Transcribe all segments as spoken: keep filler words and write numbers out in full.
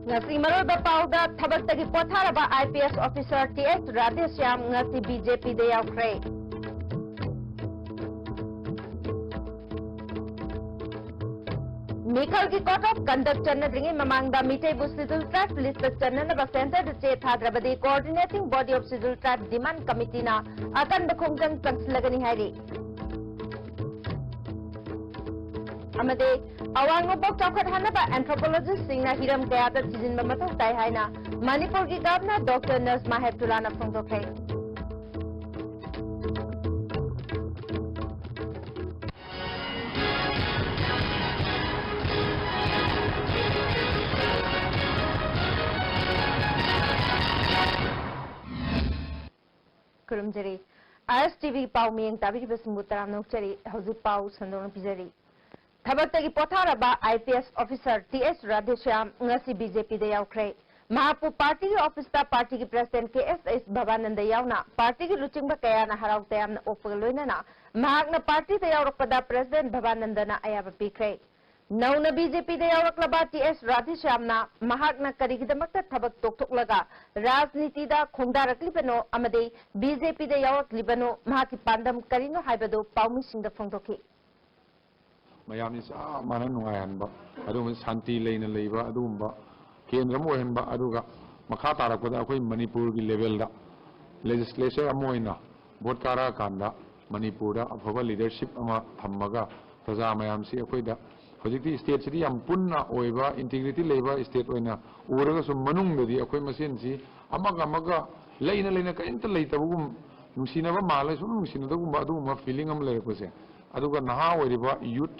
ꯉꯁꯤ ꯃꯔꯨꯑꯣꯏꯕ ꯄꯥꯎꯗ, ꯊꯕꯛꯇꯒꯤ ꯄꯣꯊꯥꯔꯕ IPS officer TS ꯔꯥꯙꯦꯁ꯭ꯌꯥꯝ ꯉꯁꯤ BJPꯗ ꯌꯥꯎꯈ꯭ꯔꯦ꯫ ꯃꯤꯈꯜꯒꯤ code of conduct ꯆꯟꯅꯗ꯭ꯔꯤꯉꯩ ꯃꯃꯥꯡꯗ ꯃꯤꯇꯩꯕꯨ Scheduled Tribe listꯇ ꯆꯟꯅꯅꯕ centreꯗ ꯆꯦ ꯊꯥꯗ꯭ꯔꯕꯗꯤ Coordinating Body of Scheduled Tribe Demand Committeeꯅ ꯑꯀꯟꯕ ꯈꯣꯡꯖꯪ ꯆꯪꯁꯤꯜꯂꯒꯅꯤ ꯍꯥꯏꯔꯤ꯫ ꯑꯃꯗꯤ ꯑꯋꯥꯡ ꯅꯣꯡꯄꯣꯛ ꯆꯥꯎꯈꯠꯍꯟꯅꯕ anthropologistꯁꯤꯡꯅ ꯍꯤꯔꯝ ꯀꯌꯥꯗ ꯊꯤꯖꯤꯟꯕ ꯃꯊꯧ ꯇꯥꯏ ꯍꯥꯏꯅ ꯃꯅꯤꯄꯨꯔꯒꯤ Governor Doctor Najma Heptullahꯅ ꯐꯣꯡꯗꯣꯛꯈ꯭ꯔꯦ꯫ ꯈꯨꯔꯨꯝꯖꯔꯤ꯫ ISTV ꯄꯥꯎ ꯃꯤꯌꯦꯡ ꯇꯥꯕꯤꯔꯤꯕꯁꯤꯡꯕꯨ ꯇꯔꯥꯝꯅ ꯑꯣꯛꯆꯔꯤ꯫ ꯍꯧꯖꯤꯛ ꯄꯥꯎ ꯁꯟꯗꯣꯛꯅ ꯄꯤꯖꯔꯤ꯫ ꯊꯕꯛꯇꯒꯤ ꯄꯣꯊꯥꯔꯕ IPS officer TS ꯔꯥꯙꯦꯁ꯭ꯌꯥꯝ ꯉꯁꯤ BJPꯗ ꯌꯥꯎꯈ꯭ꯔꯦ꯫ ꯃꯍꯥꯛꯄꯨ partyꯒꯤ officeꯇ partyꯒꯤ president KSS ꯚꯕꯥꯅꯟꯗ ꯌꯥꯎꯅ partyꯒꯤ ꯂꯨꯆꯤꯡꯕ ꯀꯌꯥꯅ ꯍꯔꯥꯎ ꯇꯌꯥꯝꯅ ꯑꯣꯛꯄꯒ ꯂꯣꯏꯅꯅ ꯃꯍꯥꯛꯅ partyꯗ ꯌꯥꯎꯔꯛꯄꯗ president ꯚꯕꯥꯅꯟꯗꯅ ꯑꯌꯥꯕ ꯄꯤꯈ꯭ꯔꯦ꯫ ꯅꯧꯅ BJPꯗ ꯌꯥꯎꯔꯛꯂꯕ TS ꯔꯥꯙꯦꯁ꯭ꯌꯥꯝꯅ ꯃꯍꯥꯛꯅ ꯀꯔꯤꯒꯤꯗꯃꯛꯇ ꯊꯕꯛ ꯇꯣꯛꯊꯣꯛꯂꯒ ꯔꯥꯖꯅꯤꯇꯤꯗ ꯈꯣꯡꯗꯥꯔꯛꯂꯤꯕꯅꯣ ꯑꯃꯗꯤ BJPꯗ ꯌꯥꯎꯔꯛꯂꯤꯕꯅꯣ, ꯃꯍꯥꯛꯀꯤ ꯄꯥꯟꯗꯝ ꯀꯔꯤꯅꯣ ꯍꯥꯏꯕꯗꯨ ꯄꯥꯎꯃꯤꯁꯤꯡꯗ ꯐꯣꯡꯗꯣꯛꯈꯤ꯫ ꯃꯌꯥꯝꯁꯤ ꯆꯞ ꯃꯥꯟꯅ ꯅꯨꯡꯉꯥꯏꯍꯟꯕ, ꯑꯗꯨꯒꯨꯝꯕ ꯁꯥꯟꯇꯤ ꯂꯩꯅ ꯂꯩꯕ, ꯑꯗꯨꯒꯨꯝꯕ ꯀꯦꯟꯗ꯭ꯔ ꯑꯃ ꯑꯣꯏꯍꯟꯕ, ꯑꯗꯨꯒ ꯃꯈꯥ ꯇꯥꯔꯛꯄꯗ ꯑꯩꯈꯣꯏ ꯃꯅꯤꯄꯨꯔꯒꯤ levelꯗ legislature ꯑꯃ ꯑꯣꯏꯅ vote ꯀꯥꯔꯛꯑꯀꯥꯟꯗ ꯃꯅꯤꯄꯨꯔꯗ ꯑꯐꯕ leadership ꯑꯃ ꯊꯝꯃꯒ ꯄ꯭ꯔꯖꯥ ꯃꯌꯥꯝꯁꯤ ꯑꯩꯈꯣꯏꯗ ꯍꯧꯖꯤꯛꯇꯤ stateꯁꯤꯗꯤ ꯌꯥꯝ ꯄꯨꯟꯅ ꯑꯣꯏꯕ, integrity ꯂꯩꯕ state ꯑꯣꯏꯅ ꯎꯔꯒꯁꯨ ꯃꯅꯨꯡꯗꯗꯤ ꯑꯩꯈꯣꯏ ꯃꯁꯦꯟꯁꯤ ꯑꯃꯒ ꯑꯃꯒ ꯂꯩꯅ ꯂꯩꯅ ꯀꯔꯤꯝꯇ ꯂꯩꯇꯕꯒꯨꯝ, ꯅꯨꯡꯁꯤꯅꯕ ꯃꯥꯜꯂ ꯁꯨꯝ ꯅꯨꯡꯁꯤꯅꯗꯕꯒꯨꯝꯕ ꯑꯗꯨꯒꯨꯝꯕ feeling ꯑꯃ ꯂꯩꯔꯛꯄꯁꯦ꯫ ꯑꯗꯨꯒ ꯅꯍꯥ ꯑꯣꯏꯔꯤꯕ youth,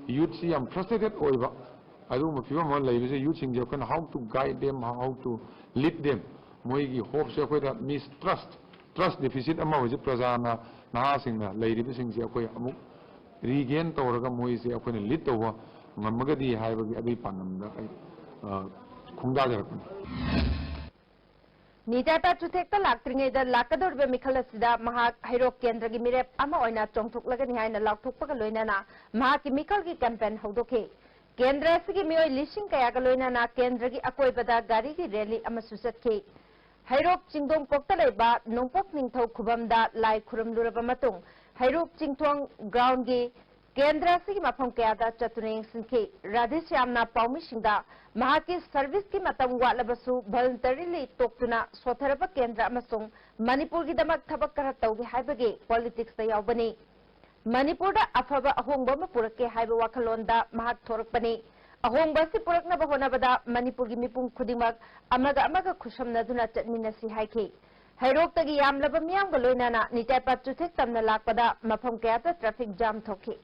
youthꯁꯤ ꯌꯥꯝ frustrated ꯑꯣꯏꯕ, ꯑꯗꯨꯒꯨꯝꯕ ꯐꯤꯕꯝ ꯑꯃ ꯂꯩꯕꯁꯦ, youthꯁꯤꯡꯁꯦ ꯑꯩꯈꯣꯏꯅ how to guide them, how to lead them, ꯃꯣꯏꯒꯤ hopeꯁꯦ ꯑꯩꯈꯣꯏꯗ mistrust, trust deficit ꯑꯃ ꯍꯧꯖꯤꯛ ꯄ꯭ꯔꯖꯥꯅ, ꯅꯍꯥꯁꯤꯡꯅ ꯂꯩꯔꯤꯕꯁꯤꯡꯁꯦ ꯑꯩꯈꯣꯏ ꯑꯃꯨꯛ regain ꯇꯧꯔꯒ ꯃꯣꯏꯁꯦ ꯑꯩꯈꯣꯏꯅ lead ꯇꯧꯕ ꯉꯝꯃꯒꯗꯤ ꯍꯥꯏꯕꯒꯤ ꯑꯗꯨꯒꯤ ꯄꯥꯟꯗꯝꯗ ꯑꯩ, ꯑ, ꯈꯣꯡꯗꯥꯖꯔꯛꯄꯅꯤ꯫ ꯅꯤꯇꯥꯏꯄꯥ ꯆꯨꯊꯦꯛꯇ ꯂꯥꯛꯇ꯭ꯔꯤꯉꯩꯗ ꯂꯥꯛꯀꯗꯧꯔꯤꯕ ꯃꯤꯈꯜ ꯑꯁꯤꯗ ꯃꯍꯥꯛ ꯍꯩꯔꯣꯛ ꯀꯦꯟꯗ꯭ꯔꯒꯤ ꯃꯤꯔꯦꯞ ꯑꯃ ꯑꯣꯏꯅ ꯆꯣꯡꯊꯣꯛꯂꯒꯅꯤ ꯍꯥꯏꯅ ꯂꯥꯎꯊꯣꯛꯄꯒ ꯂꯣꯏꯅꯅ ꯃꯍꯥꯛꯀꯤ ꯃꯤꯈꯜꯒꯤ ꯀꯦꯝꯄꯦꯟ ꯍꯧꯗꯣꯛꯈꯤ꯫ ꯀꯦꯟꯗ꯭ꯔ ꯑꯁꯤꯒꯤ ꯃꯤꯑꯣꯏ ꯂꯤꯁꯤꯡ ꯀꯌꯥꯒ ꯂꯣꯏꯅꯅ ꯀꯦꯟꯗ꯭ꯔꯒꯤ ꯑꯀꯣꯏꯕꯗ ꯒꯥꯔꯤꯒꯤ ꯔꯦꯂꯤ ꯑꯃꯁꯨ ꯆꯠꯈꯤ꯫ ꯍꯩꯔꯣꯛ ꯆꯤꯡꯗꯣꯡ ꯀꯣꯛꯇ ꯂꯩꯕ ꯅꯣꯡꯄꯣꯛ ꯅꯤꯡꯊꯧ ꯈꯨꯕꯝꯗ ꯂꯥꯏ ꯈꯨꯔꯨꯝꯂꯨꯔꯕ ꯃꯇꯨꯡ ꯍꯩꯔꯣꯛ ꯆꯤꯡꯊꯣꯡ ꯒ꯭ꯔꯥꯎꯟꯒꯤ ꯀꯦꯟꯗ꯭ꯔ ꯑꯁꯤꯒꯤ ꯃꯐꯝ ꯀꯌꯥꯗ ꯆꯠꯇꯨꯅ ꯌꯦꯡꯁꯤꯟꯈꯤ꯫ ꯔꯥꯙꯦꯁ꯭ꯌꯥꯝꯅ ꯄꯥꯎꯃꯤꯁꯤꯡꯗ ꯃꯍꯥꯛꯀꯤ ꯁꯔꯚꯤꯁꯀꯤ ꯃꯇꯝ ꯋꯥꯠꯂꯕꯁꯨ ꯚꯣꯂꯨꯟꯇꯔꯤꯂꯤ ꯇꯣꯛꯇꯨꯅ ꯁꯣꯠꯊꯔꯕ ꯀꯦꯟꯗ꯭ꯔ ꯑꯃꯁꯨꯡ ꯃꯅꯤꯄꯨꯔꯒꯤꯗꯃꯛ ꯊꯕꯛ ꯈꯔ ꯇꯧꯒꯦ ꯍꯥꯏꯕꯒꯤ ꯄꯣꯂꯤꯇꯤꯛꯁꯇ ꯌꯥꯎꯕꯅꯤ꯫ ꯃꯅꯤꯄꯨꯔꯗ ꯑꯐꯕ ꯑꯍꯣꯡꯕ ꯑꯃ ꯄꯨꯔꯛꯀꯦ ꯍꯥꯏꯕ ꯋꯥꯈꯜꯂꯣꯟꯗ ꯃꯍꯥꯛ ꯊꯣꯔꯛꯄꯅꯤ꯫ ꯑꯍꯣꯡꯕ ꯑꯁꯤ ꯄꯨꯔꯛꯅꯕ ꯍꯣꯠꯅꯕꯗ ꯃꯅꯤꯄꯨꯔꯒꯤ ꯃꯤꯄꯨꯝ ꯈꯨꯗꯤꯡꯃꯛ ꯑꯃꯒ ꯑꯃꯒ ꯈꯨꯠꯁꯝꯅꯗꯨꯅ ꯆꯠꯃꯤꯟꯅꯁꯤ ꯍꯥꯏꯈꯤ꯫ ꯍꯩꯔꯣꯛꯇꯒꯤ ꯌꯥꯝꯂꯕ ꯃꯤꯌꯥꯝꯒ ꯂꯣꯏꯅꯅ ꯅꯤꯇꯥꯏꯄꯥ ꯆꯨꯊꯦꯛ ꯇꯝꯅ ꯂꯥꯛꯄꯗ ꯃꯐꯝ ꯀꯌꯥꯗ ꯇ꯭ꯔꯥꯐꯤꯛ ꯖꯥꯝ ꯊꯣꯛꯈꯤ꯫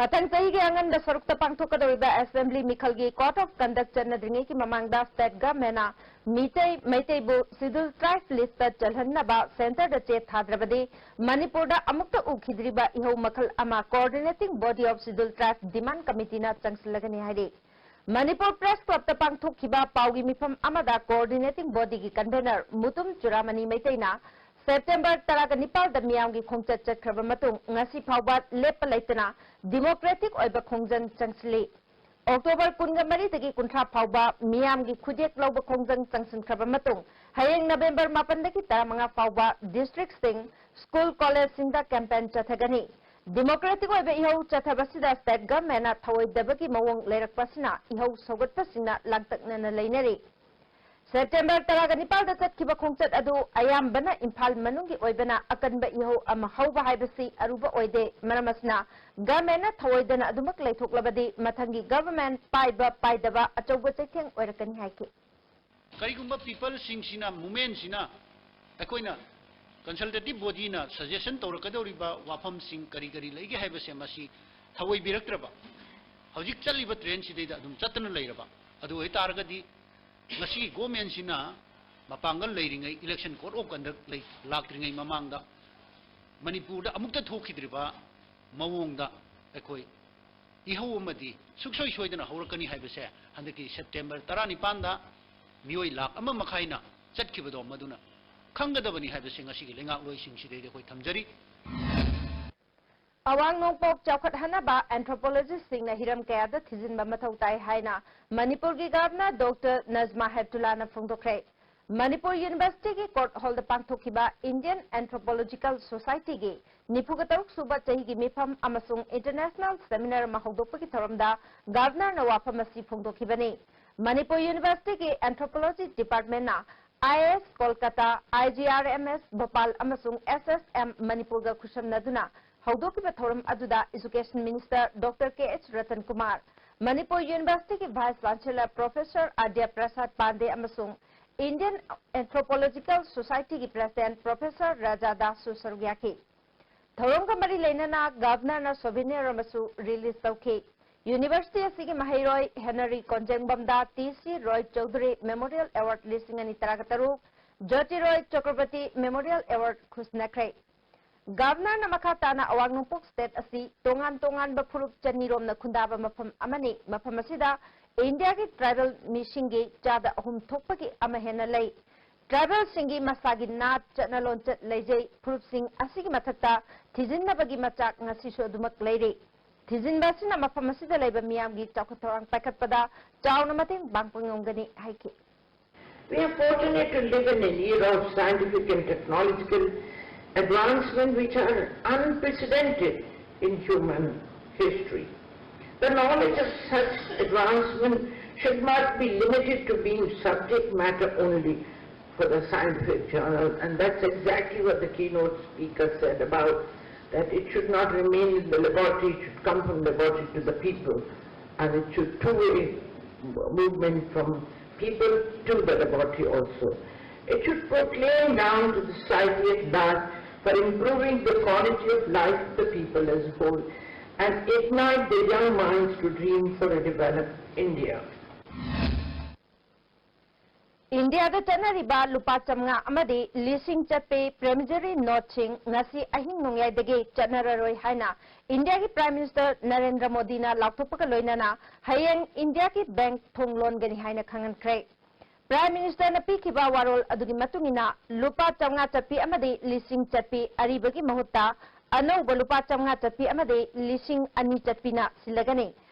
ꯃꯊꯪ ꯆꯍꯤꯒꯤ ꯑꯉꯟꯕ ꯁꯔꯨꯛꯇ ꯄꯥꯡꯊꯣꯛꯀꯗꯧꯔꯤꯕ ꯑꯦꯁꯦꯝꯕ꯭ꯂꯤ ꯃꯤꯈꯜꯒꯤ ꯀꯣꯗ ꯑꯣꯐ ꯀꯟꯗꯛ ꯆꯠꯅꯗ꯭ꯔꯤꯉꯩꯒꯤ ꯃꯃꯥꯡꯗ ꯁ꯭ꯇꯦꯠ ꯒꯚꯔꯟꯃꯦꯟꯠꯅ ꯃꯤꯇꯩ ꯃꯩꯇꯩꯕꯨ ꯁꯦꯗ꯭ꯌꯨꯜ ꯇ꯭ꯔꯥꯏꯕ ꯂꯤꯁ꯭ꯠꯇ ꯆꯜꯍꯟꯅꯕ ꯁꯦꯟꯇꯔꯗ ꯆꯦ ꯊꯥꯗ꯭ꯔꯕꯗꯤ ꯃꯅꯤꯄꯨꯔꯗ ꯑꯃꯨꯛꯇ ꯎꯈꯤꯗ꯭ꯔꯤꯕ ꯏꯍꯧ ꯃꯈꯜ ꯑꯃ Coordinating Body of Scheduled Tribe Demand Committeeꯅ ꯆꯪꯁꯤꯜꯂꯒꯅꯤ ꯍꯥꯏꯔꯤ꯫ ꯃꯅꯤꯄꯨꯔ ꯄ꯭ꯔꯦꯁ ꯀ꯭ꯂꯕꯇ ꯄꯥꯡꯊꯣꯛꯈꯤꯕ ꯄꯥꯎꯒꯤ ꯃꯤꯐꯝ ꯑꯃꯗ Coordinating Bodyꯒꯤ convener ꯃꯨꯇꯨꯝ ꯆꯨꯔꯥꯃꯅꯤ ꯃꯩꯇꯩꯅ ꯁꯦꯞꯇꯦꯝꯕꯔ ꯇꯔꯥꯒ ꯅꯤꯄꯥꯜꯗ ꯃꯤꯌꯥꯝꯒꯤ ꯈꯣꯡꯆꯠ ꯆꯠꯈ꯭ꯔꯕ ꯃꯇꯨꯡ ꯉꯁꯤ ꯐꯥꯎꯕ ꯂꯦꯞꯄ ꯂꯩꯇꯅ ꯗꯤꯃꯣꯀ꯭ꯔꯦꯇꯤꯛ ꯑꯣꯏꯕ ꯈꯣꯡꯖꯪ ꯆꯪꯁꯤꯜꯂꯤ꯫ ꯑꯣꯛꯇꯣꯕꯔ ꯀꯨꯟꯒ ꯃꯔꯤꯗꯒꯤ ꯀꯨꯟꯊ꯭ꯔꯥ ꯐꯥꯎꯕ ꯃꯤꯌꯥꯝꯒꯤ ꯈꯨꯠꯌꯦꯛ ꯂꯧꯕ ꯈꯣꯡꯖꯪ ꯆꯪꯁꯤꯟꯈ꯭ꯔꯕ ꯃꯇꯨꯡ ꯍꯌꯦꯡ ꯅꯕꯦꯝꯕꯔ ꯃꯥꯄꯟꯗꯒꯤ ꯇꯔꯥꯃꯉꯥ ꯐꯥꯎꯕ ꯗꯤꯁꯇ꯭ꯔꯤꯛꯁꯤꯡ, ꯁ꯭ꯀꯨꯜ ꯀꯣꯂꯦꯖꯁꯤꯡꯗ ꯀꯦꯝꯄꯦꯟ ꯆꯠꯊꯒꯅꯤ꯫ ꯗꯤꯃꯣꯀ꯭ꯔꯦꯇꯤꯛ ꯑꯣꯏꯕ ꯏꯍꯧ ꯆꯠꯊꯕꯁꯤꯗ ꯁ꯭ꯇꯦꯠ ꯒꯚꯔꯟꯃꯦꯟꯠꯅ ꯊꯧꯑꯣꯏꯗꯕꯒꯤ ꯃꯑꯣꯡ ꯂꯩꯔꯛꯄꯁꯤꯅ ꯏꯍꯧ ꯁꯧꯒꯠꯄꯁꯤꯡꯅ ꯂꯥꯡꯇꯛꯅꯅ ꯂꯩꯅꯔꯤ꯫ ꯁꯦꯞꯇꯦꯝꯕꯔ ꯇꯔꯥꯒ ꯅꯤꯄꯥꯜꯗ ꯆꯠꯈꯤꯕ ꯈꯣꯡꯆꯠ ꯑꯗꯨ ꯑꯌꯥꯝꯕꯅ ꯏꯝꯐꯥꯜ ꯃꯅꯨꯡꯒꯤ ꯑꯣꯏꯕꯅ ꯑꯀꯟꯕ ꯏꯍꯧ ꯑꯃ ꯍꯧꯕ ꯍꯥꯏꯕꯁꯤ ꯑꯔꯨꯕ ꯑꯣꯏꯗꯦ꯫ ꯃꯔꯝ ꯑꯁꯤꯅ ꯒꯚꯔꯟꯃꯦꯟꯠꯅ ꯊꯧꯑꯣꯏꯗꯅ ꯑꯗꯨꯃꯛ ꯂꯩꯊꯣꯛꯂꯕꯗꯤ ꯃꯊꯪꯒꯤ ꯒꯚꯔꯟꯃꯦꯟꯠ ꯄꯥꯏꯕ ꯄꯥꯏꯗꯕ ꯑꯆꯧꯕ ꯆꯩꯊꯦꯡ ꯑꯣꯏꯔꯛꯀꯅꯤ ꯍꯥꯏꯈꯤ꯫ ꯀꯔꯤꯒꯨꯝꯕ ꯄꯤꯄꯜꯁꯤꯡꯁꯤꯅ, ꯃꯨꯞꯃꯦꯟꯁꯤꯅ ꯑꯩꯈꯣꯏꯅ consultative body ꯅ suggestion ꯇꯧꯔꯛꯀꯗꯧꯔꯤꯕ ꯋꯥꯐꯝꯁꯤꯡ ꯀꯔꯤ ꯀꯔꯤ ꯂꯩꯒꯦ ꯍꯥꯏꯕꯁꯦ ꯃꯁꯤ ꯊꯑꯣꯏꯕꯤꯔꯛꯇ꯭ꯔꯕ, ꯍꯧꯖꯤꯛ ꯆꯠꯂꯤꯕ trend ꯁꯤꯗꯩꯗ ꯑꯗꯨꯝ ꯆꯠꯇꯅ ꯂꯩꯔꯕ꯫ ꯑꯗꯨ ꯑꯣꯏꯇꯥꯔꯒꯗꯤ ꯉꯁꯤꯒꯤ government ꯁꯤꯅ ꯃꯄꯥꯡꯒꯜ ꯂꯩꯔꯤꯉꯩ, election code of conduct ꯂꯩ-, ꯂꯥꯛꯇ꯭ꯔꯤꯉꯩ ꯃꯃꯥꯡꯗ ꯃꯅꯤꯄꯨꯔꯗ ꯑꯃꯨꯛꯇ ꯊꯣꯛꯈꯤꯗ꯭ꯔꯤꯕ ꯃꯑꯣꯡꯗ ꯑꯩꯈꯣꯏ ꯏꯍꯧ ꯑꯃꯗꯤ ꯁꯨꯡꯁꯣꯏ ꯁꯣꯏꯗꯅ ꯍꯧꯔꯛꯀꯅꯤ ꯍꯥꯏꯕꯁꯦ ꯍꯟꯗꯛꯀꯤ September ꯇꯔꯥꯅꯤꯄꯥꯟꯗ ꯃꯤꯑꯣꯏ ꯂꯥꯈ ꯑꯃ ꯃꯈꯥꯏꯅ ꯆꯠꯈꯤꯕꯗꯣ ꯃꯗꯨꯅ ꯈꯪꯒꯗꯕꯅꯤ ꯍꯥꯏꯕꯁꯦ ꯉꯁꯤꯒꯤ ꯂꯩꯉꯥꯛꯂꯣꯏꯁꯤꯡꯁꯤꯗꯩꯗ ꯑꯩꯈꯣꯏ ꯊꯝꯖꯔꯤ꯫ ꯑꯋꯥꯡ ꯅꯣꯡꯄꯣꯛ ꯆꯥꯎꯈꯠꯍꯟꯅꯕ anthropologist ꯁꯤꯡꯅ ꯍꯤꯔꯝ ꯀꯌꯥꯗ ꯊꯤꯖꯤꯟꯕ ꯃꯊꯧ ꯇꯥꯏ ꯍꯥꯏꯅ ꯃꯅꯤꯄꯨꯔꯒꯤ Governor Doctor Najma ꯍꯦꯞꯇꯨꯂꯥꯅ ꯐꯣꯡꯗꯣꯛꯈ꯭ꯔꯦ꯫ Manipur University ꯒꯤ court hall ꯗ ꯄꯥꯡꯊꯣꯛꯈꯤꯕ Indian Anthropological Society ꯒꯤ ꯅꯤꯐꯨꯒ ꯇꯔꯨꯛ ꯁꯨꯕ ꯆꯍꯤꯒꯤ ꯃꯤꯐꯝ ꯑꯃꯁꯨꯡ international seminar ꯑꯃ ꯍꯧꯗꯣꯛꯄꯒꯤ ꯊꯧꯔꯝꯗ Governor ꯅ ꯋꯥꯐꯝ ꯑꯁꯤ ꯐꯣꯡꯗꯣꯛꯈꯤꯕꯅꯤ꯫ ꯃꯅꯤꯄꯨꯔ University ꯒꯤ Anthropology Department ꯅ I I S Kolkata, I G R M S Bhopal ꯑꯃꯁꯨꯡ S S M ꯃꯅꯤꯄꯨꯔꯒ ꯈꯨꯠꯁꯝꯅꯗꯨꯅ ꯍꯧꯗꯣꯛꯈꯤꯕ ꯊꯧꯔꯝ ꯑꯗꯨꯗ Education Minister Doctor K H Ratan Kumar, Manipur University ꯒꯤ Vice Chancellor Professor ꯑꯥꯗ꯭ꯌ ꯄ꯭ꯔꯁꯥꯗ ꯄꯥꯟꯗꯦ ꯑꯃꯁꯨꯡ Indian Anthropological Society ꯒꯤ President Professor ꯔꯥꯖꯥ ꯗꯥꯁꯁꯨ ꯁꯔꯨꯛ ꯌꯥꯈꯤ꯫ ꯊꯧꯔꯝꯒ ꯃꯔꯤ ꯂꯩꯅꯅ Governor ꯅ souvenir ꯑꯃꯁꯨ release ꯇꯧꯈꯤ꯫ University ꯑꯁꯤꯒꯤ ꯃꯍꯩꯔꯣꯏ ꯍꯦꯅꯔꯤ ꯀꯣꯟꯖꯦꯡꯕꯝꯗ T C Roy Chowdhury Memorial Award ꯂꯤꯁꯤꯡ ꯑꯅꯤ ꯇꯔꯥꯒ ꯇꯔꯨꯛ, ꯖꯣꯇꯤ ꯔꯣꯏ ꯆꯀ꯭ꯔꯕꯔꯇꯤ Memorial Award ꯈꯨꯠꯁꯤꯟꯅꯈ꯭ꯔꯦ꯫ Governor ꯅ ꯃꯈꯥ ꯇꯥꯅ ꯑꯋꯥꯡ ꯅꯣꯡꯄꯣꯛ state ꯑꯁꯤ ꯇꯣꯉꯥꯟ ꯇꯣꯉꯥꯟꯕ ꯐꯨꯔꯨꯞ ꯆꯅꯤꯔꯣꯝꯅ ꯈꯨꯟꯗꯥꯕ ꯃꯐꯝ ꯑꯃꯅꯤ꯫ ꯃꯐꯝ ꯑꯁꯤꯗ India ꯒꯤ tribal ꯃꯤꯁꯤꯡꯒꯤ ꯆꯥꯗ ꯑꯍꯨꯝ ꯊꯣꯛꯄꯒꯤ ꯑꯃ ꯍꯦꯟꯅ ꯂꯩ꯫ Tribal ꯁꯤꯡꯒꯤ ꯃꯁꯥꯒꯤ ꯅꯥꯠ, ꯆꯠꯅ ꯂꯣꯟꯆꯠ ꯂꯩꯖꯩ꯫ ꯐꯨꯔꯨꯞꯁꯤꯡ ꯑꯁꯤꯒꯤ ꯃꯊꯛꯇ ꯊꯤꯖꯤꯟꯅꯕꯒꯤ ꯃꯆꯥꯛ ꯉꯁꯤꯁꯨ ꯑꯗꯨꯃꯛ ꯂꯩꯔꯤ꯫ ꯊꯤꯖꯤꯟꯕ ꯑꯁꯤꯅ ꯃꯐꯝ ꯑꯁꯤꯗ ꯂꯩꯕ ꯃꯤꯌꯥꯝꯒꯤ ꯆꯥꯎꯈꯠ ꯊꯧꯔꯥꯡ ꯄꯥꯏꯈꯠꯄꯗ ꯆꯥꯎꯅ ꯃꯇꯦꯡ ꯄꯥꯡꯕ ꯉꯝꯒꯅꯤ ꯍꯥꯏꯈꯤ꯫ We are fortunate to live in an era of scientific and technological advancement which are unprecedented in human history. The knowledge of such advancement should not be limited to being subject matter only for the scientific journal, and that's exactly what the keynote speaker said about that it should not remain in the laboratory, it should come from laboratory to the people, and it should two-way movement from people to the laboratory also. It should proclaim down to the society at large for improving the quality of life of the people as a whole and ignite the young minds to dream for a developed India. ꯏꯟꯗꯤꯌꯥꯗ ꯆꯠꯅꯔꯤꯕ ꯂꯨꯄꯥ ꯆꯥꯝꯃꯉꯥ ꯑꯃꯗꯤ ꯂꯤꯁꯤꯡ ꯆꯠꯄꯤ ꯄ꯭ꯔꯦꯃꯤꯖꯔꯤ ꯅꯣꯠꯁꯤꯡ ꯉꯁꯤ ꯑꯍꯤꯡ ꯅꯣꯡꯌꯥꯏꯗꯒꯤ ꯆꯠꯅꯔꯔꯣꯏ ꯍꯥꯏꯅ ꯏꯟꯗꯤꯌꯥꯒꯤ ꯄ꯭ꯔꯥꯏꯝ ꯃꯤꯅꯤꯁꯇꯔ ꯅꯔꯦꯟꯗ꯭ꯔ ꯃꯣꯗꯤꯅ ꯂꯥꯎꯊꯣꯛꯄꯒ ꯂꯣꯏꯅꯅ ꯍꯌꯦꯡ ꯏꯟꯗꯤꯌꯥꯒꯤ ꯕꯦꯡꯛ ꯊꯣꯡ ꯂꯣꯟꯒꯅꯤ ꯍꯥꯏꯅ ꯈꯪꯍꯟꯈ꯭ꯔꯦ꯫ ꯄ꯭ꯔꯥꯏꯝ ꯃꯤꯅꯤꯁꯇꯔꯅ ꯄꯤꯈꯤꯕ ꯋꯥꯔꯣꯜ ꯑꯗꯨꯒꯤ ꯃꯇꯨꯡ ꯏꯟꯅ ꯂꯨꯄꯥ ꯆꯥꯝꯃꯉꯥ ꯆꯠꯄꯤ ꯑꯃꯗꯤ ꯂꯤꯁꯤꯡ ꯆꯠꯄꯤ ꯑꯔꯤꯕꯒꯤ ꯃꯍꯨꯠꯇ ꯑꯅꯧꯕ ꯂꯨꯄꯥ ꯆꯥꯝꯃꯉꯥ ꯆꯠꯄꯤ ꯑꯃꯗꯤ ꯂꯤꯁꯤꯡ ꯑꯅꯤ ꯆꯠꯄꯤꯅ ꯁꯤꯜꯂꯒꯅꯤ꯫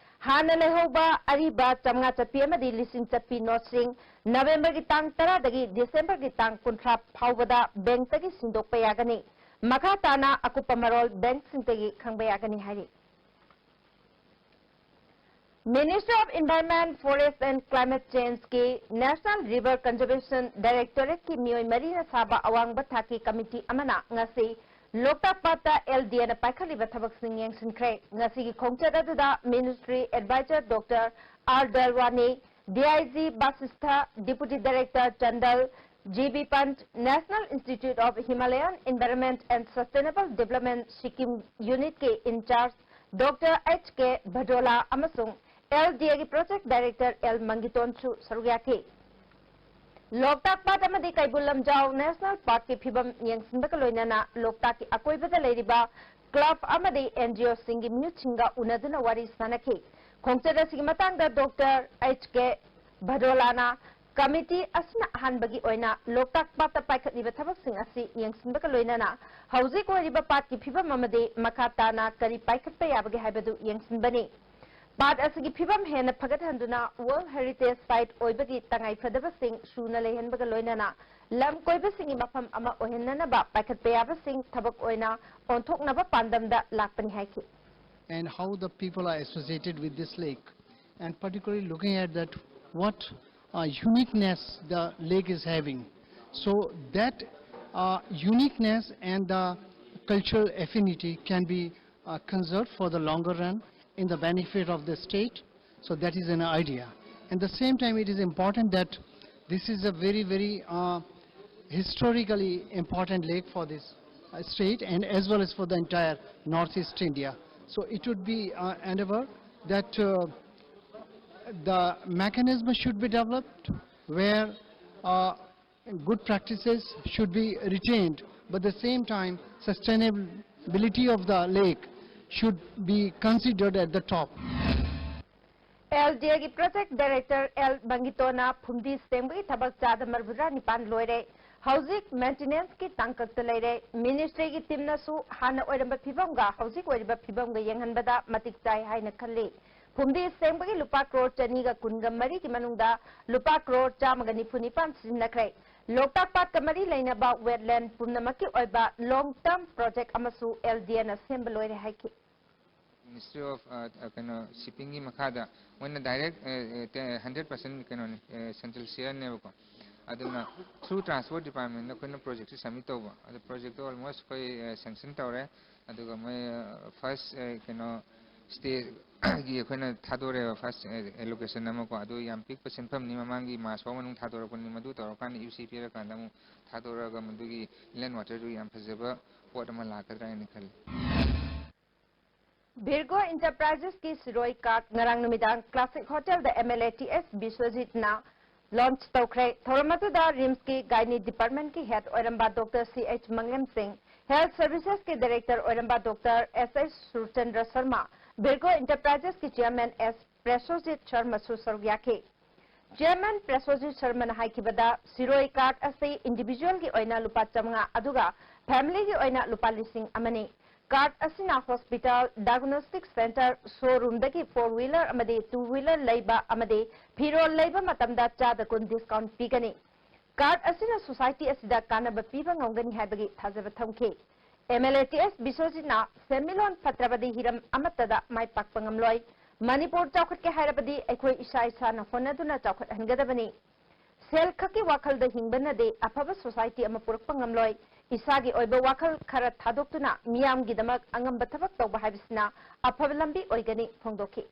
ꯍꯥꯟꯅ ꯂꯩꯍꯧꯕ ꯑꯔꯤꯕ ꯆꯥꯝꯃꯉꯥ ꯆꯠꯄꯤ ꯑꯃꯗꯤ ꯂꯤꯁꯤꯡ ꯆꯠꯄꯤ ꯅꯣꯠꯁꯤꯡ ꯅꯕꯦꯝꯕꯔꯒꯤ ꯇꯥꯡ ꯇꯔꯥꯗꯒꯤ ꯗꯤꯁꯦꯝꯕꯔꯒꯤ ꯇꯥꯡ ꯀꯨꯟꯊ꯭ꯔꯥ ꯐꯥꯎꯕꯗ ꯕꯦꯡꯛꯇꯒꯤ ꯁꯤꯟꯗꯣꯛꯄ ꯌꯥꯒꯅꯤ꯫ ꯃꯈꯥ ꯇꯥꯅ ꯑꯀꯨꯞꯄ ꯃꯔꯣꯜ ꯕꯦꯡꯛꯁꯤꯡꯗꯒꯤ ꯈꯪꯕ ꯌꯥꯒꯅꯤ ꯍꯥꯏꯔꯤ꯫ Ministry of Environment, Forest and Climate Changeꯀꯤ National River Conservation Directorateꯀꯤ ꯃꯤꯑꯣꯏ ꯃꯔꯤꯅ ꯁꯥꯕ ꯑꯋꯥꯡꯕ ꯊꯥꯛꯀꯤ ꯀꯃꯤꯇꯤ ꯑꯃꯅ ꯉꯁꯤ ꯂꯣꯛꯇꯥꯛ ꯄꯥꯠꯇ ꯑꯦꯜꯗꯤꯑꯦꯅ ꯄꯥꯏꯈꯠꯂꯤꯕ ꯊꯕꯛꯁꯤꯡ ꯌꯦꯡꯁꯤꯟꯈ꯭ꯔꯦ꯫ ꯉꯁꯤꯒꯤ ꯈꯣꯡꯆꯠ ꯑꯗꯨꯗ ministry adviser doctor R Dalwani, D I G Basistha, deputy director Chandel, G B Pant, National Institute of Himalayan Environment and Sustainable Development Sikkim ꯌꯨꯅꯤꯠꯀꯤ in charge doctor H K Badola ꯑꯃꯁꯨꯡ ꯑꯦꯜꯗꯤꯑꯦꯒꯤ ꯄ꯭ꯔꯣꯖꯦꯛ ꯗꯥꯏꯔꯦꯛꯇꯔ ꯑꯦꯜ ꯃꯪꯒꯤꯇꯣꯟꯁꯨ ꯁꯔꯨꯛ ꯌꯥꯈꯤ꯫ ꯂꯣꯛꯇꯥꯛ ꯄꯥꯠ ꯑꯃꯗꯤ ꯀꯩꯕꯨꯜ ꯂꯝꯖꯥꯎ ꯅꯦꯁꯅꯦꯜ ꯄꯥꯔꯛꯀꯤ ꯐꯤꯕꯝ ꯌꯦꯡꯁꯤꯟꯕꯒ ꯂꯣꯏꯅꯅ ꯂꯣꯛꯇꯥꯛꯀꯤ ꯑꯀꯣꯏꯕꯗ ꯂꯩꯔꯤꯕ ꯀ꯭ꯂꯕ ꯑꯃꯗꯤ ꯑꯦꯟꯖꯤꯑꯣꯁꯤꯡꯒꯤ ꯃꯤꯍꯨꯠꯁꯤꯡꯒ ꯎꯅꯗꯨꯅ ꯋꯥꯔꯤ ꯁꯥꯟꯅꯈꯤ꯫ ꯈꯣꯡꯆꯠ ꯑꯁꯤꯒꯤ ꯃꯇꯥꯡꯗ ꯗꯣꯛꯇꯔ ꯑꯩꯆ ꯀꯦ ꯚꯗꯣꯂꯥꯅ ꯀꯃꯤꯇꯤ ꯑꯁꯤꯅ ꯑꯍꯥꯟꯕꯒꯤ ꯑꯣꯏꯅ ꯂꯣꯛꯇꯥꯛ ꯄꯥꯠꯇ ꯄꯥꯏꯈꯠꯂꯤꯕ ꯊꯕꯛꯁꯤꯡ ꯑꯁꯤ ꯌꯦꯡꯁꯤꯟꯕꯒ ꯂꯣꯏꯅꯅ ꯍꯧꯖꯤꯛ ꯑꯣꯏꯔꯤꯕ ꯄꯥꯠꯀꯤ ꯐꯤꯕꯝ ꯑꯃꯗꯤ ꯃꯈꯥ ꯇꯥꯅ ꯀꯔꯤ ꯄꯥꯏꯈꯠꯄ ꯌꯥꯕꯒꯦ ꯍꯥꯏꯕꯗꯨ ꯌꯦꯡꯁꯤꯟꯕꯅꯤ꯫ ꯄꯥꯠ ꯑꯁꯤꯒꯤ ꯐꯤꯕꯝ ꯍꯦꯟꯅ ꯐꯒꯠꯍꯟꯗꯨꯅ World Heritage Site ꯑꯣꯏꯕꯒꯤ ꯇꯉꯥꯏꯐꯗꯕꯁꯤꯡ ꯁꯨꯅ ꯂꯩꯍꯟꯕꯒ ꯂꯣꯏꯅꯅ ꯂꯝ ꯀꯣꯏꯕꯁꯤꯡꯒꯤ ꯃꯐꯝ ꯑꯃ ꯑꯣꯏꯍꯟꯅꯅꯕ ꯄꯥꯏꯈꯠꯄ ꯌꯥꯕꯁꯤꯡ ꯊꯕꯛ ꯑꯣꯏꯅ ꯑꯣꯟꯊꯣꯛꯅꯕ ꯄꯥꯟꯗꯝꯗ ꯂꯥꯛꯄꯅꯤ ꯍꯥꯏꯈꯤ꯫ And how the people are associated with this lake, and particularly looking at that what uh, uniqueness the lake is having. So that uh, uniqueness and the cultural affinity can be uh, conserved for the longer run in the benefit of the state. So that is an idea. At the same time, it is important that this is a very, very uh, historically important lake for this uh, state and as well as for the entire northeast India. So it would be uh, endeavor that uh, the mechanism should be developed where uh, good practices should be retained, but the same time sustainability of the lake should be considered at the top. L ꯗꯤ ꯑꯦꯒꯤ project director L ꯃꯪꯒꯤꯇꯣꯅ ꯐꯨꯝꯗꯤ ꯁꯦꯡꯕꯒꯤ ꯊꯕꯛ ꯆꯥꯗ ꯃꯔꯤꯐꯨꯇꯔꯥ ꯅꯤꯄꯥꯟ ꯂꯣꯏꯔꯦ꯫ ꯍꯧꯖꯤꯛ ꯃꯦꯟꯇꯦꯅꯦꯟꯁꯀꯤ ꯇꯥꯡꯀꯛꯇ ꯂꯩꯔꯦ꯫ ꯃꯤꯅꯤꯁꯇ꯭ꯔꯤꯒꯤ ꯇꯤꯝꯅꯁꯨ ꯍꯥꯟꯅ ꯑꯣꯏꯔꯝꯕ ꯐꯤꯕꯝꯒ ꯍꯧꯖꯤꯛ ꯑꯣꯏꯔꯤꯕ ꯐꯤꯕꯝꯒ ꯌꯦꯡꯍꯟꯕꯗ ꯃꯇꯤꯛ ꯆꯥꯏ ꯍꯥꯏꯅ ꯈꯜꯂꯤ꯫ ꯐꯨꯝꯗꯤ ꯁꯦꯡꯕꯒꯤ ꯂꯨꯄꯥ ꯀ꯭ꯔꯣꯔ ꯆꯅꯤꯒ ꯀꯨꯟꯒ ꯃꯔꯤꯒꯤ ꯃꯅꯨꯡꯗ ꯂꯨꯄꯥ ꯀ꯭ꯔꯣꯔ ꯆꯥꯝꯃꯒ ꯅꯤꯐꯨ ꯅꯤꯄꯥꯟ ꯁꯤꯖꯤꯟꯅꯈ꯭ꯔꯦ꯫ ꯂꯣꯛꯇꯥꯛ ꯄꯥꯠꯀ ꯃꯔꯤ ꯂꯩꯅꯕ ꯋꯦꯠꯂꯦꯟ ꯄꯨꯝꯅꯃꯛꯀꯤ ꯑꯣꯏꯕ ꯂꯣꯡ ꯇꯔꯝ ꯄ꯭ꯔꯣꯖꯦꯛ ꯑꯃꯁꯨ ꯑꯦꯜ ꯗꯤ ꯑꯦꯅ ꯁꯦꯝꯕ ꯂꯣꯏꯔꯦ ꯍꯥꯏꯈꯤ꯫ Ministry of ꯀꯩꯅꯣ ꯁꯤꯞꯄꯤꯡꯒꯤ ꯃꯈꯥꯗ ꯃꯣꯏꯅ ꯗꯥꯏꯔꯦꯛ ꯍꯟꯗ꯭ꯔꯦꯠ ꯄꯥꯔꯁꯦꯟ ꯀꯩꯅꯣꯅꯤ, ꯁꯦꯟꯇ꯭ꯔꯦꯜ ꯁꯤꯌꯔꯅꯦꯕꯀꯣ꯫ ꯑꯗꯨꯅ ꯊ꯭ꯔꯨ ꯇ꯭ꯔꯥꯟꯁꯄꯣꯔꯠ ꯗꯤꯄꯥꯔꯠꯃꯦꯟꯗ ꯑꯩꯈꯣꯏꯅ ꯄ꯭ꯔꯣꯖꯦꯛꯁꯦ ꯁꯕꯃꯤꯠ ꯇꯧꯕ꯫ ꯑꯗꯣ ꯄ꯭ꯔꯣꯖꯦꯛꯇꯣ ꯑꯣꯜꯃꯣꯁ ꯑꯩꯈꯣꯏ ꯁꯦꯡꯁꯟ ꯇꯧꯔꯦ꯫ ꯑꯗꯨꯒ ꯃꯣꯏ ꯐꯥꯔꯁ ꯀꯩꯅꯣ ꯁ꯭ꯇꯦꯖꯒꯤ ꯑꯩꯈꯣꯏꯅ ꯊꯥꯗꯣꯔꯛꯑꯦꯕ, ꯐꯥꯔꯁ ꯑꯦꯂꯣꯀꯦꯁꯟ ꯑꯃꯀꯣ꯫ ꯑꯗꯨ ꯌꯥꯝ ꯄꯤꯛꯄ ꯁꯦꯟꯐꯝꯅꯤ, ꯃꯃꯥꯡꯒꯤ ꯃꯥꯔꯆ ꯐꯥꯎ ꯃꯅꯨꯡ ꯊꯥꯗꯣꯔꯛꯄꯅꯤ꯫ ꯃꯗꯨ ꯇꯧꯔꯀꯥꯟꯗ ꯌꯨ ꯁꯤ ꯄꯤꯔꯀꯥꯟꯗ ꯑꯃꯨꯛ ꯊꯥꯗꯣꯔꯛꯑꯒ ꯃꯗꯨꯒꯤ ꯏꯂꯦꯟ ꯋꯥꯇꯔꯗꯨ ꯌꯥꯝ ꯐꯖꯕ ꯄꯣꯠ ꯑꯃ ꯂꯥꯛꯀꯗ꯭ꯔꯥ ꯍꯥꯏꯅ ꯈꯜꯂꯤ꯫ ꯚꯤꯔꯒꯣ ꯏꯟꯇꯔꯄ꯭ꯔꯥꯏꯖꯦꯁꯀꯤ ꯁꯤꯔꯣꯏ ꯀꯥꯔꯠ ꯉꯔꯥꯡ ꯅꯨꯃꯤꯗꯥꯡ ꯀ꯭ꯂꯥꯁꯤꯛ ꯍꯣꯇꯦꯜꯗ M L A T S ꯕꯤꯁ꯭ꯋꯖꯤꯠꯅ ꯂꯣꯟꯆ ꯇꯧꯈ꯭ꯔꯦ꯫ ꯊꯧꯔꯝ ꯑꯗꯨꯗ ꯔꯤꯝꯁꯀꯤ ꯒꯥꯏꯅꯤ ꯗꯤꯄꯥꯔꯠꯃꯦꯟꯀꯤ ꯍꯦꯗ ꯑꯣꯏꯔꯝꯕ doctor C H Mangang Singh, health ꯁꯔꯚꯤꯁꯦꯁꯀꯤ ꯗꯥꯏꯔꯦꯛꯇꯔ ꯑꯣꯏꯔꯝꯕ doctor S H Surachandra Sharma, Virgo ꯏꯟꯇꯔꯄ꯭ꯔꯥꯏꯖꯦꯁꯀꯤ ꯆꯤꯌꯥꯔꯃꯦꯟ ꯑꯦꯁ ꯄ꯭ꯔꯦꯁꯣꯖꯤꯠ ꯁꯔꯃꯁꯨ ꯁꯔꯨꯛ ꯌꯥꯈꯤ꯫ ꯆꯤꯌꯥꯔꯃꯦꯟ ꯄ꯭ꯔꯦꯁꯣꯖꯤꯠ ꯁꯔꯃꯅ ꯍꯥꯏꯈꯤꯕꯗ, ꯁꯤꯔꯣꯏ ꯀꯥꯔꯠ ꯑꯁꯤ ꯏꯟꯗꯤꯚꯤꯖꯨꯋꯦꯜꯒꯤ ꯑꯣꯏꯅ ꯂꯨꯄꯥ ꯆꯥꯃꯉꯥ ꯑꯗꯨꯒ ꯐꯦꯃꯤꯂꯤꯒꯤ ꯑꯣꯏꯅ ꯂꯨꯄꯥ ꯂꯤꯁꯤꯡ ꯑꯃꯅꯤ꯫ ꯀꯥꯔꯠ ꯑꯁꯤꯅ ꯍꯣꯁꯄꯤꯇꯥꯜ, ꯗꯥꯏꯒꯅꯣꯁꯇꯤꯛ ꯁꯦꯟꯇꯔ, ꯁꯣꯔꯨꯝꯗꯒꯤ ꯐꯣꯔ ꯋꯤꯂꯔ ꯑꯃꯗꯤ ꯇꯨ ꯋꯤꯂꯔ ꯂꯩꯕ ꯑꯃꯗꯤ ꯐꯤꯔꯣꯜ ꯂꯩꯕ ꯃꯇꯝꯗ ꯆꯥꯗ ꯀꯨꯟ ꯗꯤꯁꯀꯥꯎꯟꯠ ꯄꯤꯒꯅꯤ꯫ ꯀꯥꯔꯠ ꯑꯁꯤꯅ ꯁꯣꯁꯥꯏꯇꯤ ꯑꯁꯤꯗ ꯀꯥꯟꯅꯕ ꯄꯤꯕ ꯉꯝꯒꯅꯤ ꯍꯥꯏꯕꯒꯤ ꯊꯥꯖꯕ ꯊꯝꯈꯤ꯫ M L A T S ꯕꯤꯁ꯭ꯋꯖꯤꯠꯅ ꯁꯦꯟꯃꯤꯠꯂꯣꯟ ꯐꯠꯇ꯭ꯔꯕꯗꯤ ꯍꯤꯔꯝ ꯑꯃꯠꯇꯗ ꯃꯥꯏ ꯄꯥꯛꯄ ꯉꯝꯂꯣꯏ꯫ ꯃꯅꯤꯄꯨꯔ ꯆꯥꯎꯈꯠꯀꯦ ꯍꯥꯏꯔꯕꯗꯤ ꯑꯩꯈꯣꯏ ꯏꯁꯥ ꯏꯁꯥꯅ ꯍꯣꯠꯅꯗꯨꯅ ꯆꯥꯎꯈꯠꯍꯟꯒꯗꯕꯅꯤ꯫ ꯁꯦꯜ ꯈꯛꯀꯤ ꯋꯥꯈꯜꯗ ꯍꯤꯡꯕꯅꯗꯤ ꯑꯐꯕ ꯁꯣꯁꯥꯏꯇꯤ ꯑꯃ ꯄꯨꯔꯛꯄ ꯉꯝꯂꯣꯏ꯫ ꯏꯁꯥꯒꯤ ꯑꯣꯏꯕ ꯋꯥꯈꯜ ꯈꯔ ꯊꯥꯗꯣꯛꯇꯨꯅ ꯃꯤꯌꯥꯝꯒꯤꯗꯃꯛ ꯑꯉꯝꯕ ꯊꯕꯛ ꯇꯧꯕ ꯍꯥꯏꯕꯁꯤꯅ ꯑꯐꯕ ꯂꯝꯕꯤ ꯑꯣꯏꯒꯅꯤ ꯐꯣꯡꯗꯣꯛꯈꯤ꯫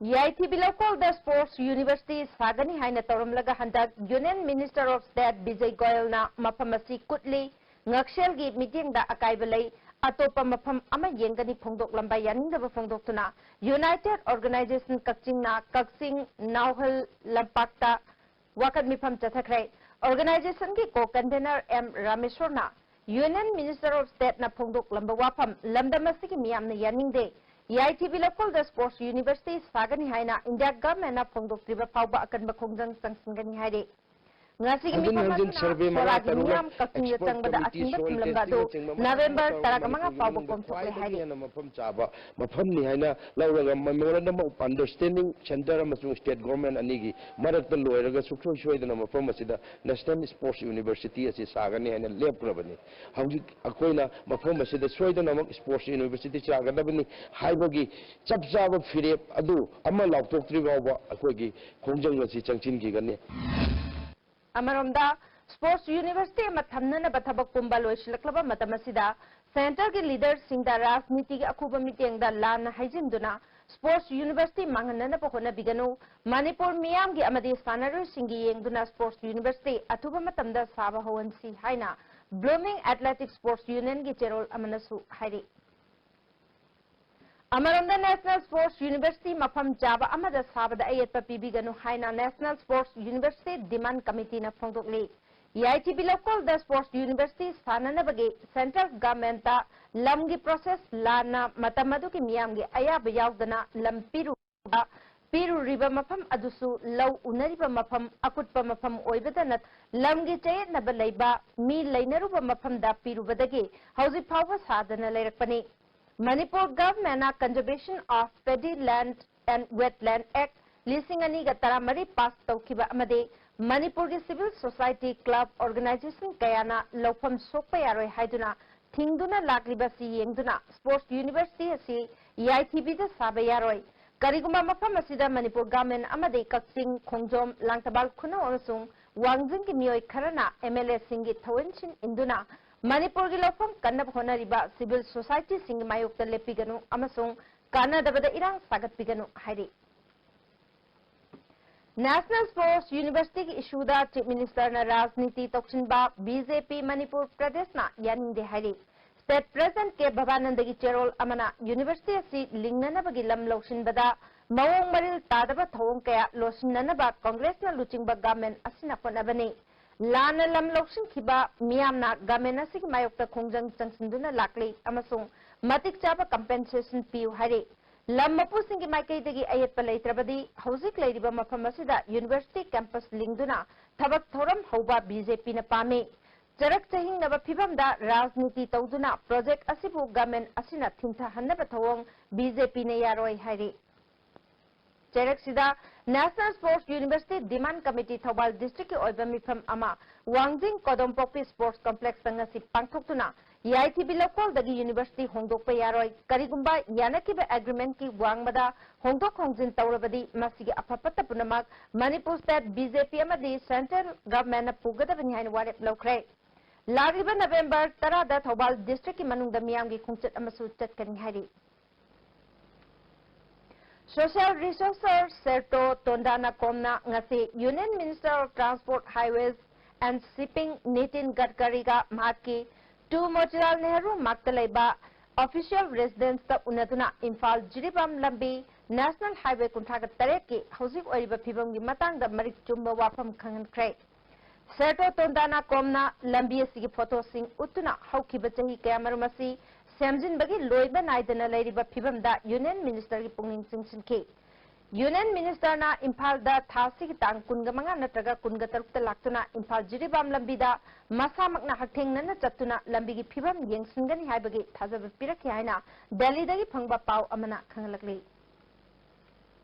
ꯌꯥꯏꯊꯤꯕꯤ ꯂꯧꯀꯣꯜꯗ Sports University ꯁꯥꯒꯅꯤ ꯍꯥꯏꯅ ꯇꯧꯔꯝꯂꯒ ꯍꯟꯗꯛ Union Minister of State ꯕꯤꯖꯩ ꯒꯣꯌꯜꯅ ꯃꯐꯝ ꯑꯁꯤ ꯀꯨꯠꯂꯤ, ꯉꯛꯁꯦꯜꯒꯤ ꯃꯤꯠꯌꯦꯡꯗ ꯑꯀꯥꯏꯕ ꯂꯩ, ꯑꯇꯣꯞꯄ ꯃꯐꯝ ꯑꯃ ꯌꯦꯡꯒꯅꯤ ꯐꯣꯡꯗꯣꯛꯂꯝꯕ ꯌꯥꯅꯤꯡꯗꯕ ꯐꯣꯡꯗꯣꯛꯇꯨꯅ United Organization ꯀꯛꯆꯤꯡꯅ ꯀꯛꯆꯤꯡ ꯅꯥꯎꯍꯜ ꯂꯝꯄꯥꯛꯇ ꯋꯥꯀꯠ ꯃꯤꯐꯝ ꯆꯠꯊꯈ꯭ꯔꯦ꯫ Organizationꯒꯤ co-convener ꯑꯦꯝ ꯔꯥꯃꯦꯁꯣꯔꯅ Union Minister of Stateꯅ ꯐꯣꯡꯗꯣꯛꯂꯝꯕ ꯋꯥꯐꯝ ꯂꯝꯗꯝ ꯑꯁꯤꯒꯤ ꯃꯤꯌꯥꯝꯅ ꯌꯥꯅꯤꯡꯗꯦ꯫ ꯌꯥꯏꯊꯤꯕꯤ ꯂꯧꯀꯣꯜꯗ Sports University ꯁꯥꯒꯅꯤ ꯍꯥꯏꯅ India Governmentꯅ ꯐꯣꯡꯗꯣꯛꯇ꯭ꯔꯤꯕ ꯐꯥꯎꯕ ꯑꯀꯟꯕ ꯈꯣꯡꯖꯪ ꯆꯪꯁꯤꯟꯒꯅꯤ ꯍꯥꯏꯔꯤ꯫ ꯉꯁꯤꯒꯤ ꯍꯟꯖꯤꯟ ꯃꯤꯐꯝ ꯍꯟꯖꯤꯟ ꯑꯁꯤꯅ survey ꯃꯉꯥ ꯁꯣꯔꯥꯒꯤ ꯇꯔꯨꯛ ꯃꯤꯌꯥꯝ ꯀꯛꯆꯤꯡꯗ expert ꯆꯪꯕꯗ committee, ꯑꯊꯤꯡꯕ soil ꯊꯝꯂꯝꯕ testing ꯑꯗꯨ ꯅꯆꯤꯡꯕ ꯃꯉꯥ November ꯇꯔꯨꯛ ꯇꯔꯥꯃꯉꯥ ꯃꯅꯤꯄꯨꯔꯒꯤ ꯐꯥꯎꯕ ꯃꯅꯨꯡꯗ ꯀꯣꯝꯊꯣꯛꯂꯦ ꯈ꯭ꯋꯥꯏꯗꯒꯤ ꯍꯥꯏꯔꯤ꯫ ꯍꯦꯟꯅ ꯃꯐꯝ ꯆꯥꯕ ꯃꯐꯝꯅꯤ ꯍꯥꯏꯅ ꯂꯧꯔꯒ Memorandum of Understanding Centre ꯑꯃꯁꯨꯡ State Government ꯑꯅꯤꯒꯤ ꯃꯔꯛꯇ ꯂꯣꯏꯔꯒ ꯁꯨꯡꯁꯣꯏ ꯁꯣꯏꯗꯅ ꯃꯐꯝ ꯑꯁꯤꯗ National Sports University ꯑꯁꯤ ꯁꯥꯒꯅꯤ ꯍꯥꯏꯅ ꯂꯦꯞꯈ꯭ꯔꯕꯅꯤ꯫ ꯍꯧꯖꯤꯛ ꯑꯩꯈꯣꯏꯅ ꯃꯐꯝ ꯑꯁꯤꯗ ꯁꯣꯏꯗꯅꯃꯛ Sports University ꯁꯥꯒꯗꯕꯅꯤ ꯍꯥꯏꯕꯒꯤ ꯆꯞ ꯆꯥꯕ ꯐꯤꯔꯦꯞ ꯑꯗꯨ ꯑꯃ ꯂꯥꯎꯊꯣꯛꯇ꯭ꯔꯤ ꯐꯥꯎꯕ ꯑꯩꯈꯣꯏꯒꯤ ꯈꯣꯡꯖꯪ ꯑꯁꯤ ꯆꯪꯁꯤꯟꯈꯤꯒꯅꯤ꯫ ꯑꯃꯔꯣꯝꯗ, Sports University ꯑꯃ ꯊꯝꯅꯅꯕ ꯊꯕꯛ ꯄꯨꯝꯕ ꯂꯣꯏꯁꯤꯜꯂꯛꯂꯕ ꯃꯇꯝ ꯑꯁꯤꯗ, Centreꯒꯤ leaderꯁꯤꯡꯗ ꯔꯥꯖꯅꯤꯇꯤꯒꯤ ꯑꯈꯨꯕ ꯃꯤꯠꯌꯦꯡꯗ ꯂꯥꯟꯅ ꯍꯩꯖꯤꯟꯗꯨꯅ Sports University ꯃꯥꯡꯍꯟꯅꯅꯕ ꯍꯣꯠꯅꯕꯤꯒꯅꯨ꯫ ꯃꯅꯤꯄꯨꯔ ꯃꯤꯌꯥꯝꯒꯤ ꯑꯃꯗꯤ ꯁꯥꯟꯅꯔꯣꯏꯁꯤꯡꯒꯤ ꯌꯦꯡꯗꯨꯅ Sports University ꯑꯊꯨꯕ ꯃꯇꯝꯗ ꯁꯥꯕ ꯍꯧꯍꯟꯁꯤ ꯍꯥꯏꯅ Blooming Athletic Sports Unionꯒꯤ ꯆꯦꯔꯣꯜ ꯑꯃꯅꯁꯨ ꯍꯥꯏꯔꯤ꯫ ꯑꯃꯔꯣꯝꯗ, National Sports University ꯃꯐꯝ ꯆꯥꯕ ꯑꯃꯗ ꯁꯥꯕꯗ ꯑꯌꯦꯠꯄ ꯄꯤꯕꯤꯒꯅꯨ ꯍꯥꯏꯅ National Sports University Demand Committeeꯅ ꯐꯣꯡꯗꯣꯛꯂꯤ꯫ ꯌꯥꯏꯊꯤꯕꯤ ꯂꯧꯀꯣꯜꯗ Sports University ꯁꯥꯅꯅꯕꯒꯤ Central Governmentꯇ ꯂꯝꯒꯤ process ꯂꯥꯟꯅ ꯃꯇꯝ ꯑꯗꯨꯒꯤ ꯃꯤꯌꯥꯝꯒꯤ ꯑꯌꯥꯕ ꯌꯥꯎꯗꯅ ꯂꯝ ꯄꯤꯔꯨꯕ, ꯄꯤꯔꯨꯔꯤꯕ ꯃꯐꯝ ꯑꯗꯨꯁꯨ ꯂꯧ ꯎꯅꯔꯤꯕ ꯃꯐꯝ, ꯑꯀꯨꯠꯄ ꯃꯐꯝ ꯑꯣꯏꯕꯗ ꯅꯠ-, ꯂꯝꯒꯤ ꯆꯌꯦꯠꯅꯕ ꯂꯩꯕ ꯃꯤ ꯂꯩꯅꯔꯨꯕ ꯃꯐꯝꯗ ꯄꯤꯔꯨꯕꯗꯒꯤ ꯍꯧꯖꯤꯛ ꯐꯥꯎꯕ ꯁꯥꯗꯅ ꯂꯩꯔꯛꯄꯅꯤ꯫ Manipur Governmentꯅ Conservation of Paddy Land and Wetland Act ꯂꯤꯁꯤꯡ ꯑꯅꯤꯒ ꯇꯔꯥꯃꯔꯤ pass ꯇꯧꯈꯤꯕ ꯑꯃꯗꯤ ꯃꯅꯤꯄꯨꯔꯒꯤ civil society club organization ꯀꯌꯥꯅ ꯂꯧꯐꯝ ꯁꯣꯛꯄ ꯌꯥꯔꯣꯏ ꯍꯥꯏꯗꯨꯅ ꯊꯤꯡꯗꯨꯅ ꯂꯥꯛꯂꯤꯕꯁꯤ ꯌꯦꯡꯗꯨꯅ Sports University ꯑꯁꯤ ꯌꯥꯏꯊꯤꯕꯤꯗ ꯁꯥꯕ ꯌꯥꯔꯣꯏ꯫ ꯀꯔꯤꯒꯨꯝꯕ ꯃꯐꯝ ꯑꯁꯤꯗ ꯃꯅꯤꯄꯨꯔ Government ꯑꯃꯗꯤ ꯀꯛꯆꯤꯡ, ꯈꯣꯡꯖꯣꯝ, ꯂꯥꯡꯊꯕꯥꯜ ꯈꯨꯅꯧ ꯑꯃꯁꯨꯡ ꯋꯥꯡꯖꯤꯡꯒꯤ ꯃꯤꯑꯣꯏ ꯈꯔꯅ MLAꯁꯤꯡꯒꯤ ꯊꯧꯑꯣꯏꯟꯁꯤꯟ ꯏꯟꯗꯨꯅ ꯃꯅꯤꯄꯨꯔꯒꯤ ꯂꯧꯐꯝ ꯀꯟꯅꯕ ꯍꯣꯠꯅꯔꯤꯕ civil societyꯁꯤꯡꯒꯤ ꯃꯥꯌꯣꯛꯇ ꯂꯦꯞꯄꯤꯒꯅꯨ ꯑꯃꯁꯨꯡ ꯀꯥꯟꯅꯗꯕꯗ ꯏꯔꯥꯡ ꯁꯥꯒꯠꯄꯤꯒꯅꯨ ꯍꯥꯏꯔꯤ꯫ National Sports University ꯒꯤ issue ꯗ Chief Minister ꯅ ꯔꯥꯖꯅꯤꯇꯤ ꯇꯧꯁꯤꯟꯕ B J P ꯃꯅꯤꯄꯨꯔ ꯄ꯭ꯔꯗꯦꯁꯅ ꯌꯥꯅꯤꯡꯗꯦ ꯍꯥꯏꯔꯤ꯫ State President K ꯚꯕꯥꯅꯟꯗꯒꯤ ꯆꯦꯔꯣꯜ ꯑꯃꯅ university ꯑꯁꯤ ꯂꯤꯡꯅꯅꯕꯒꯤ ꯂꯝ ꯂꯧꯁꯤꯟꯕꯗ ꯃꯑꯣꯡ ꯃꯔꯤꯜ ꯇꯥꯗꯕ ꯊꯧꯑꯣꯡ ꯀꯌꯥ ꯂꯣꯠꯁꯤꯟꯅꯅꯕ ꯀꯪꯒ꯭ꯔꯦꯁꯅ ꯂꯨꯆꯤꯡꯕ government ꯑꯁꯤꯅ ꯍꯣꯠꯅꯕꯅꯤ꯫ ꯂꯥꯟꯅ ꯂꯝ ꯂꯧꯁꯤꯟꯈꯤꯕ ꯃꯤꯌꯥꯝꯅ government ꯑꯁꯤꯒꯤ ꯃꯥꯌꯣꯛꯇ ꯈꯣꯡꯖꯪ ꯆꯪꯁꯤꯟꯗꯨꯅ ꯂꯥꯛꯂꯤ ꯑꯃꯁꯨꯡ ꯃꯇꯤꯛ ꯆꯥꯕ compensation ꯄꯤꯌꯨ ꯍꯥꯏꯔꯤ꯫ ꯂꯝ ꯃꯄꯨꯁꯤꯡꯒꯤ ꯃꯥꯏꯀꯩꯗꯒꯤ ꯑꯌꯦꯠꯄ ꯂꯩꯇ꯭ꯔꯕꯗꯤ ꯍꯧꯖꯤꯛ ꯂꯩꯔꯤꯕ ꯃꯐꯝ ꯑꯁꯤꯗ university campus ꯂꯤꯡꯗꯨꯅ ꯊꯕꯛ ꯊꯧꯔꯝ ꯍꯧꯕ B J P ꯅ ꯄꯥꯝꯃꯤ꯫ ꯆꯔꯛ ꯆꯍꯤꯡꯅꯕ ꯐꯤꯚꯝꯗ ꯔꯥꯖꯅꯤꯇꯤ ꯇꯧꯗꯨꯅ project ꯑꯁꯤꯕꯨ government ꯑꯁꯤꯅ ꯊꯤꯡꯊꯍꯟꯅꯕ ꯊꯧꯑꯣꯡ B J P ꯅ ꯌꯥꯔꯣꯏ ꯍꯥꯏꯔꯤ꯫ ꯆꯩꯔꯛꯁꯤꯗ National Sports University Demand Committee Thoubal district ꯀꯤ ꯑꯣꯏꯕ ꯃꯤꯐꯝ ꯑꯃ ꯋꯥꯡꯖꯤꯡ ꯀꯣꯗꯣꯝꯄꯣꯛꯄꯤ Sports Complex ꯇ ꯉꯁꯤ ꯄꯥꯡꯊꯣꯛꯇꯨꯅ ꯌꯥꯏꯊꯤꯕꯤ ꯂꯧꯀꯣꯜꯗꯒꯤ university ꯍꯣꯡꯗꯣꯛꯄ ꯌꯥꯔꯣꯏ, ꯀꯔꯤꯒꯨꯝꯕ ꯌꯥꯅꯈꯤꯕ agreement ꯀꯤ ꯋꯥꯡꯃꯗ ꯍꯣꯡꯗꯣꯛ ꯍꯣꯡꯖꯤꯟ ꯇꯧꯔꯕꯗꯤ ꯃꯁꯤꯒꯤ ꯑꯐ ꯐꯠꯇ ꯄꯨꯝꯅꯃꯛ Manipur state B J P ꯑꯃꯗꯤ central government ꯅ ꯄꯨꯒꯗꯕꯅꯤ ꯍꯥꯏꯅ ꯋꯥꯔꯦꯞ ꯂꯧꯈ꯭ꯔꯦ꯫ ꯂꯥꯛꯂꯤꯕ November ꯇꯔꯥꯗ ꯊꯧꯕꯥꯜ district ꯀꯤ ꯃꯅꯨꯡꯗ ꯃꯤꯌꯥꯝꯒꯤ ꯈꯣꯡꯆꯠ ꯑꯃꯁꯨ ꯆꯠꯀꯅꯤ ꯍꯥꯏꯔꯤ꯫ Social Resource Serto ꯇꯣꯟꯗꯥꯅ ꯀꯣꯝꯅ ꯉꯁꯤ Union Minister of Transport, Highways and Shipping Nitin ꯒꯗꯀꯔꯤꯒ ꯃꯍꯥꯛꯀꯤ two ꯃꯣꯇꯤꯂꯥꯜ ꯅꯦꯍꯔꯨ ꯃꯥꯔꯒꯇ ꯂꯩꯕ official residence ꯇ ꯎꯅꯗꯨꯅ ꯏꯝꯐꯥꯜ ꯖꯤꯔꯤꯕꯥꯝ ꯂꯝꯕꯤ National Highway ꯀꯨꯟꯊ꯭ꯔꯥꯒ ꯇꯔꯦꯠꯀꯤ ꯍꯧꯖꯤꯛ ꯑꯣꯏꯔꯤꯕ ꯐꯤꯕꯝꯒꯤ ꯃꯇꯥꯡꯗ ꯃꯔꯤꯛ ꯆꯨꯝꯕ ꯋꯥꯐꯝ ꯈꯪꯍꯟꯈ꯭ꯔꯦ꯫ ꯁꯦꯔꯇꯣ ꯇꯣꯟꯗꯥꯅ ꯀꯣꯝꯅ ꯂꯝꯕꯤ ꯑꯁꯤꯒꯤ ꯐꯣꯇꯣꯁꯤꯡ ꯎꯠꯇꯨꯅ ꯍꯧꯈꯤꯕ ꯆꯍꯤ ꯀꯌꯥꯃꯔꯨꯝ ꯑꯁꯤ ꯁꯦꯝꯖꯤꯟꯕꯒꯤ ꯂꯣꯏꯕ ꯅꯥꯏꯗꯅ ꯂꯩꯔꯤꯕ ꯐꯤꯕꯝꯗ Union Minister ꯒꯤ ꯄꯨꯛꯅꯤꯡ ꯆꯤꯡꯁꯤꯟꯈꯤ꯫ Union Minister ꯅ ꯏꯝꯐꯥꯜꯗ ꯊꯥ ꯑꯁꯤꯒꯤ ꯇꯥꯡ ꯀꯨꯟꯃꯉꯥ ꯅꯠꯇ꯭ꯔꯒ ꯀꯨꯟꯇꯔꯨꯛꯇ ꯂꯥꯛꯇꯨꯅ ꯏꯝꯐꯥꯜ ꯖꯤꯔꯤꯕꯥꯝ ꯂꯝꯕꯤꯗ ꯃꯁꯥꯃꯛꯅ ꯍꯛꯊꯦꯡꯅꯅ ꯆꯠꯇꯨꯅ ꯂꯝꯕꯤꯒꯤ ꯐꯤꯕꯝ ꯌꯦꯡꯁꯤꯟꯒꯅꯤ ꯍꯥꯏꯕꯒꯤ ꯊꯥꯖꯕ ꯄꯤꯔꯛꯈꯤ ꯍꯥꯏꯅ ꯗꯦꯜꯂꯤꯗꯒꯤ ꯐꯪꯕ ꯄꯥꯎ ꯑꯃꯅ ꯈꯪꯍꯜꯂꯛꯂꯤ꯫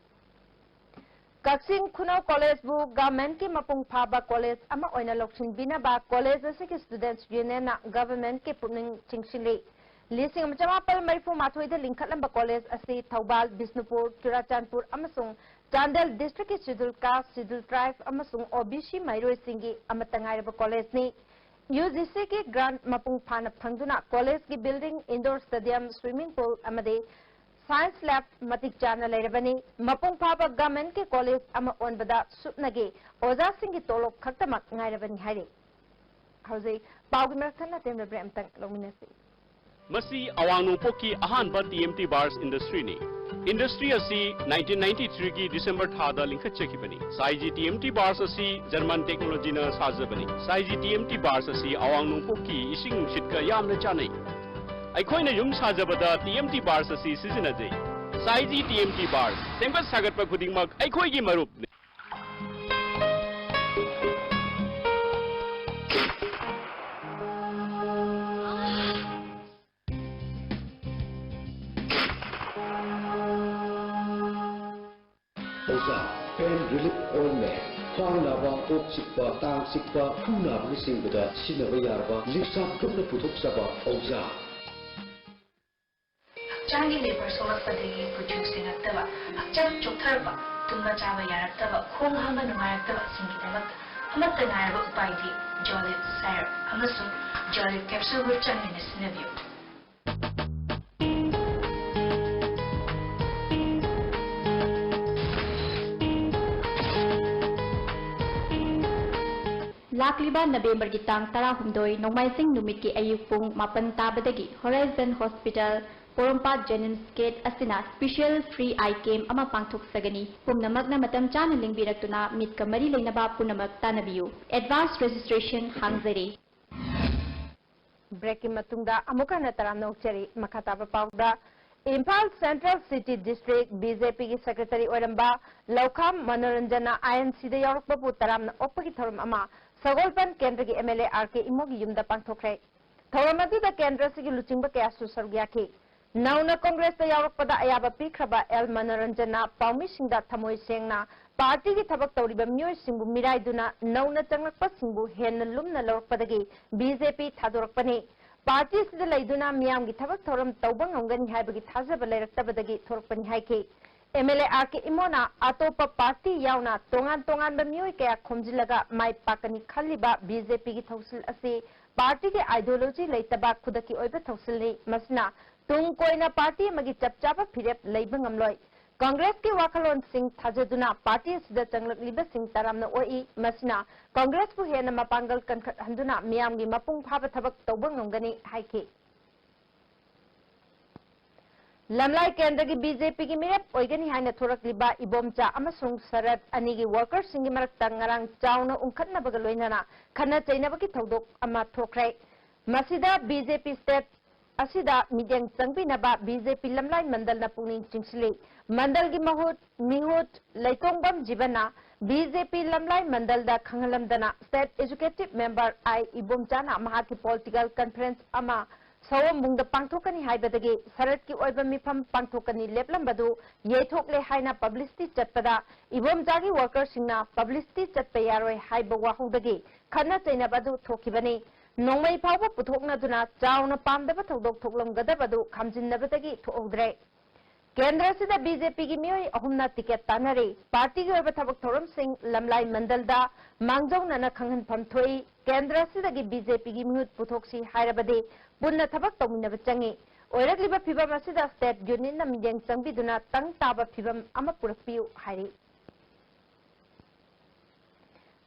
ꯀꯛꯆꯤꯡ ꯈꯨꯅꯧ college ꯕꯨ government ꯀꯤ ꯃꯄꯨꯡ ꯐꯥꯕ college ꯑꯃ ꯑꯣꯏꯅ ꯂꯧꯁꯤꯟꯕꯤꯅꯕ college ꯑꯁꯤꯒꯤ Students Union ꯅ government ꯀꯤ ꯄꯨꯛꯅꯤꯡ ꯆꯤꯡꯁꯤꯜꯂꯤ꯫ ꯂꯤꯁꯤꯡ ꯑꯃ ꯆꯃꯥꯄꯜ ꯃꯔꯤꯐꯨ ꯃꯥꯊꯣꯏꯗ ꯂꯤꯡꯈꯠꯂꯝꯕ college ꯑꯁꯤ ꯊꯧꯕꯥꯜ, ꯕꯤꯁꯅꯨꯄꯨꯔ, ꯆꯨꯔꯥꯆꯥꯟꯄꯨꯔ ꯑꯃꯁꯨꯡ ꯆꯥꯟꯗꯦꯜ district ꯀꯤ Scheduled Caste, Scheduled Tribe ꯑꯃꯁꯨꯡ O B C ꯃꯍꯩꯔꯣꯏꯁꯤꯡꯒꯤ ꯑꯃꯠꯇ ꯉꯥꯏꯔꯕ college ꯅꯤ꯫ U G C ꯒꯤ grant ꯃꯄꯨꯡ ꯐꯥꯅ ꯐꯪꯗꯨꯅ college ꯀꯤ building, indoor stadium, swimming pool ꯑꯃꯗꯤ Science lab ꯃꯇꯤꯛ ꯆꯥꯅ ꯂꯩꯔꯕꯅꯤ꯫ ꯃꯄꯨꯡ ꯐꯥꯕ government ꯀꯤ college ꯑꯃ ꯑꯣꯟꯕꯗ ꯁꯨꯞꯅꯒꯤ ꯑꯣꯖꯥꯁꯤꯡꯒꯤ ꯇꯣꯂꯣꯞ ꯈꯛꯇꯃꯛ ꯉꯥꯏꯔꯕꯅꯤ ꯍꯥꯏꯔꯤ꯫ ꯍꯧꯖꯤꯛ ꯄꯥꯎꯒꯤ ꯃꯔꯛ ꯊꯠꯅ ꯇꯦꯟꯕ break ꯑꯃꯇꯪ ꯂꯧꯃꯤꯟꯅꯁꯤ꯫ ꯃꯁꯤ ꯑꯋꯥꯡ ꯅꯣꯡꯄꯣꯛꯀꯤ ꯑꯍꯥꯟꯕ T M T Bars industry ꯅꯤ꯫ Industry ꯑꯁꯤ nineteen ninety-three ꯒꯤ December ꯊꯥꯗ ꯂꯤꯡꯈꯠꯆꯈꯤꯕꯅꯤ꯫ Saiji T M T Bars ꯑꯁꯤ German technology ꯅ ꯁꯥꯖꯕꯅꯤ꯫ Saiji T M T Bars ꯑꯁꯤ ꯑꯋꯥꯡ ꯅꯣꯡꯄꯣꯛꯀꯤ ꯏꯁꯤꯡ ꯅꯨꯡꯁꯤꯠꯀ ꯌꯥꯝꯅ ꯆꯥꯟꯅꯩ꯫ ꯑꯩꯈꯣꯏꯅ ꯌꯨꯝ ꯁꯥꯖꯕꯗ T M T Bars ꯑꯁꯤ ꯁꯤꯖꯤꯟꯅꯖꯩ꯫ Saiji T M T Bars, ꯁꯦꯝꯒꯠ ꯁꯥꯒꯠꯄ ꯈꯨꯗꯤꯡꯃꯛ ꯑꯩꯈꯣꯏꯒꯤ ꯃꯔꯨꯞꯅꯤ꯫ ꯑꯣꯖꯥ, pain relief ointment, ꯈ꯭ꯋꯥꯡ ꯅꯥꯕ, ꯀꯣꯛ ꯆꯤꯛꯄ, ꯇꯥꯡ ꯆꯤꯛꯄ, ꯈꯨ ꯅꯥꯕꯅꯆꯤꯡꯕꯗ ꯁꯤꯖꯤꯟꯅꯕ ꯌꯥꯔꯕ ꯂꯤꯛꯁꯥꯞ ꯒ꯭ꯔꯨꯞꯅ ꯄꯨꯊꯣꯛꯆꯕ ꯑꯣꯖꯥ꯫ ꯍꯛꯆꯥꯡꯒꯤ labor ꯁꯣꯛꯂꯛꯄꯗꯒꯤ ꯀꯨꯆꯨ ꯁꯦꯡꯉꯛꯇꯕ, ꯍꯛꯆꯥꯡ ꯆꯣꯛꯊꯔꯛꯄ, ꯇꯨꯝꯕ ꯆꯥꯕ ꯌꯥꯔꯛꯇꯕ, ꯈꯣꯡ ꯍꯥꯝꯕ ꯅꯨꯡꯉꯥꯏꯔꯛꯇꯕꯁꯤꯡꯒꯤꯗꯃꯛꯇ ꯑꯃꯠꯇ ꯉꯥꯏꯔꯕ ꯎꯄꯥꯏꯗꯤ Jolib Syrup ꯑꯃꯁꯨꯡ Jolib capsule ꯒ ꯆꯥꯡ ꯅꯥꯏꯅ ꯁꯤꯖꯤꯟꯅꯕꯤꯌꯨ꯫ ꯂꯥꯛꯂꯤꯕ ꯅꯕꯦꯝꯕꯔꯒꯤ ꯇꯥꯡ ꯇꯔꯥꯍꯨꯝꯗꯣꯏ, ꯅꯣꯡꯃꯥꯏꯖꯤꯡ ꯅꯨꯃꯤꯠꯀꯤ ꯑꯌꯨꯛ ꯄꯨꯡ ꯃꯥꯄꯟ ꯇꯥꯕꯗꯒꯤ Horizon Hospital, ꯄꯣꯔꯣꯝꯄꯥꯠ JNIMS gate ꯑꯁꯤꯅ special free eye camp ꯑꯃ ꯄꯥꯡꯊꯣꯛꯆꯒꯅꯤ꯫ ꯄꯨꯝꯅꯃꯛꯅ ꯃꯇꯝ ꯆꯥꯅ ꯂꯦꯡꯕꯤꯔꯛꯇꯨꯅ ꯃꯤꯠꯀ ꯃꯔꯤ ꯂꯩꯅꯕ ꯄꯨꯝꯅꯃꯛ ꯇꯥꯟꯅꯕꯤꯌꯨ꯫ Advance registration ꯍꯥꯡꯖꯔꯤ꯫ Break ꯀꯤ ꯃꯇꯨꯡꯗ ꯑꯃꯨꯛ ꯍꯟꯅ ꯇꯔꯥꯝꯅ ꯑꯣꯛꯆꯔꯤ꯫ ꯃꯈꯥ ꯇꯥꯕ ꯄꯥꯎꯗ, Imphal Central City District B J P ꯒꯤ secretary ꯑꯣꯏꯔꯝꯕ ꯂꯧꯈꯥꯝ ꯃꯅꯣꯔꯟꯖꯟꯅ I N C ꯗ ꯌꯥꯎꯔꯛꯄꯕꯨ ꯇꯔꯥꯝꯅ ꯑꯣꯛꯄꯒꯤ ꯊꯧꯔꯝ ꯑꯃ ꯁꯒꯣꯜꯕꯟ ꯀꯦꯟꯗ꯭ꯔꯒꯤ M L A R K ꯏꯃꯣꯒꯤ ꯌꯨꯝꯗ ꯄꯥꯡꯊꯣꯛꯈ꯭ꯔꯦ꯫ ꯊꯧꯔꯝ ꯑꯗꯨꯗ ꯀꯦꯟꯗ꯭ꯔ ꯑꯁꯤꯒꯤ ꯂꯨꯆꯤꯡꯕ ꯀꯌꯥꯁꯨ ꯁꯔꯨꯛ ꯌꯥꯈꯤ꯫ ꯅꯧꯅ ꯀꯣꯡꯒ꯭ꯔꯦꯁꯇ ꯌꯥꯎꯔꯛꯄꯗ ꯑꯌꯥꯕ ꯄꯤꯈ꯭ꯔꯕ ꯑꯦꯜ ꯃꯅꯣꯔꯟꯖꯟꯅ ꯄꯥꯎꯃꯤꯁꯤꯡꯗ ꯊꯃꯣꯏ ꯁꯦꯡꯅ ꯄꯥꯔꯇꯤꯒꯤ ꯊꯕꯛ ꯇꯧꯔꯤꯕ ꯃꯤꯑꯣꯏꯁꯤꯡꯕꯨ ꯃꯤꯔꯥꯏꯗꯨꯅ ꯅꯧꯅ ꯆꯪꯂꯛꯄꯁꯤꯡꯕꯨ ꯍꯦꯟꯅ ꯂꯨꯝꯅ ꯂꯧꯔꯛꯄꯗꯒꯤ B J P ꯊꯥꯗꯣꯔꯛꯄꯅꯤ꯫ ꯄꯥꯔꯇꯤ ꯑꯁꯤꯗ ꯂꯩꯗꯨꯅ ꯃꯤꯌꯥꯝꯒꯤ ꯊꯕꯛ ꯊꯧꯔꯝ ꯇꯧꯕ ꯉꯝꯒꯅꯤ ꯍꯥꯏꯕꯒꯤ ꯊꯥꯖꯕ ꯂꯩꯔꯛꯇꯕꯗꯒꯤ ꯊꯣꯔꯛꯄꯅꯤ ꯍꯥꯏꯈꯤ꯫ M L A R K ꯏꯃꯣꯅ ꯑꯇꯣꯞꯄ ꯄꯥꯔꯇꯤ ꯌꯥꯎꯅ ꯇꯣꯉꯥꯟ ꯇꯣꯉꯥꯟꯕ ꯃꯤꯑꯣꯏ ꯀꯌꯥ ꯈꯣꯝꯖꯤꯜꯂꯒ ꯃꯥꯏ ꯄꯥꯛꯀꯅꯤ ꯈꯜꯂꯤꯕ B J P ꯒꯤ ꯊꯧꯁꯤꯜ ꯑꯁꯤ ꯄꯥꯔꯇꯤꯒꯤ ideology ꯂꯩꯇꯕ ꯈꯨꯗꯛꯀꯤ ꯑꯣꯏꯕ ꯊꯧꯁꯤꯜꯅꯤ꯫ ꯃꯁꯤꯅ ꯇꯨꯡ ꯀꯣꯏꯅ ꯄꯥꯔꯇꯤ ꯑꯃꯒꯤ ꯆꯞ ꯆꯥꯕ ꯐꯤꯔꯦꯞ ꯂꯩꯕ ꯉꯝꯂꯣꯏ꯫ ꯀꯪꯒ꯭ꯔꯦꯁꯀꯤ ꯋꯥꯈꯜꯂꯣꯟꯁꯤꯡ ꯊꯥꯖꯗꯨꯅ ꯄꯥꯔꯇꯤ ꯑꯁꯤꯗ ꯆꯪꯂꯛꯂꯤꯕꯁꯤꯡ ꯇꯔꯥꯝꯅ ꯑꯣꯛꯏ꯫ ꯃꯁꯤꯅ ꯀꯪꯒ꯭ꯔꯦꯁꯄꯨ ꯍꯦꯟꯅ ꯃꯄꯥꯡꯒꯜ ꯀꯟꯈꯠꯍꯟꯗꯨꯅ ꯃꯤꯌꯥꯝꯒꯤ ꯃꯄꯨꯡ ꯐꯥꯕ ꯊꯕꯛ ꯇꯧꯕ ꯉꯝꯒꯅꯤ ꯍꯥꯏꯈꯤ꯫ ꯂꯝꯂꯥꯏ ꯀꯦꯟꯗ꯭ꯔꯒꯤ ꯕꯤ ꯖꯦ ꯄꯤꯒꯤ ꯃꯤꯔꯦꯞ ꯑꯣꯏꯒꯅꯤ ꯍꯥꯏꯅ ꯊꯣꯔꯛꯂꯤꯕ ꯏꯕꯣꯝꯆꯥ ꯑꯃꯁꯨꯡ ꯁꯔꯠ ꯑꯅꯤꯒꯤ ꯋꯥꯔꯀꯔꯁꯤꯡꯒꯤ ꯃꯔꯛꯇ ꯉꯔꯥꯡ ꯆꯥꯎꯅ ꯎꯪꯈꯠꯅꯕꯒ ꯂꯣꯏꯅꯅ ꯈꯠꯅ ꯆꯩꯅꯕꯒꯤ ꯊꯧꯗꯣꯛ ꯑꯃ ꯊꯣꯛꯈ꯭ꯔꯦ꯫ ꯃꯁꯤꯗ ꯕꯤ ꯖꯦ ꯄꯤ ꯁ꯭ꯇꯦꯠ ꯑꯁꯤꯗ ꯃꯤꯠꯌꯦꯡ ꯆꯪꯕꯤꯅꯕ ꯕꯤ ꯖꯦ ꯄꯤ ꯂꯝꯂꯥꯏ ꯃꯟꯗꯜꯅ ꯄꯨꯛꯅꯤꯡ ꯆꯤꯡꯁꯤꯜꯂꯤ꯫ ꯃꯟꯗꯜꯒꯤ ꯃꯍꯨꯠ ꯃꯤꯍꯨꯠ ꯂꯩꯇꯣꯡꯕꯝ ꯖꯤꯕꯟꯅ ꯕꯤ ꯖꯦ ꯄꯤ ꯂꯝꯂꯥꯏ ꯃꯟꯗꯜꯗ ꯈꯪꯍꯜꯂꯝꯗꯅ ꯁ꯭ꯇꯦꯠ ꯑꯦꯖꯨꯀꯦꯇꯤꯚ ꯃꯦꯝꯕꯔ ꯑꯥꯏ ꯏꯕꯣꯝꯆꯥꯅ ꯃꯍꯥꯛꯀꯤ ꯄꯣꯂꯤꯇꯤꯀꯦꯜ ꯀꯟꯐꯔꯦꯟꯁ ꯑꯃ ꯁꯑꯣꯝꯕꯨꯡꯗ ꯄꯥꯡꯊꯣꯛꯀꯅꯤ ꯍꯥꯏꯕꯗꯒꯤ ꯁꯔꯠꯀꯤ ꯑꯣꯏꯕ ꯃꯤꯐꯝ ꯄꯥꯡꯊꯣꯛꯀꯅꯤ ꯂꯦꯞꯂꯝꯕꯗꯨ ꯌꯩꯊꯣꯛꯂꯦ ꯍꯥꯏꯅ ꯄꯕ꯭ꯂꯤꯁꯤꯇꯤ ꯆꯠꯄꯗ ꯏꯕꯣꯝꯆꯥꯒꯤ ꯋꯥꯔꯀꯔꯁꯤꯡꯅ ꯄꯕ꯭ꯂꯤꯁꯤꯇꯤ ꯆꯠꯄ ꯌꯥꯔꯣꯏ ꯍꯥꯏꯕ ꯋꯥꯍꯧꯗꯒꯤ ꯈꯠꯅ ꯆꯩꯅꯕ ꯑꯗꯨ ꯊꯣꯛꯈꯤꯕꯅꯤ꯫ ꯅꯣꯡꯃꯩ ꯐꯥꯎꯕ ꯄꯨꯊꯣꯛꯅꯗꯨꯅ ꯆꯥꯎꯅ ꯄꯥꯝꯗꯕ ꯊꯧꯗꯣꯛ ꯊꯣꯛꯂꯝꯒꯗꯕ ꯑꯗꯨ ꯈꯥꯝꯖꯤꯟꯅꯕꯗꯒꯤ ꯊꯣꯛꯍꯧꯗ꯭ꯔꯦ꯫ ꯀꯦꯟꯗ꯭ꯔ ꯑꯁꯤꯗ ꯕꯤ ꯖꯦ ꯄꯤꯒꯤ ꯃꯤꯑꯣꯏ ꯑꯍꯨꯝꯅ ꯇꯤꯀꯦꯠ ꯇꯥꯟꯅꯔꯤ꯫ ꯄꯥꯔꯇꯤꯒꯤ ꯑꯣꯏꯕ ꯊꯕꯛ ꯊꯧꯔꯝꯁꯤꯡ ꯂꯝꯂꯥꯏ ꯃꯟꯗꯜꯗ ꯃꯥꯡꯖꯧꯅꯅ ꯈꯪꯍꯟꯐꯝ ꯊꯣꯛꯏ꯫ ꯀꯦꯟꯗ꯭ꯔ ꯑꯁꯤꯗꯒꯤ ꯕꯤ ꯖꯦ ꯄꯤꯒꯤ ꯃꯤꯍꯨꯠ ꯄꯨꯊꯣꯛꯁꯤ ꯍꯥꯏꯔꯕꯗꯤ ꯄꯨꯟꯅ ꯊꯕꯛ ꯇꯧꯃꯤꯟꯅꯕ ꯆꯪꯏ꯫ ꯑꯣꯏꯔꯛꯂꯤꯕ ꯐꯤꯚꯝ ꯑꯁꯤꯗ ꯁ꯭ꯇꯦꯠ ꯌꯨꯅꯤꯌꯟꯅ ꯃꯤꯠꯌꯦꯡ ꯆꯪꯕꯤꯗꯨꯅ ꯇꯪ ꯇꯥꯕ ꯐꯤꯚꯝ ꯑꯃ ꯄꯨꯔꯛꯄꯤꯌꯨ ꯍꯥꯏꯔꯤ꯫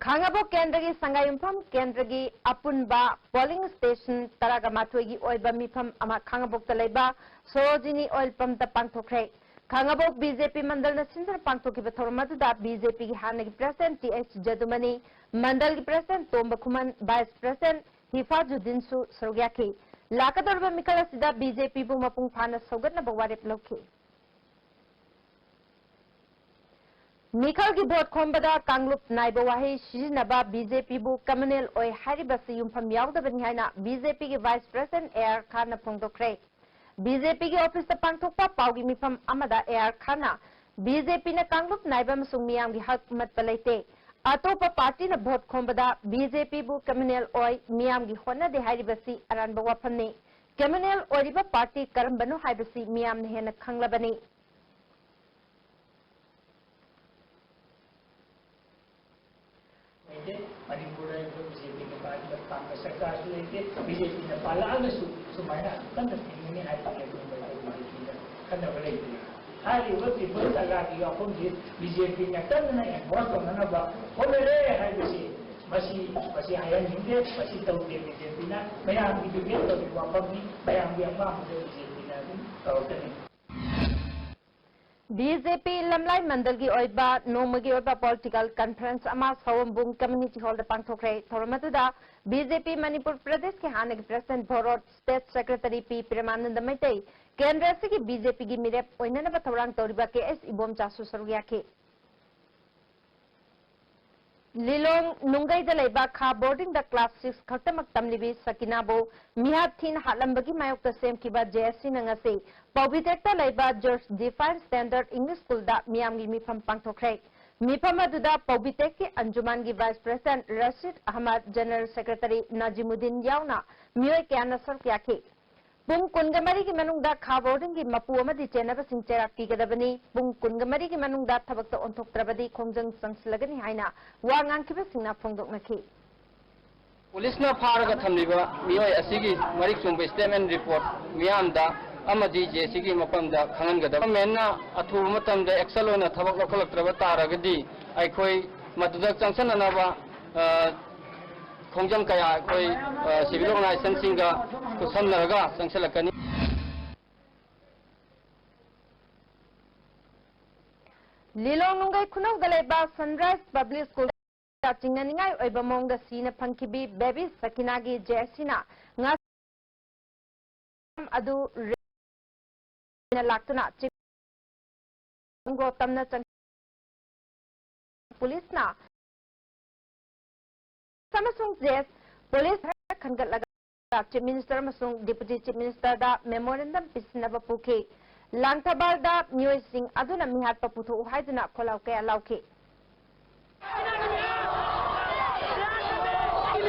ꯈꯥꯉꯕꯣꯛ ꯀꯦꯟꯗ꯭ꯔꯒꯤ ꯁꯉꯥꯏꯌꯨꯝꯐꯝ ꯀꯦꯟꯗ꯭ꯔꯒꯤ ꯑꯄꯨꯟꯕ ꯄꯣꯂꯤꯡ ꯁ꯭ꯇꯦꯁꯟ ꯇꯔꯥꯒ ꯃꯥꯊꯣꯏꯒꯤ ꯑꯣꯏꯕ ꯃꯤꯐꯝ ꯑꯃ ꯈꯥꯉꯕꯣꯛꯇ ꯂꯩꯕ ꯁꯣꯔꯣꯖꯤꯅꯤ ꯑꯣꯏꯜ ꯄꯝꯇ ꯄꯥꯡꯊꯣꯛꯈ꯭ꯔꯦ꯫ ꯈꯥꯉꯕꯣꯛ ꯕꯤ ꯖꯦ ꯄꯤ ꯃꯟꯗꯜꯅ ꯁꯤꯟꯗꯨꯅ ꯄꯥꯡꯊꯣꯛꯈꯤꯕ ꯊꯧꯔꯝ ꯑꯗꯨꯗ ꯕꯤ ꯖꯦ ꯄꯤꯒꯤ ꯍꯥꯟꯅꯒꯤ ꯄ꯭ꯔꯦꯁꯤꯗꯦꯟꯠ ꯇꯤ ꯑꯩꯆ ꯖꯗꯨꯃꯅꯤ, ꯃꯟꯗꯜꯒꯤ ꯄ꯭ꯔꯦꯁꯤꯗꯦꯟꯠ ꯇꯣꯝꯕ ꯈꯨꯃꯟ, ꯚꯥꯏꯁ ꯄ꯭ꯔꯦꯁꯤꯗꯦꯟꯠ ꯍꯤꯐꯥꯖꯨꯗꯤꯟꯁꯨ ꯁꯔꯨꯛ ꯌꯥꯈꯤ꯫ ꯂꯥꯛꯀꯗꯧꯔꯤꯕ ꯃꯤꯈꯜ ꯑꯁꯤꯗ ꯕꯤ ꯖꯦ ꯄꯤꯕꯨ ꯃꯄꯨꯡ ꯐꯥꯅ ꯁꯧꯒꯠꯅꯕ ꯋꯥꯔꯦꯞ ꯂꯧꯈꯤ꯫ ꯃꯤꯈꯜꯒꯤ ꯚꯣꯠ ꯈꯣꯝꯕꯗ ꯀꯥꯡꯂꯨꯞ ꯅꯥꯏꯕ ꯋꯥꯍꯩ ꯁꯤꯖꯤꯟꯅꯕ ꯕꯤ ꯖꯦ ꯄꯤꯕꯨ ꯀ꯭ꯔꯤꯃꯤꯅꯦꯜ ꯑꯣꯏ ꯍꯥꯏꯔꯤꯕꯁꯤ ꯌꯨꯝꯐꯝ ꯌꯥꯎꯗꯕꯅꯤ ꯍꯥꯏꯅ ꯕꯤ ꯖꯦ ꯄꯤꯒꯤ ꯚꯥꯏꯁ ꯄ꯭ꯔꯦꯁꯤꯗꯦꯟꯠ ꯑꯦ ꯑꯥꯔ ꯈꯥꯟꯅ ꯐꯣꯡꯗꯣꯛꯈ꯭ꯔꯦ꯫ ꯕꯤ ꯖꯦ ꯄꯤꯒꯤ ꯑꯣꯐꯤꯁꯇ ꯄꯥꯡꯊꯣꯛꯄ ꯄꯥꯎꯒꯤ ꯃꯤꯐꯝ ꯑꯃꯗ ꯑꯦ ꯑꯥꯔ ꯈꯥꯟꯅ ꯕꯤ ꯖꯦ ꯄꯤꯅ ꯀꯥꯡꯂꯨꯞ ꯅꯥꯏꯕ ꯑꯃꯁꯨꯡ ꯃꯤꯌꯥꯝꯒꯤ ꯍꯛ ꯃꯠꯄ ꯂꯩꯇꯦ꯫ ꯑꯇꯣꯞꯄ ꯄꯥꯔꯇꯤꯅ ꯚꯣꯠ ꯈꯣꯝꯕꯗ ꯕꯤ ꯖꯦ ꯄꯤꯕꯨ ꯀ꯭ꯔꯤꯃꯤꯅꯦꯜ ꯑꯣꯏ, ꯃꯤꯌꯥꯝꯒꯤ ꯍꯣꯠꯅꯗꯦ ꯍꯥꯏꯔꯤꯕꯁꯤ ꯑꯔꯥꯟꯕ ꯋꯥꯐꯝꯅꯤ꯫ ꯀ꯭ꯔꯤꯃꯤꯅꯦꯜ ꯑꯣꯏꯔꯤꯕ ꯄꯥꯔꯇꯤ ꯀꯔꯝꯕꯅꯣ ꯍꯥꯏꯕꯁꯤ ꯃꯤꯌꯥꯝꯅ ꯍꯦꯟꯅ ꯈꯪꯂꯕꯅꯤ꯫ ꯂꯩꯇꯦ꯫ ꯃꯅꯤꯄꯨꯔꯗ ꯑꯩꯈꯣꯏ ꯕꯤ ꯖꯦ ꯄꯤꯅ ꯄꯥꯟꯕ ꯄꯥꯟꯕ ꯁꯔꯀꯥꯔꯁꯨ ꯂꯩꯇꯦ꯫ ꯕꯤ ꯖꯦ ꯄꯤꯅ ꯄꯥꯜꯂꯛꯑꯒꯁꯨ ꯁꯨꯃꯥꯏꯅ ꯑꯗꯨꯝ ꯀꯟꯅ ꯊꯤꯡꯒꯅꯤ ꯍꯥꯏꯕꯒꯤ ꯑꯗꯨꯒꯨꯝꯕ ꯑꯩꯈꯣꯏ ꯃꯅꯤꯄꯨꯔꯗ ꯈꯟꯅꯕ ꯂꯩꯇꯦ꯫ ꯍꯥꯏꯔꯤꯕ ꯇ꯭ꯔꯤꯄꯜ ꯇꯂꯥꯛꯀꯤ ꯋꯥꯐꯝꯁꯤ ꯕꯤ ꯖꯦ ꯄꯤꯅ ꯀꯟꯅ ꯑꯦꯟꯐꯣꯔꯁ ꯇꯧꯅꯅꯕ ꯍꯣꯠꯅꯔꯦ ꯍꯥꯏꯕꯁꯤ ꯃꯁꯤ, ꯃꯁꯤ ꯍꯥꯏꯍꯟꯅꯤꯡꯗꯦ, ꯃꯁꯤ ꯇꯧꯗꯦ꯫ ꯕꯤ ꯖꯦ ꯄꯤꯅ ꯃꯌꯥꯝꯒꯤ ꯗꯤꯕꯦꯠ ꯇꯧꯔꯤꯕ ꯋꯥꯐꯝꯅꯤ, ꯃꯌꯥꯝꯒꯤ ꯑꯄꯥꯝꯕꯗ ꯕꯤ ꯖꯦ ꯄꯤꯅ ꯑꯗꯨꯝ ꯇꯧꯔꯛꯀꯅꯤ꯫ ꯕꯤ ꯖꯦ ꯄꯤ ꯂꯝꯂꯥꯏ ꯃꯟꯗꯜꯒꯤ ꯑꯣꯏꯕ ꯅꯣꯡꯃꯒꯤ ꯑꯣꯏꯕ ꯄꯣꯂꯤꯇꯤꯀꯦꯜ ꯀꯟꯐꯔꯦꯟꯁ ꯑꯃ ꯁꯑꯣꯝꯕꯨꯡ ꯀꯝꯃ꯭ꯌꯨꯅꯤꯇꯤ ꯍꯣꯜꯗ ꯄꯥꯡꯊꯣꯛꯈ꯭ꯔꯦ꯫ ꯊꯧꯔꯝ ꯑꯗꯨꯗ ꯕꯤ ꯖꯦ ꯄꯤ ꯃꯅꯤꯄꯨꯔ ꯄ꯭ꯔꯗꯦꯁꯀꯤ ꯍꯥꯟꯅꯒꯤ ꯄ꯭ꯔꯦꯁꯤꯗꯦꯟꯠ ꯚꯣꯔꯣꯠ, ꯁ꯭ꯇꯦꯠ ꯁꯦꯀ꯭ꯔꯦꯇꯔꯤ ꯄꯤ ꯄ꯭ꯔꯦꯃꯥꯅꯟꯗ ꯃꯩꯇꯩ, ꯀꯦꯟꯗ꯭ꯔ ꯑꯁꯤꯒꯤ ꯕꯤ ꯖꯦ ꯄꯤꯒꯤ ꯃꯤꯔꯦꯞ ꯑꯣꯏꯅꯅꯕ ꯊꯧꯔꯥꯡ ꯇꯧꯔꯤꯕ ꯀꯦ ꯑꯦꯁ ꯏꯕꯣꯝꯆꯥꯁꯨ ꯁꯔꯨꯛ ꯌꯥꯈꯤ꯫ ꯂꯤꯂꯣꯡ ꯅꯨꯡꯒꯩꯗ ꯂꯩꯕ ꯈꯥ ꯕꯣꯔꯗꯤꯡꯗ ꯀ꯭ꯂꯥꯁ ꯁꯤꯛꯁ ꯈꯛꯇꯃꯛ ꯇꯝꯂꯤꯕꯤ ꯁꯀꯤꯅꯥꯕꯨ ꯃꯤꯍꯥꯠ ꯊꯤꯅ ꯍꯥꯠꯂꯝꯕꯒꯤ ꯃꯥꯌꯣꯛꯇ ꯁꯦꯝꯈꯤꯕ ꯖꯦ ꯑꯦꯁ ꯁꯤꯅ ꯉꯁꯤ ꯄꯥꯎꯕꯤꯇꯦꯛꯇ ꯂꯩꯕ ꯖꯣꯔꯖ ꯗꯤꯐꯥꯏꯟ ꯁ꯭ꯇꯦꯟꯗꯔꯗ ꯏꯪꯂꯤꯁ ꯁ꯭ꯀꯨꯜꯗ ꯃꯤꯌꯥꯝꯒꯤ ꯃꯤꯐꯝ ꯄꯥꯡꯊꯣꯛꯈ꯭ꯔꯦ꯫ ꯃꯤꯐꯝ ꯑꯗꯨꯗ ꯄꯥꯎꯕꯤꯇꯦꯛꯀꯤ ꯑꯟꯖꯨꯃꯥꯟꯒꯤ ꯚꯥꯏꯁ ꯄ꯭ꯔꯦꯁꯤꯗꯦꯟꯠ ꯔꯁꯤꯗ ꯑꯍꯃꯗ, ꯖꯦꯅꯔꯦꯜ ꯁꯦꯀ꯭ꯔꯦꯇꯔꯤ ꯅꯥꯖꯤꯃꯨꯗꯤꯟ ꯌꯥꯎꯅ ꯃꯤꯑꯣꯏ ꯀꯌꯥꯅ ꯁꯔꯨꯛ ꯌꯥꯈꯤ꯫ ꯄꯨꯡ ꯀꯨꯟꯒ ꯃꯔꯤꯒꯤ ꯃꯅꯨꯡꯗ ꯈꯥ ꯕꯣꯔꯗꯤꯡꯒꯤ ꯃꯄꯨ ꯑꯃꯗꯤ ꯆꯦꯟꯅꯕꯁꯤꯡ ꯆꯩꯔꯥꯛ ꯄꯤꯒꯗꯕꯅꯤ꯫ ꯄꯨꯡ ꯀꯨꯟꯒ ꯃꯔꯤꯒꯤ ꯃꯅꯨꯡꯗ ꯊꯕꯛꯇ ꯑꯣꯟꯊꯣꯛꯇ꯭ꯔꯕꯗꯤ ꯈꯣꯡꯖꯪ ꯆꯪꯁꯤꯜꯂꯒꯅꯤ ꯍꯥꯏꯅ ꯋꯥ ꯉꯥꯡꯈꯤꯕꯁꯤꯡꯅ ꯐꯣꯡꯗꯣꯛꯅꯈꯤ꯫ ꯄꯨꯂꯤꯁꯅ ꯐꯥꯔꯒ ꯊꯝꯂꯤꯕ ꯃꯤꯑꯣꯏ ꯑꯁꯤꯒꯤ ꯃꯔꯤꯛ ꯆꯨꯝꯕ ꯁ꯭ꯇꯦꯠꯃꯦꯟꯠ ꯔꯤꯄꯣꯔꯠ ꯃꯤꯌꯥꯝꯗ ꯑꯃꯗꯤ ꯖꯦ ꯑꯦꯁ ꯁꯤꯒꯤ ꯃꯐꯝꯗ ꯈꯪꯍꯟꯒꯗꯕ꯫ ꯒꯚꯔꯟꯃꯦꯟꯠꯅ ꯑꯊꯨꯕ ꯃꯇꯝꯗ ꯑꯦꯛꯁꯟ ꯑꯣꯏꯅ ꯊꯕꯛ ꯂꯧꯈꯠꯂꯛꯇ꯭ꯔꯕ ꯇꯥꯔꯒꯗꯤ ꯑꯩꯈꯣꯏ ꯃꯗꯨꯗ ꯆꯪꯁꯤꯟꯅꯅꯕ, ꯑ, ꯈꯣꯡꯖꯪ ꯀꯌꯥ ꯑꯩꯈꯣꯏ, ꯑ, ꯁꯤꯚꯤꯜ ꯑꯣꯔꯒꯅꯥꯏꯖꯦꯁꯟꯁꯤꯡꯒ ꯈꯨꯠꯁꯝꯅꯔꯒ ꯆꯪꯁꯤꯜꯂꯛꯀꯅꯤ꯫ ꯂꯤꯂꯣꯡ ꯅꯨꯡꯒꯩ ꯈꯨꯅꯧꯗ ꯂꯩꯕ ꯁꯟꯔꯥꯏꯖ ꯄꯕ꯭ꯂꯤꯛ ꯁ꯭ꯀꯨꯜꯗ ꯆꯤꯡꯅꯅꯤꯡꯉꯥꯏ ꯑꯣꯏꯕ ꯃꯑꯣꯡꯗ ꯁꯤꯅ ꯐꯪꯈꯤꯕꯤ ꯕꯦꯕꯤ ꯁꯀꯤꯅꯥꯒꯤ ꯖꯦ ꯑꯦꯁ ꯁꯤꯅ ꯉꯥ ꯑꯗꯨ ꯂꯥꯛꯇꯨꯅ ꯆꯤꯡꯒꯣ ꯇꯝꯅ ꯆꯪ-, ꯄꯨꯂꯤꯁꯅ ꯑꯃꯁꯨꯡ ꯖꯦ ꯑꯦꯁ ꯄꯨꯂꯤꯁ ꯈꯟꯒꯠꯂꯒ ꯆꯤꯐ ꯃꯤꯅꯤꯁꯇꯔ ꯑꯃꯁꯨꯡ ꯗꯤꯄꯨꯇꯤ ꯆꯤꯐ ꯃꯤꯅꯤꯁꯇꯔꯗ ꯃꯦꯃꯣꯔꯦꯟꯗꯝ ꯄꯤꯁꯤꯟꯅꯕ ꯄꯨꯈꯤ꯫ ꯂꯥꯡꯊꯕꯥꯜꯗ ꯃꯤꯑꯣꯏꯁꯤꯡ ꯑꯗꯨꯅ ꯃꯤꯍꯥꯠꯄ ꯄꯨꯊꯣꯛꯎ ꯍꯥꯏꯗꯨꯅ ꯈꯣꯜꯂꯥꯎ ꯀꯌꯥ ꯂꯥꯎꯈꯤ꯫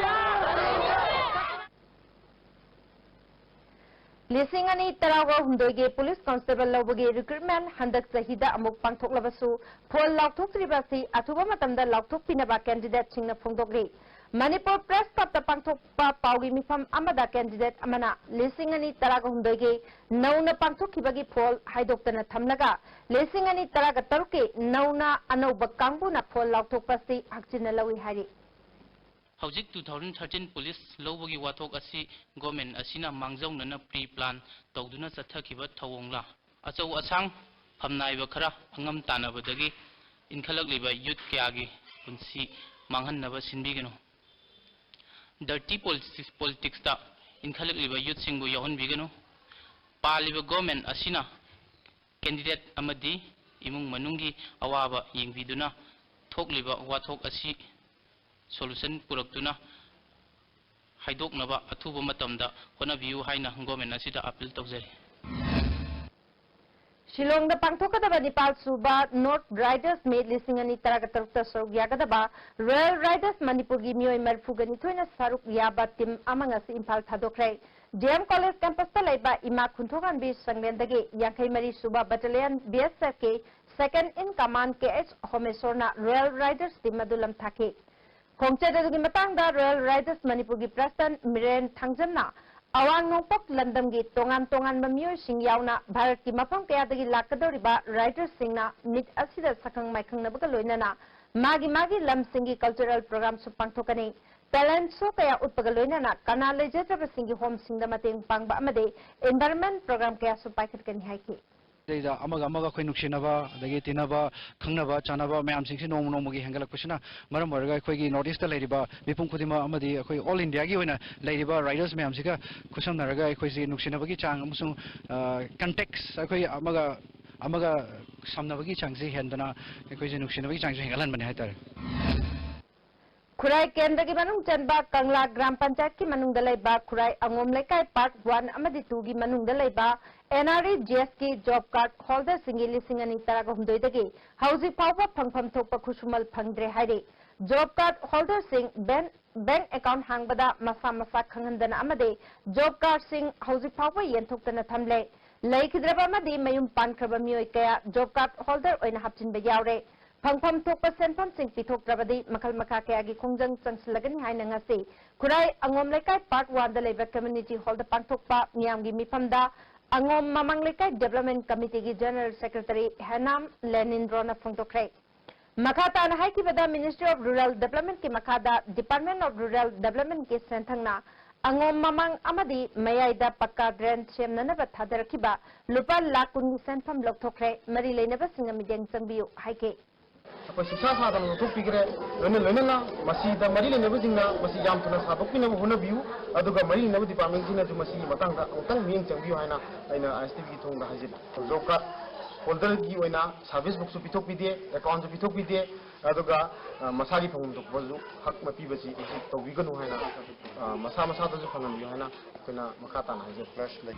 ꯂꯤꯁꯤꯡ ꯑꯅꯤ ꯇꯔꯥꯒ ꯍꯨꯝꯗꯣꯏꯒꯤ police constable ꯂꯧꯕꯒꯤ recruitment ꯍꯟꯗꯛ ꯆꯍꯤꯗ ꯑꯃꯨꯛ ꯄꯥꯡꯊꯣꯛꯂꯕꯁꯨ, ꯐꯣꯜ ꯂꯥꯎꯊꯣꯛꯇ꯭ꯔꯤꯕ ꯑꯁꯤ ꯑꯊꯨꯕ ꯃꯇꯝꯗ ꯂꯥꯎꯊꯣꯛꯄꯤꯅꯕ candidateꯁꯤꯡꯅ ꯐꯣꯡꯗꯣꯛꯂꯤ꯫ ꯃꯅꯤꯄꯨꯔ Press Clubꯇ ꯄꯥꯡꯊꯣꯛꯄ ꯄꯥꯎꯒꯤ ꯃꯤꯐꯝ ꯑꯃꯗ candidate ꯑꯃꯅ ꯂꯤꯁꯤꯡ ꯑꯅꯤ ꯇꯔꯥꯒ ꯍꯨꯝꯗꯣꯏꯒꯤ ꯅꯧꯅ ꯄꯥꯡꯊꯣꯛꯈꯤꯕꯒꯤ ꯐꯣꯜ ꯍꯥꯏꯗꯣꯛꯇꯅ ꯊꯝꯂꯒ, ꯂꯤꯁꯤꯡ ꯑꯅꯤ ꯇꯔꯥꯒ ꯇꯔꯨꯛꯀꯤ ꯅꯧꯅ ꯑꯅꯧꯕ ꯀꯥꯡꯕꯨꯅ ꯐꯣꯜ ꯂꯥꯎꯊꯣꯛꯄ ꯑꯁꯤ ꯍꯛꯆꯤꯟꯅ ꯂꯧꯏ ꯍꯥꯏꯔꯤ꯫ ꯍꯧꯖꯤꯛ two thousand thirteen police ꯂꯧꯕꯒꯤ ꯋꯥꯊꯣꯛ ꯑꯁꯤ government ꯑꯁꯤꯅ ꯃꯥꯡꯖꯧꯅꯅ pre-plan ꯇꯧꯗꯨꯅ ꯆꯠꯊꯈꯤꯕ ꯊꯧꯑꯣꯡꯂꯥ? ꯑꯆꯧ ꯑꯁꯥꯡ ꯐꯝꯅꯥꯏꯕ ꯈꯔ ꯑꯉꯝ ꯇꯥꯟꯅꯕꯗꯒꯤ ꯏꯟꯈꯠꯂꯛꯂꯤꯕ youth ꯀꯌꯥꯒꯤ ꯄꯨꯟꯁꯤ ꯃꯥꯡꯍꯟꯅꯕ ꯁꯤꯟꯕꯤꯒꯅꯨ꯫ Dirty politics, politicsꯇ ꯏꯟꯈꯠꯂꯛꯂꯤꯕ youthꯁꯤꯡꯕꯨ ꯌꯥꯎꯍꯟꯕꯤꯒꯅꯨ꯫ ꯄꯥꯜꯂꯤꯕ government ꯑꯁꯤꯅ candidate ꯑꯃꯗꯤ ꯏꯃꯨꯡ ꯃꯅꯨꯡꯒꯤ ꯑꯋꯥꯕ ꯌꯦꯡꯕꯤꯗꯨꯅ ꯊꯣꯛꯂꯤꯕ ꯋꯥꯊꯣꯛ ꯑꯁꯤ solution ꯄꯨꯔꯛꯇꯨꯅ ꯍꯥꯏꯗꯣꯛꯅꯕ ꯑꯊꯨꯕ ꯃꯇꯝꯗ ꯍꯣꯠꯅꯕꯤꯌꯨ ꯍꯥꯏꯅ government ꯑꯁꯤꯗ appeal ꯇꯧꯖꯔꯤ꯫ ꯁꯤꯂꯣꯡꯗ ꯄꯥꯡꯊꯣꯛꯀꯗꯕ ꯅꯤꯄꯥꯜ ꯁꯨꯕ North Riders Meet ꯂꯤꯁꯤꯡ ꯑꯅꯤ ꯇꯔꯥꯒ ꯇꯔꯨꯛꯇ ꯁꯔꯨꯛ ꯌꯥꯒꯗꯕ Royal Riders ꯃꯅꯤꯄꯨꯔꯒꯤ ꯃꯤꯑꯣꯏ ꯃꯔꯤꯐꯨꯒ ꯅꯤꯊꯣꯏꯅ ꯁꯔꯨꯛ ꯌꯥꯕ team ꯑꯃ ꯉꯁꯤ ꯏꯝꯐꯥꯜ ꯊꯥꯗꯣꯛꯈ꯭ꯔꯦ꯫ D M College campusꯇ ꯂꯩꯕ ꯏꯃꯥ ꯈꯨꯟꯊꯣꯛꯍꯟꯕꯤ ꯁꯪꯂꯦꯟꯗꯒꯤ ꯌꯥꯡꯈꯩ ꯃꯔꯤ ꯁꯨꯕ Battalion B S Fꯀꯤ Second in Command K H ꯍꯣꯃꯦꯁꯣꯔꯅ Royal Riders team ꯑꯗꯨ ꯂꯝꯊꯥꯈꯤ꯫ ꯈꯣꯡꯆꯠ ꯑꯗꯨꯒꯤ ꯃꯇꯥꯡꯗ Royal Riders ꯃꯅꯤꯄꯨꯔꯒꯤ President ꯃꯤꯔꯦꯟ ꯊꯥꯡꯖꯝꯅ ꯑꯋꯥꯡ ꯅꯣꯡꯄꯣꯛ ꯂꯝꯗꯝꯒꯤ ꯇꯣꯉꯥꯟ ꯇꯣꯉꯥꯟꯕ ꯃꯤꯑꯣꯏꯁꯤꯡ ꯌꯥꯎꯅ ꯚꯥꯔꯠꯀꯤ ꯃꯐꯝ ꯀꯌꯥꯗꯒꯤ ꯂꯥꯛꯀꯗꯧꯔꯤꯕ riders ꯁꯤꯡꯅ meet ꯑꯁꯤꯗ ꯁꯛꯈꯪ ꯃꯥꯏꯈꯪꯅꯕꯒ ꯂꯣꯏꯅꯅ ꯃꯥꯒꯤ ꯃꯥꯒꯤ ꯂꯝꯁꯤꯡꯒꯤ cultural program ꯁꯨ ꯄꯥꯡꯊꯣꯛꯀꯅꯤ꯫ Talent show ꯀꯌꯥ ꯎꯠꯄꯒ ꯂꯣꯏꯅꯅ ꯀꯅꯥ ꯂꯩꯖꯗ꯭ꯔꯕꯁꯤꯡꯒꯤ home ꯁꯤꯡꯗ ꯃꯇꯦꯡ ꯄꯥꯡꯕ ꯑꯃꯗꯤ environment program ꯀꯌꯥꯁꯨ ꯄꯥꯏꯈꯠꯀꯅꯤ ꯍꯥꯏꯈꯤ꯫ ꯁꯤꯗꯩꯗ ꯑꯃꯒ ꯑꯃꯒ ꯑꯩꯈꯣꯏ ꯅꯨꯡꯁꯤꯅꯕ, ꯑꯗꯒꯤ ꯇꯤꯟꯅꯕ, ꯈꯪꯅꯕ ꯆꯥꯟꯅꯕ ꯃꯌꯥꯝꯁꯤꯡꯁꯤ ꯅꯣꯡꯃ ꯅꯣꯡꯃꯒꯤ ꯍꯦꯟꯒꯠꯂꯛꯄꯁꯤꯅ ꯃꯔꯝ ꯑꯣꯏꯔꯒ ꯑꯩꯈꯣꯏꯒꯤ North East ꯂꯩꯔꯤꯕ ꯃꯤꯄꯨꯝ ꯈꯨꯗꯤꯡꯃꯛ ꯑꯃꯗꯤ ꯑꯩꯈꯣꯏ all India ꯒꯤ ꯑꯣꯏꯅ ꯂꯩꯔꯤꯕ riders ꯃꯌꯥꯝꯁꯤꯒ ꯈꯨꯠꯁꯝꯅꯔꯒ ꯑꯩꯈꯣꯏꯁꯤ ꯅꯨꯡꯁꯤꯅꯕꯒꯤ ꯆꯥꯡ ꯑꯃꯁꯨꯡ, ꯑ, contacts ꯑꯩꯈꯣꯏ ꯑꯃꯒ ꯑꯃꯒ ꯁꯝꯅꯕꯒꯤ ꯆꯥꯡꯁꯤ ꯍꯦꯟꯗꯅ ꯑꯩꯈꯣꯏꯁꯤ ꯅꯨꯡꯁꯤꯅꯕꯒꯤ ꯆꯥꯡꯁꯤ ꯍꯦꯟꯒꯠꯍꯟꯕꯅꯤ ꯍꯥꯏꯇꯥꯔꯦ꯫ ꯈꯨꯔꯥꯏ ꯀꯦꯟꯗ꯭ꯔꯒꯤ ꯃꯅꯨꯡ ꯆꯟꯕ ꯀꯪꯂꯥ ꯒ꯭ꯔꯥꯝ ꯄꯟꯆꯥꯌꯠꯀꯤ ꯃꯅꯨꯡꯗ ꯂꯩꯕ ꯈꯨꯔꯥꯏ ꯑꯉꯣꯝ ꯂꯩꯀꯥꯏ Part one ꯑꯃꯗꯤ two ꯒꯤ ꯃꯅꯨꯡꯗ ꯂꯩꯕ N R E G S ꯀꯤ job card holder ꯁꯤꯡꯒꯤ ꯂꯤꯁꯤꯡ ꯑꯅꯤ ꯇꯔꯥꯍꯨꯝꯗꯣꯏꯗꯒꯤ ꯍꯧꯖꯤꯛ ꯐꯥꯎꯕ ꯐꯪꯐꯝ ꯊꯣꯛꯄ ꯈꯨꯠꯁꯨꯃꯜ ꯐꯪꯗ꯭ꯔꯦ ꯍꯥꯏꯔꯤ꯫ Job card holder ꯁꯤꯡ Ben ꯕꯦꯡꯛ ꯑꯦꯀꯥꯎꯟꯠ ꯍꯥꯡꯕꯗ ꯃꯁꯥ ꯃꯁꯥ ꯈꯪꯍꯟꯗꯅ ꯑꯃꯗꯤ ꯖꯣꯕ ꯀꯥꯔꯗꯁꯤꯡ ꯍꯧꯖꯤꯛ ꯐꯥꯎꯕ ꯌꯦꯟꯊꯣꯛꯇꯅ ꯊꯝꯂꯦ꯫ ꯂꯩꯈꯤꯗ꯭ꯔꯕ ꯑꯃꯗꯤ ꯃꯌꯨꯝ ꯄꯥꯟꯈ꯭ꯔꯕ ꯃꯤꯑꯣꯏ ꯀꯌꯥ ꯖꯣꯕ ꯀꯥꯔꯗ ꯍꯣꯜꯗꯔ ꯑꯣꯏꯅ ꯍꯥꯞꯆꯤꯟꯕ ꯌꯥꯎꯔꯦ꯫ ꯐꯪꯐꯝ ꯊꯣꯛꯄ ꯁꯦꯟꯐꯝꯁꯤꯡ ꯄꯤꯊꯣꯛꯇ꯭ꯔꯕꯗꯤ ꯃꯈꯜ ꯃꯈꯥ ꯀꯌꯥꯒꯤ ꯈꯣꯡꯖꯪ ꯆꯪꯁꯤꯜꯂꯒꯅꯤ ꯍꯥꯏꯅ ꯉꯁꯤ ꯈꯨꯔꯥꯏ ꯑꯉꯣꯝ ꯂꯩꯀꯥꯏ ꯄꯥꯔꯠ ꯋꯥꯟꯗ ꯂꯩꯕ ꯀꯝꯃ꯭ꯌꯨꯅꯤꯇꯤ ꯍꯣꯜꯗ ꯄꯥꯡꯊꯣꯛꯄ ꯃꯤꯌꯥꯝꯒꯤ ꯃꯤꯐꯝꯗ ꯑꯉꯣꯝ ꯃꯃꯥꯡ ꯂꯩꯀꯥꯏ ꯗꯤꯕꯦꯂꯞꯃꯦꯟ ꯀꯃꯤꯇꯤꯒꯤ ꯖꯦꯅꯔꯦꯜ ꯁꯦꯀ꯭ꯔꯦꯇꯔꯤ ꯍꯦꯅꯥꯝ ꯂꯦꯅꯤꯟꯗ꯭ꯔꯣꯅ ꯐꯣꯡꯗꯣꯛꯈ꯭ꯔꯦ꯫ ꯃꯈꯥ ꯇꯥꯅ ꯍꯥꯏꯈꯤꯕꯗ, ꯃꯤꯅꯤꯁꯇ꯭ꯔꯤ ꯑꯣꯐ ꯔꯨꯔꯦꯜ ꯗꯤꯕꯦꯂꯞꯃꯦꯟꯠꯀꯤ ꯃꯈꯥꯗ ꯗꯤꯄꯥꯔꯠꯃꯦꯟꯠ ꯑꯣꯐ ꯔꯨꯔꯦꯜ ꯗꯤꯕꯦꯂꯞꯃꯦꯟꯠꯀꯤ ꯁꯦꯟꯊꯪꯅ ꯑꯉꯣꯝ ꯃꯃꯥꯡ ꯑꯃꯗꯤ ꯃꯌꯥꯏꯗ ꯄꯛꯀꯥ ꯗ꯭ꯔꯦꯟ ꯁꯦꯝꯅꯅꯕ ꯊꯥꯗꯔꯛꯈꯤꯕ ꯂꯨꯄꯥ ꯂꯥꯈ ꯀꯨꯟꯒꯤ ꯁꯦꯟꯐꯝ ꯂꯧꯊꯣꯛꯈ꯭ꯔꯦ꯫ ꯃꯔꯤ ꯂꯩꯅꯕꯁꯤꯡꯅ ꯃꯤꯠꯌꯦꯡ ꯆꯪꯕꯤꯌꯨ ꯍꯥꯏꯈꯤ꯫ ꯑꯩꯈꯣꯏ ꯁꯨꯡꯁꯥ ꯁꯥꯗꯅ ꯂꯧꯊꯣꯛꯄꯤꯈ꯭ꯔꯦ꯫ ꯂꯣꯏꯅ ꯂꯣꯏꯅꯅ ꯃꯁꯤꯗ ꯃꯔꯤ ꯂꯩꯅꯕꯁꯤꯡꯅ ꯃꯁꯤ ꯌꯥꯝ ꯊꯨꯅ ꯁꯥꯗꯣꯛꯄꯤꯅꯕ ꯍꯣꯠꯅꯕꯤꯌꯨ, ꯑꯗꯨꯒ ꯃꯔꯤ ꯂꯩꯅꯕ ꯗꯤꯄꯥꯔꯠꯃꯦꯟꯠꯁꯤꯡꯅꯁꯨ ꯃꯁꯤꯒꯤ ꯃꯇꯥꯡꯗ ꯑꯃꯨꯛꯇꯪ ꯃꯤꯠꯌꯦꯡ ꯆꯪꯕꯤꯌꯨ ꯍꯥꯏꯅ ꯑꯩꯅ ꯑꯥꯏ ꯑꯦꯁ ꯇꯤ ꯚꯤꯒꯤ ꯊꯣꯡꯗ ꯍꯥꯏꯖꯔꯤ꯫ ꯖꯣꯕ ꯀꯥꯔꯗ ꯍꯣꯜꯗꯔꯒꯤ ꯑꯣꯏꯅ ꯁꯥꯔꯚꯤꯁ ꯕꯨꯛꯁꯨ ꯄꯤꯊꯣꯛꯄꯤꯗꯦ, ꯑꯦꯀꯥꯎꯟꯁꯨ ꯄꯤꯊꯣꯛꯄꯤꯗꯦ, ꯑꯗꯨꯒ, ꯑ, ꯃꯁꯥꯒꯤ ꯐꯪꯐꯝ ꯊꯣꯛꯄꯁꯨ ꯍꯛ ꯃꯄꯤꯕꯁꯤ ꯍꯧꯖꯤꯛ ꯇꯧꯕꯤꯒꯅꯨ ꯍꯥꯏꯅ, ꯑ, ꯃꯁꯥ ꯃꯁꯥꯗꯁꯨ ꯐꯪꯍꯟꯕꯤꯌꯨ ꯍꯥꯏꯅ ꯑꯩꯈꯣꯏꯅ ꯃꯈꯥ ꯇꯥꯅ ꯍꯥꯏꯖꯔꯤ꯫ ꯄ꯭ꯂꯁ ꯂꯩ꯫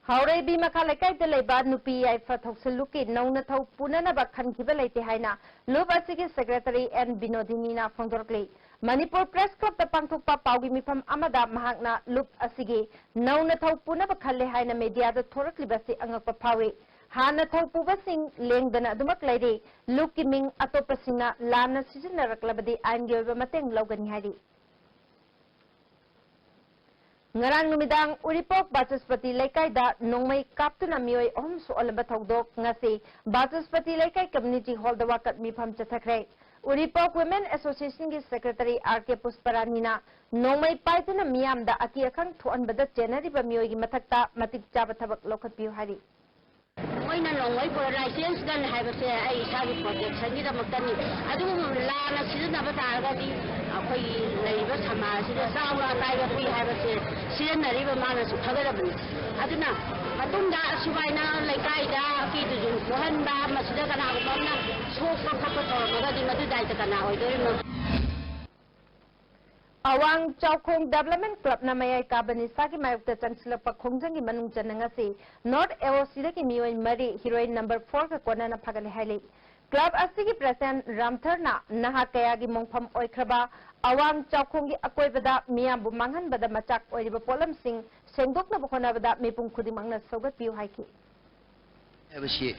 ꯍꯥꯎꯔꯩꯕꯤ ꯃꯈꯥ ꯂꯩꯀꯥꯏꯗ ꯂꯩꯕ ꯅꯨꯄꯤ ꯌꯥꯏꯐ ꯊꯧꯁꯤꯜꯂꯨꯛꯀꯤ ꯅꯧꯅ ꯊꯧ ꯄꯨꯅꯅꯕ ꯈꯟꯈꯤꯕ ꯂꯩꯇꯦ ꯍꯥꯏꯅ ꯂꯨꯞ ꯑꯁꯤꯒꯤ ꯁꯦꯀ꯭ꯔꯦꯇꯔꯤ ꯑꯦꯟ ꯕꯤꯅꯣꯗꯤꯅꯤꯅ ꯐꯣꯡꯗꯣꯔꯛꯂꯤ꯫ ꯃꯅꯤꯄꯨꯔ ꯄ꯭ꯔꯦꯁ ꯀ꯭ꯂꯕꯇ ꯄꯥꯡꯊꯣꯛꯄ ꯄꯥꯎꯒꯤ ꯃꯤꯐꯝ ꯑꯃꯗ ꯃꯍꯥꯛꯅ ꯂꯨꯞ ꯑꯁꯤꯒꯤ ꯅꯧꯅ ꯊꯧ ꯄꯨꯅꯕ ꯈꯜꯂꯦ ꯍꯥꯏꯅ ꯃꯦꯗꯤꯌꯥꯗ ꯊꯣꯔꯛꯂꯤꯕꯁꯤ ꯑꯉꯛꯄ ꯐꯥꯎꯏ꯫ ꯍꯥꯟꯅ ꯊꯧ ꯄꯨꯕꯁꯤꯡ ꯂꯦꯡꯗꯅ ꯑꯗꯨꯃꯛ ꯂꯩꯔꯤ꯫ ꯂꯨꯞꯀꯤ ꯃꯤꯡ ꯑꯇꯣꯞꯄꯁꯤꯡꯅ ꯂꯥꯟꯅ ꯁꯤꯖꯤꯟꯅꯔꯛꯂꯕꯗꯤ ꯑꯥꯏꯟꯒꯤ ꯑꯣꯏꯕ ꯃꯇꯦꯡ ꯂꯧꯒꯅꯤ ꯍꯥꯏꯔꯤ꯫ ꯉꯔꯥꯡ ꯅꯨꯃꯤꯗꯥꯡ ꯎꯔꯤꯄꯣꯛ ꯕꯥꯆꯁꯄꯇꯤ ꯂꯩꯀꯥꯏꯗ ꯅꯣꯡꯃꯩ ꯀꯥꯞꯇꯨꯅ ꯃꯤꯑꯣꯏ ꯑꯍꯨꯝ ꯁꯣꯛꯍꯜꯂꯕ ꯊꯧꯗꯣꯛ ꯉꯁꯤ ꯕꯥꯆꯁꯄꯇꯤ ꯂꯩꯀꯥꯏ ꯀꯝꯃ꯭ꯌꯨꯅꯤꯇꯤ ꯍꯣꯜꯗ ꯋꯥꯀꯠ ꯃꯤꯐꯝ ꯆꯠꯊꯈ꯭ꯔꯦ꯫ ꯎꯔꯤꯄꯣꯛ ꯋꯤꯃꯦꯟ ꯑꯦꯁꯣꯁꯤꯌꯦꯁꯟꯒꯤ ꯁꯦꯀ꯭ꯔꯦꯇꯔꯤ ꯑꯥꯔ ꯀꯦ ꯄꯨꯁꯄꯔꯥꯅꯤꯅ ꯅꯣꯡꯃꯩ ꯄꯥꯏꯗꯨꯅ ꯃꯤꯌꯥꯝꯗ ꯑꯀꯤ ꯑꯈꯪ ꯊꯣꯛꯍꯟꯕꯗ ꯆꯦꯟꯅꯔꯤꯕ ꯃꯤꯑꯣꯏꯒꯤ ꯃꯊꯛꯇ ꯃꯇꯤꯛ ꯆꯥꯕ ꯊꯕꯛ ꯂꯧꯈꯠꯄꯤꯌꯨ ꯍꯥꯏꯔꯤ꯫ ꯃꯣꯏꯅ ꯅꯣꯡꯃꯩ ꯄꯨꯔ ꯂꯥꯏꯁꯦꯟꯁ ꯒꯟ ꯍꯥꯏꯕꯁꯦ ꯑꯩ ꯏꯁꯥꯒꯤ ꯄ꯭ꯔꯣꯇꯦꯛꯁꯟꯒꯤꯗꯃꯛꯇꯅꯤ꯫ ꯑꯗꯨꯕꯨ ꯂꯥꯟꯅ ꯁꯤꯖꯤꯟꯅꯕ ꯇꯥꯔꯒꯗꯤ ꯑꯩꯈꯣꯏꯒꯤ ꯂꯩꯔꯤꯕ ꯁꯃꯥꯖꯁꯤꯗ ꯆꯥꯎꯅ ꯑꯀꯥꯏꯕ ꯄꯤ ꯍꯥꯏꯕꯁꯦ ꯁꯤꯖꯤꯟꯅꯔꯤꯕ ꯃꯥꯅꯁꯨ ꯈꯪꯒꯗꯕꯅꯤ꯫ ꯑꯗꯨꯅ ꯃꯇꯨꯡꯗ ꯑꯁꯨꯃꯥꯏꯅ ꯂꯩꯀꯥꯏꯗ ꯑꯀꯤꯗꯨꯖꯨꯡ ꯄꯣꯛꯍꯟꯕ, ꯃꯁꯤꯗ ꯀꯅꯥꯒꯨꯝꯕ ꯑꯃꯅ ꯁꯣꯛꯄ ꯈꯣꯠꯄ ꯇꯧꯔꯝꯃꯒꯗꯤ ꯃꯗꯨ ꯗꯥꯏꯇ ꯀꯅꯥ ꯑꯣꯏꯗꯣꯔꯤꯅꯣ? ꯑꯋꯥꯡ ꯆꯥꯎꯈꯣꯡ ꯗꯤꯕꯦꯂꯞꯃꯦꯟ ꯀ꯭ꯂꯕꯅ ꯃꯌꯥꯏ ꯀꯥꯕ ꯅꯤꯁꯥꯒꯤ ꯃꯥꯌꯣꯛꯇ ꯆꯪꯁꯤꯜꯂꯛꯄ ꯈꯣꯡꯖꯪꯒꯤ ꯃꯅꯨꯡ ꯆꯟꯅ ꯉꯁꯤ ꯅꯣꯔꯠ ꯑꯦ ꯑꯣ ꯁꯤꯗꯒꯤ ꯃꯤꯑꯣꯏ ꯃꯔꯤ ꯍꯤꯔꯣꯏꯟ ꯅꯝꯕꯔ ꯐꯣꯔꯒ ꯀꯣꯟꯅꯅ ꯐꯥꯒꯠꯂꯦ ꯍꯥꯏꯔꯤ꯫ ꯀ꯭ꯂꯕ ꯑꯁꯤꯒꯤ ꯄ꯭ꯔꯦꯁꯤꯗꯦꯟꯠ ꯔꯥꯝꯊꯔꯅ ꯅꯍꯥ ꯀꯌꯥꯒꯤ ꯃꯣꯡꯐꯝ ꯑꯣꯏꯈ꯭ꯔꯕ ꯑꯋꯥꯡ ꯆꯥꯎꯈꯣꯡꯒꯤ ꯑꯀꯣꯏꯕꯗ ꯃꯤꯌꯥꯝꯕꯨ ꯃꯥꯡꯍꯟꯕꯗ ꯃꯆꯥꯛ ꯑꯣꯏꯔꯤꯕ ꯄꯣꯠꯂꯝꯁꯤꯡ ꯁꯦꯡꯗꯣꯛꯅꯕ ꯍꯣꯠꯅꯕꯗ ꯃꯤꯄꯨꯝ ꯈꯨꯗꯤꯡꯃꯛꯅ ꯁꯧꯒꯠꯄꯤꯌꯨ ꯍꯥꯏꯈꯤ꯫ ꯍꯥꯏꯕꯁꯤ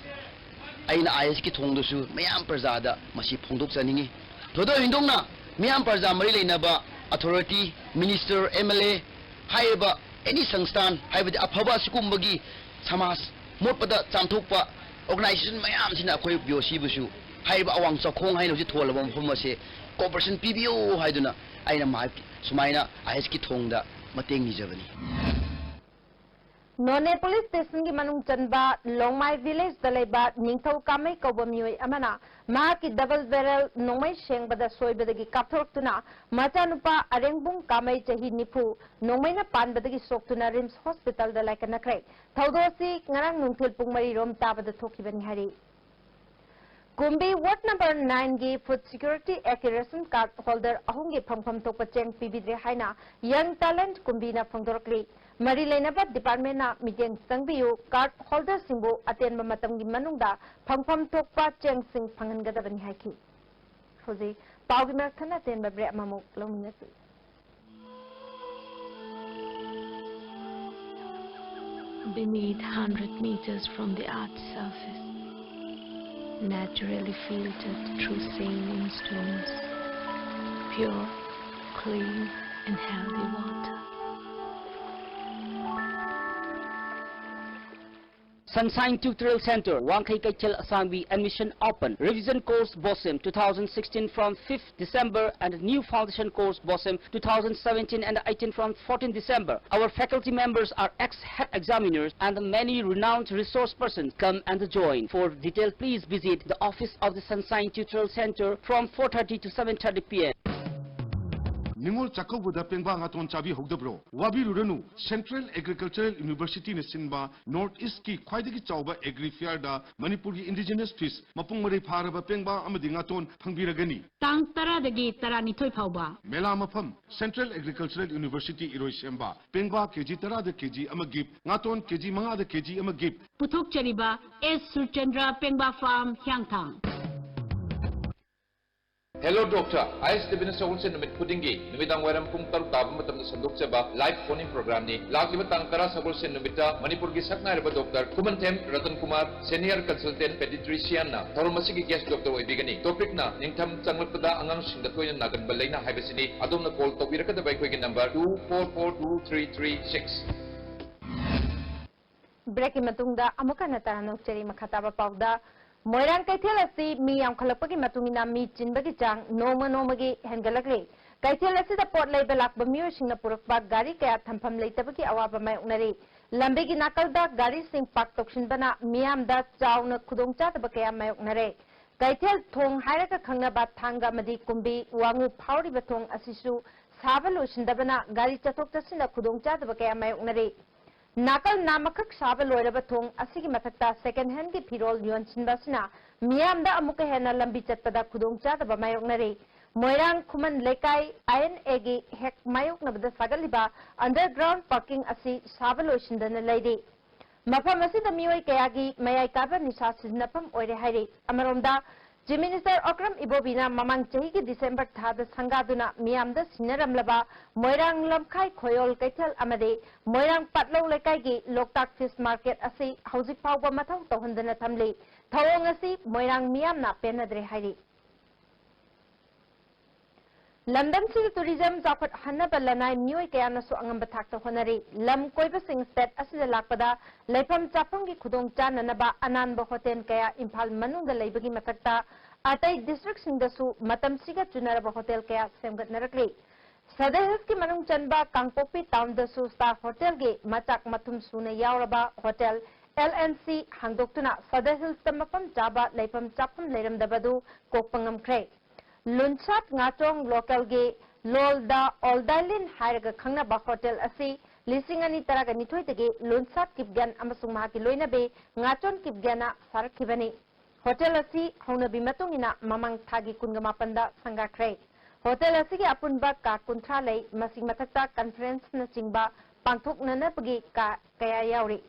ꯑꯩꯅ ꯑꯥꯏ ꯑꯦꯁꯀꯤ ꯊꯣꯡꯗꯁꯨ ꯃꯌꯥꯝ ꯄ꯭ꯔꯖꯥꯗ ꯃꯁꯤ ꯐꯣꯡꯗꯣꯛꯆꯅꯤꯡꯏ꯫ ꯊꯣꯏꯗꯣꯛ ꯍꯦꯟꯗꯣꯛꯅ ꯃꯤꯌꯥꯝ ꯄ꯭ꯔꯖꯥ ꯃꯔꯤ ꯂꯩꯅꯕ ꯑꯣꯊꯣꯔꯤꯇꯤ, ꯃꯤꯅꯤꯁꯇꯔ, ꯑꯦꯝ ꯑꯦꯜ ꯑꯦ ꯍꯥꯏꯔꯤꯕ ꯑꯦꯅꯤ ꯁꯪꯁꯊꯥꯟ, ꯍꯥꯏꯕꯗꯤ ꯑꯐꯕ ꯑꯁꯤꯒꯨꯝꯕꯒꯤ ꯁꯃꯥꯖ ꯃꯣꯠꯄꯗ ꯆꯥꯝꯊꯣꯛꯄ ꯑꯣꯔꯒꯅꯥꯏꯖꯦꯁꯟ ꯃꯌꯥꯝꯁꯤꯅ ꯑꯩꯈꯣꯏ ꯕꯤ ꯑꯣ ꯁꯤꯕꯨꯁꯨ ꯍꯥꯏꯔꯤꯕ ꯑꯋꯥꯡ ꯆꯥꯎꯈꯣꯡ ꯍꯥꯏꯅ ꯍꯧꯖꯤꯛ ꯊꯣꯜꯂꯕ ꯃꯐꯝ ꯑꯁꯦ ꯀꯣꯑꯣꯄꯔꯦꯁꯟ ꯄꯤꯕꯤꯌꯨ ꯍꯥꯏꯗꯨꯅ ꯑꯩꯅ ꯃꯍꯥꯛꯀꯤ ꯁꯨꯃꯥꯏꯅ ꯑꯥꯏ ꯑꯦꯁꯀꯤ ꯊꯣꯡꯗ ꯃꯇꯦꯡ ꯅꯤꯖꯕꯅꯤ꯫ ꯅꯣꯅꯦ ꯄꯨꯂꯤꯁ ꯁ꯭ꯇꯦꯁꯟꯒꯤ ꯃꯅꯨꯡ ꯆꯟꯕ ꯂꯣꯡꯃꯥꯏ ꯚꯤꯂꯦꯖꯇ ꯂꯩꯕ ꯅꯤꯡꯊꯧ ꯀꯥꯃꯩ ꯀꯧꯕ ꯃꯤꯑꯣꯏ ꯑꯃꯅ ꯃꯍꯥꯛꯀꯤ ꯗꯕꯜ ꯕꯦꯔꯦꯜ ꯅꯣꯡꯃꯩ ꯁꯦꯡꯕꯗ ꯁꯣꯏꯕꯗꯒꯤ ꯀꯥꯞꯊꯣꯔꯛꯇꯨꯅ ꯃꯆꯥꯅꯨꯄꯥ ꯑꯔꯦꯡꯕꯨꯡ ꯀꯥꯃꯩ ꯆꯍꯤ ꯅꯤꯐꯨ ꯅꯣꯡꯃꯩꯅ ꯄꯥꯟꯕꯗꯒꯤ ꯁꯣꯛꯇꯨꯅ ꯔꯤꯝꯁ ꯍꯣꯁꯄꯤꯇꯥꯜꯗ ꯂꯥꯏꯀꯠꯅꯈ꯭ꯔꯦ꯫ ꯊꯧꯗꯣꯛ ꯑꯁꯤ ꯉꯔꯥꯡ ꯅꯨꯡꯊꯤꯜ ꯄꯨꯡ ꯃꯔꯤ ꯔꯣꯝ ꯇꯥꯕꯗ ꯊꯣꯛꯈꯤꯕꯅꯤ ꯍꯥꯏꯔꯤ꯫ ꯀꯨꯝꯕꯤ ꯋꯥꯔꯗ ꯅꯝꯕꯔ ꯅꯥꯏꯟꯒꯤ ꯐꯨꯗ ꯁꯤꯀ꯭ꯌꯨꯔꯤꯇꯤ ꯑꯦꯛꯀꯤ ꯔꯦꯁꯟ ꯀꯥꯔꯗ ꯍꯣꯜꯗꯔ ꯑꯍꯨꯝꯒꯤ ꯐꯪꯐꯝ ꯊꯣꯛꯄ ꯆꯦꯡ ꯄꯤꯕꯤꯗ꯭ꯔꯦ ꯍꯥꯏꯅ ꯌꯪ ꯇꯦꯂꯦꯟꯠ ꯀꯨꯝꯕꯤꯅ ꯐꯣꯡꯗꯣꯔꯛꯂꯤ꯫ ꯃꯔꯤ ꯂꯩꯅꯕ ꯗꯤꯄꯥꯔꯠꯃꯦꯟꯠꯅ ꯃꯤꯠꯌꯦꯡ ꯆꯪꯕꯤꯌꯨ, ꯀꯥꯔꯗ ꯍꯣꯜꯗꯔꯁꯤꯡꯕꯨ ꯑꯇꯦꯟꯕ ꯃꯇꯝꯒꯤ ꯃꯅꯨꯡꯗ ꯐꯪꯐꯝ ꯊꯣꯛꯄ ꯆꯦꯡꯁꯤꯡ ꯐꯪꯍꯟꯒꯗꯕꯅꯤ ꯍꯥꯏꯈꯤ꯫ ꯍꯧꯖꯤꯛ ꯄꯥꯎꯒꯤ ꯃꯔꯛ ꯊꯠꯅ ꯑꯇꯦꯟꯕ ꯕ꯭ꯔꯦꯛ ꯑꯃꯃꯨꯛ ꯂꯧꯃꯤꯟꯅꯁꯤ꯫ Beneath, hundred meters from the earth's surface, naturally filtered through saline stones, pure, clean, and healthy water. Sunshine Tutorial Center, Wangkhei Keichel Asangbi, admission open. Revision course BOSEM two thousand sixteen from fifth December and new foundation course BOSEM two thousand seventeen and eighteen from fourteenth December. Our faculty members are ex-head examiners and many renowned resource persons. Come and join. For detail, please visit the office of the Sunshine Tutorial Center from four thirty to seven thirty p.m. ꯅꯤꯉꯣꯜ ꯆꯥꯛꯀꯧꯕꯗ ꯄꯦꯡꯕꯥ ꯉꯥꯇꯣꯟ ꯆꯥꯕꯤꯍꯧꯗꯕ꯭ꯔꯣ? ꯋꯥꯕꯤꯔꯨꯔꯅꯨ, Central Agricultural Universityꯅ ꯁꯤꯟꯕ North Eastꯀꯤ ꯈ꯭ꯋꯥꯏꯗꯒꯤ ꯆꯥꯎꯕ Agri Fairꯗ ꯃꯅꯤꯄꯨꯔꯒꯤ indigenous fish, ꯃꯄꯨꯡ ꯃꯔꯩ ꯐꯥꯔꯕ ꯄꯦꯡꯕꯥ ꯑꯃꯗꯤ ꯉꯥꯇꯣꯟ ꯐꯪꯕꯤꯔꯒꯅꯤ꯫ ꯇꯥꯡ ꯇꯔꯥꯗꯒꯤ ꯇꯔꯥꯅꯤꯊꯣꯏ ꯐꯥꯎꯕ꯫ ꯃꯦꯂꯥ ꯃꯐꯝ, Central Agricultural University ꯏꯔꯣꯏꯁꯦꯝꯕ꯫ ꯄꯦꯡꯕꯥ ꯀꯦꯖꯤ ꯇꯔꯥꯗ ꯀꯦꯖꯤ ꯑꯃ gift, ꯉꯥꯇꯣꯟ ꯀꯦꯖꯤ ꯃꯉꯥꯗ ꯀꯦꯖꯤ ꯑꯃ gift꯫ ꯄꯨꯊꯣꯛꯆꯔꯤꯕ ꯑꯦꯁ ꯁꯨꯔꯆꯟꯗ꯭ꯔ ꯄꯦꯡꯕꯥ ꯐꯥꯔꯝ, ꯍꯤꯌꯥꯡꯊꯥꯡ꯫ Hello Doctor, ꯑꯥꯏ ꯑꯦꯁ ꯇꯤ ꯚꯤꯅ ꯁꯒꯣꯜꯁꯦꯟ ꯅꯨꯃꯤꯠ ꯈꯨꯗꯤꯡꯒꯤ ꯅꯨꯃꯤꯗꯥꯡ ꯋꯥꯏꯔꯝ ꯄꯨꯡ ꯇꯔꯨꯛ ꯇꯥꯕ ꯃꯇꯝꯗ ꯁꯟꯗꯣꯛꯆꯕ live phone-in program-ꯅꯤ꯫ ꯂꯥꯛꯂꯤꯕ ꯇꯥꯡ ꯇꯔꯥ ꯁꯒꯣꯜꯁꯦꯟ ꯅꯨꯃꯤꯠꯇ ꯃꯅꯤꯄꯨꯔꯒꯤ ꯁꯛꯅꯥꯏꯔꯕ doctor Khumanthem Ratan Kumar, Senior Consultant Pediatrician-ꯅ ꯊꯧꯔꯝ ꯑꯁꯤꯒꯤ guest doctor ꯑꯣꯏꯕꯤꯒꯅꯤ꯫ Topic-ꯅ ꯅꯤꯡꯊꯝ ꯆꯪꯂꯛꯄꯗ ꯑꯉꯥꯡꯁꯤꯡꯗ ꯇꯣꯏꯅ ꯅꯥꯒꯟꯕ ꯂꯩꯅꯥ ꯍꯥꯏꯕꯁꯤꯅꯤ꯫ ꯑꯗꯣꯝꯅ call ꯇꯧꯕꯤꯔꯛꯀꯗꯕ ꯑꯩꯈꯣꯏꯒꯤ number two four four two three three six꯫ Break-ꯀꯤ ꯃꯇꯨꯡꯗ ꯑꯃꯨꯛ ꯍꯟꯅ ꯇꯔꯥꯝꯅ ꯑꯣꯛꯆꯔꯤ꯫ ꯃꯈꯥ ꯇꯥꯕ ꯄꯥꯎꯗ, ꯃꯣꯏꯔꯥꯡ ꯀꯩꯊꯦꯜ ꯑꯁꯤ ꯃꯤ ꯌꯥꯝꯈꯠꯂꯛꯄꯒꯤ ꯃꯇꯨꯡ ꯏꯟꯅ ꯃꯤ ꯆꯤꯟꯕꯒꯤ ꯆꯥꯡ ꯅꯣꯡꯃ ꯅꯣꯡꯃꯒꯤ ꯍꯦꯟꯒꯠꯂꯛꯂꯤ꯫ ꯀꯩꯊꯦꯜ ꯑꯁꯤꯗ ꯄꯣꯠ ꯂꯩꯕ ꯂꯥꯛꯄ ꯃꯤꯑꯣꯏꯁꯤꯡꯅ ꯄꯨꯔꯛꯄ ꯒꯥꯔꯤ ꯀꯌꯥ ꯊꯝꯐꯝ ꯂꯩꯇꯕꯒꯤ ꯑꯋꯥꯕ ꯃꯥꯌꯣꯛꯅꯔꯤ꯫ ꯂꯝꯕꯤꯒꯤ ꯅꯥꯀꯜꯗ ꯒꯥꯔꯤꯁꯤꯡ park ꯇꯧꯁꯤꯟꯕꯅ ꯃꯤꯌꯥꯝꯗ ꯆꯥꯎꯅ ꯈꯨꯗꯣꯡꯆꯥꯗꯕ ꯀꯌꯥ ꯃꯥꯌꯣꯛꯅꯔꯦ꯫ ꯀꯩꯊꯦꯜ ꯊꯣꯡ ꯍꯥꯏꯔꯒ ꯈꯪꯅꯕ ꯊꯥꯡꯒ ꯑꯃꯗꯤ ꯀꯨꯝꯕꯤ ꯋꯥꯉꯨ ꯐꯥꯎꯔꯤꯕ ꯊꯣꯡ ꯑꯁꯤꯁꯨ ꯁꯥꯕ ꯂꯣꯏꯁꯤꯟꯗꯕꯅ ꯒꯥꯔꯤ ꯆꯠꯊꯣꯛ ꯆꯠꯁꯤꯟꯗ ꯈꯨꯗꯣꯡꯆꯥꯗꯕ ꯀꯌꯥ ꯃꯥꯌꯣꯛꯅꯔꯤ꯫ ꯅꯥꯀꯜ ꯅꯥꯝꯃꯈꯛ ꯁꯥꯕ ꯂꯣꯏꯔꯕ ꯊꯣꯡ ꯑꯁꯤꯒꯤ ꯃꯊꯛꯇ second hand-ꯒꯤ ꯐꯤꯔꯣꯜ ꯌꯣꯟꯁꯤꯟꯕ ꯑꯁꯤꯅ ꯃꯤꯌꯥꯝꯗ ꯑꯃꯨꯛꯀ ꯍꯦꯟꯅ ꯂꯝꯕꯤ ꯆꯠꯄꯗ ꯈꯨꯗꯣꯡꯆꯥꯗꯕ ꯃꯥꯌꯣꯛꯅꯔꯤ꯫ ꯃꯣꯏꯔꯥꯡ ꯈꯨꯃꯟ ꯂꯩꯀꯥꯏ I N A-ꯒꯤ ꯍꯦꯛ ꯃꯥꯌꯣꯛꯅꯕꯗ ꯁꯥꯒꯠꯂꯤꯕ underground parking ꯑꯁꯤ ꯁꯥꯕ ꯂꯣꯏꯁꯤꯟꯗꯅ ꯂꯩꯔꯤ꯫ ꯃꯐꯝ ꯑꯁꯤꯗ ꯃꯤꯑꯣꯏ ꯀꯌꯥꯒꯤ ꯃꯌꯥꯏ ꯀꯥꯕ ꯅꯤꯁꯥ ꯁꯤꯖꯤꯟꯅꯐꯝ ꯑꯣꯏꯔꯦ ꯍꯥꯏꯔꯤ꯫ ꯑꯃꯔꯣꯝꯗ, Chief Minister ꯑꯣꯀ꯭ꯔꯝ ꯏꯕꯣꯕꯤꯅ ꯃꯃꯥꯡ ꯆꯍꯤꯒꯤ December ꯊꯥꯗ ꯁꯪꯒꯥꯗꯨꯅ ꯃꯤꯌꯥꯝꯗ ꯁꯤꯟꯅꯔꯝꯂꯕ ꯃꯣꯏꯔꯥꯡ ꯂꯝꯈꯥꯏ ꯈꯣꯌꯣꯜ ꯀꯩꯊꯦꯜ ꯑꯃꯗꯤ ꯃꯣꯏꯔꯥꯡ ꯄꯥꯠꯂꯧ ꯂꯩꯀꯥꯏꯒꯤ ꯂꯣꯛꯇꯥꯛ fish market ꯑꯁꯤ ꯍꯧꯖꯤꯛ ꯐꯥꯎꯕ ꯃꯊꯧ ꯇꯧꯍꯟꯗꯅ ꯊꯝꯂꯤ꯫ ꯊꯧꯑꯣꯡ ꯑꯁꯤ ꯃꯣꯏꯔꯥꯡ ꯃꯤꯌꯥꯝꯅ ꯄꯦꯟꯅꯗ꯭ꯔꯦ ꯍꯥꯏꯔꯤ꯫ ꯂꯝꯗꯝꯁꯤꯒꯤ tourism ꯆꯥꯎꯈꯠꯍꯟꯅꯕ ꯂꯅꯥꯏ ꯃꯤꯑꯣꯏ ꯀꯌꯥꯅꯁꯨ ꯑꯉꯝꯕ ꯊꯥꯛꯇ ꯍꯣꯠꯅꯔꯤ꯫ ꯂꯝ ꯀꯣꯏꯕꯁꯤꯡ state ꯑꯁꯤꯗ ꯂꯥꯛꯄꯗ ꯂꯩꯐꯝ ꯆꯥꯐꯝꯒꯤ ꯈꯨꯗꯣꯡ ꯆꯥꯅꯅꯕ ꯑꯅꯥꯟꯕ hotel ꯀꯌꯥ ꯏꯝꯐꯥꯜ ꯃꯅꯨꯡꯗ ꯂꯩꯕꯒꯤ ꯃꯊꯛꯇ ꯑꯇꯩ district-ꯁꯤꯡꯗꯁꯨ ꯃꯇꯝꯁꯤꯒ ꯆꯨꯅꯔꯕ hotel ꯀꯌꯥ ꯁꯦꯝꯒꯠꯅꯔꯛꯂꯤ꯫ ꯁꯗꯔ ꯍꯤꯜꯁꯀꯤ ꯃꯅꯨꯡ ꯆꯟꯕ ꯀꯥꯡꯄꯣꯛꯄꯤ town-ꯗꯁꯨ star hotel-ꯒꯤ ꯃꯆꯥꯛ ꯃꯊꯨꯝ ꯁꯨꯅ ꯌꯥꯎꯔꯕ hotel L and C ꯍꯥꯡꯗꯣꯛꯇꯨꯅ Sadar ꯍꯤꯜꯁꯇ ꯃꯐꯝ ꯆꯥꯕ ꯂꯩꯐꯝ ꯆꯥꯐꯝ ꯂꯩꯔꯝꯗꯕꯗꯨ ꯀꯣꯛꯄ ꯉꯝꯈ꯭ꯔꯦ꯫ ꯂꯨꯟꯁꯥꯠ ꯉꯥꯆꯣꯡ local-ꯒꯤ ꯂꯣꯜꯗ ꯑꯣꯜꯗꯥꯏꯂꯤꯟ ꯍꯥꯏꯔꯒ ꯈꯪꯅꯕ hotel ꯑꯁꯤ ꯂꯤꯁꯤꯡ ꯑꯅꯤ ꯇꯔꯥꯒ ꯅꯤꯊꯣꯏꯗꯒꯤ ꯂꯨꯟꯁꯥꯠ ꯀꯤꯞꯒꯦꯟ ꯑꯃꯁꯨꯡ ꯃꯍꯥꯛꯀꯤ ꯂꯣꯏꯅꯕꯤ ꯉꯥꯆꯣꯟ ꯀꯤꯞꯒꯦꯟꯅ ꯁꯥꯔꯛꯈꯤꯕꯅꯤ꯫ Hotel ꯑꯁꯤ ꯍꯧꯅꯕꯤ ꯃꯇꯨꯡ ꯏꯟꯅ ꯃꯃꯥꯡ ꯊꯥꯒꯤ ꯀꯨꯟꯒ ꯃꯥꯄꯟꯗ ꯁꯪꯒꯥꯈ꯭ꯔꯦ꯫ Hotel ꯑꯁꯤꯒꯤ ꯑꯄꯨꯟꯕ ꯀꯥ ꯀꯨꯟꯊ꯭ꯔꯥ ꯂꯩ꯫ ꯃꯁꯤ ꯃꯊꯛꯇ conference-ꯅꯆꯤꯡꯕ ꯄꯥꯡꯊꯣꯛꯅꯅꯕꯒꯤ ꯀꯥ ꯀꯌꯥ ꯌꯥꯎꯔꯤ꯫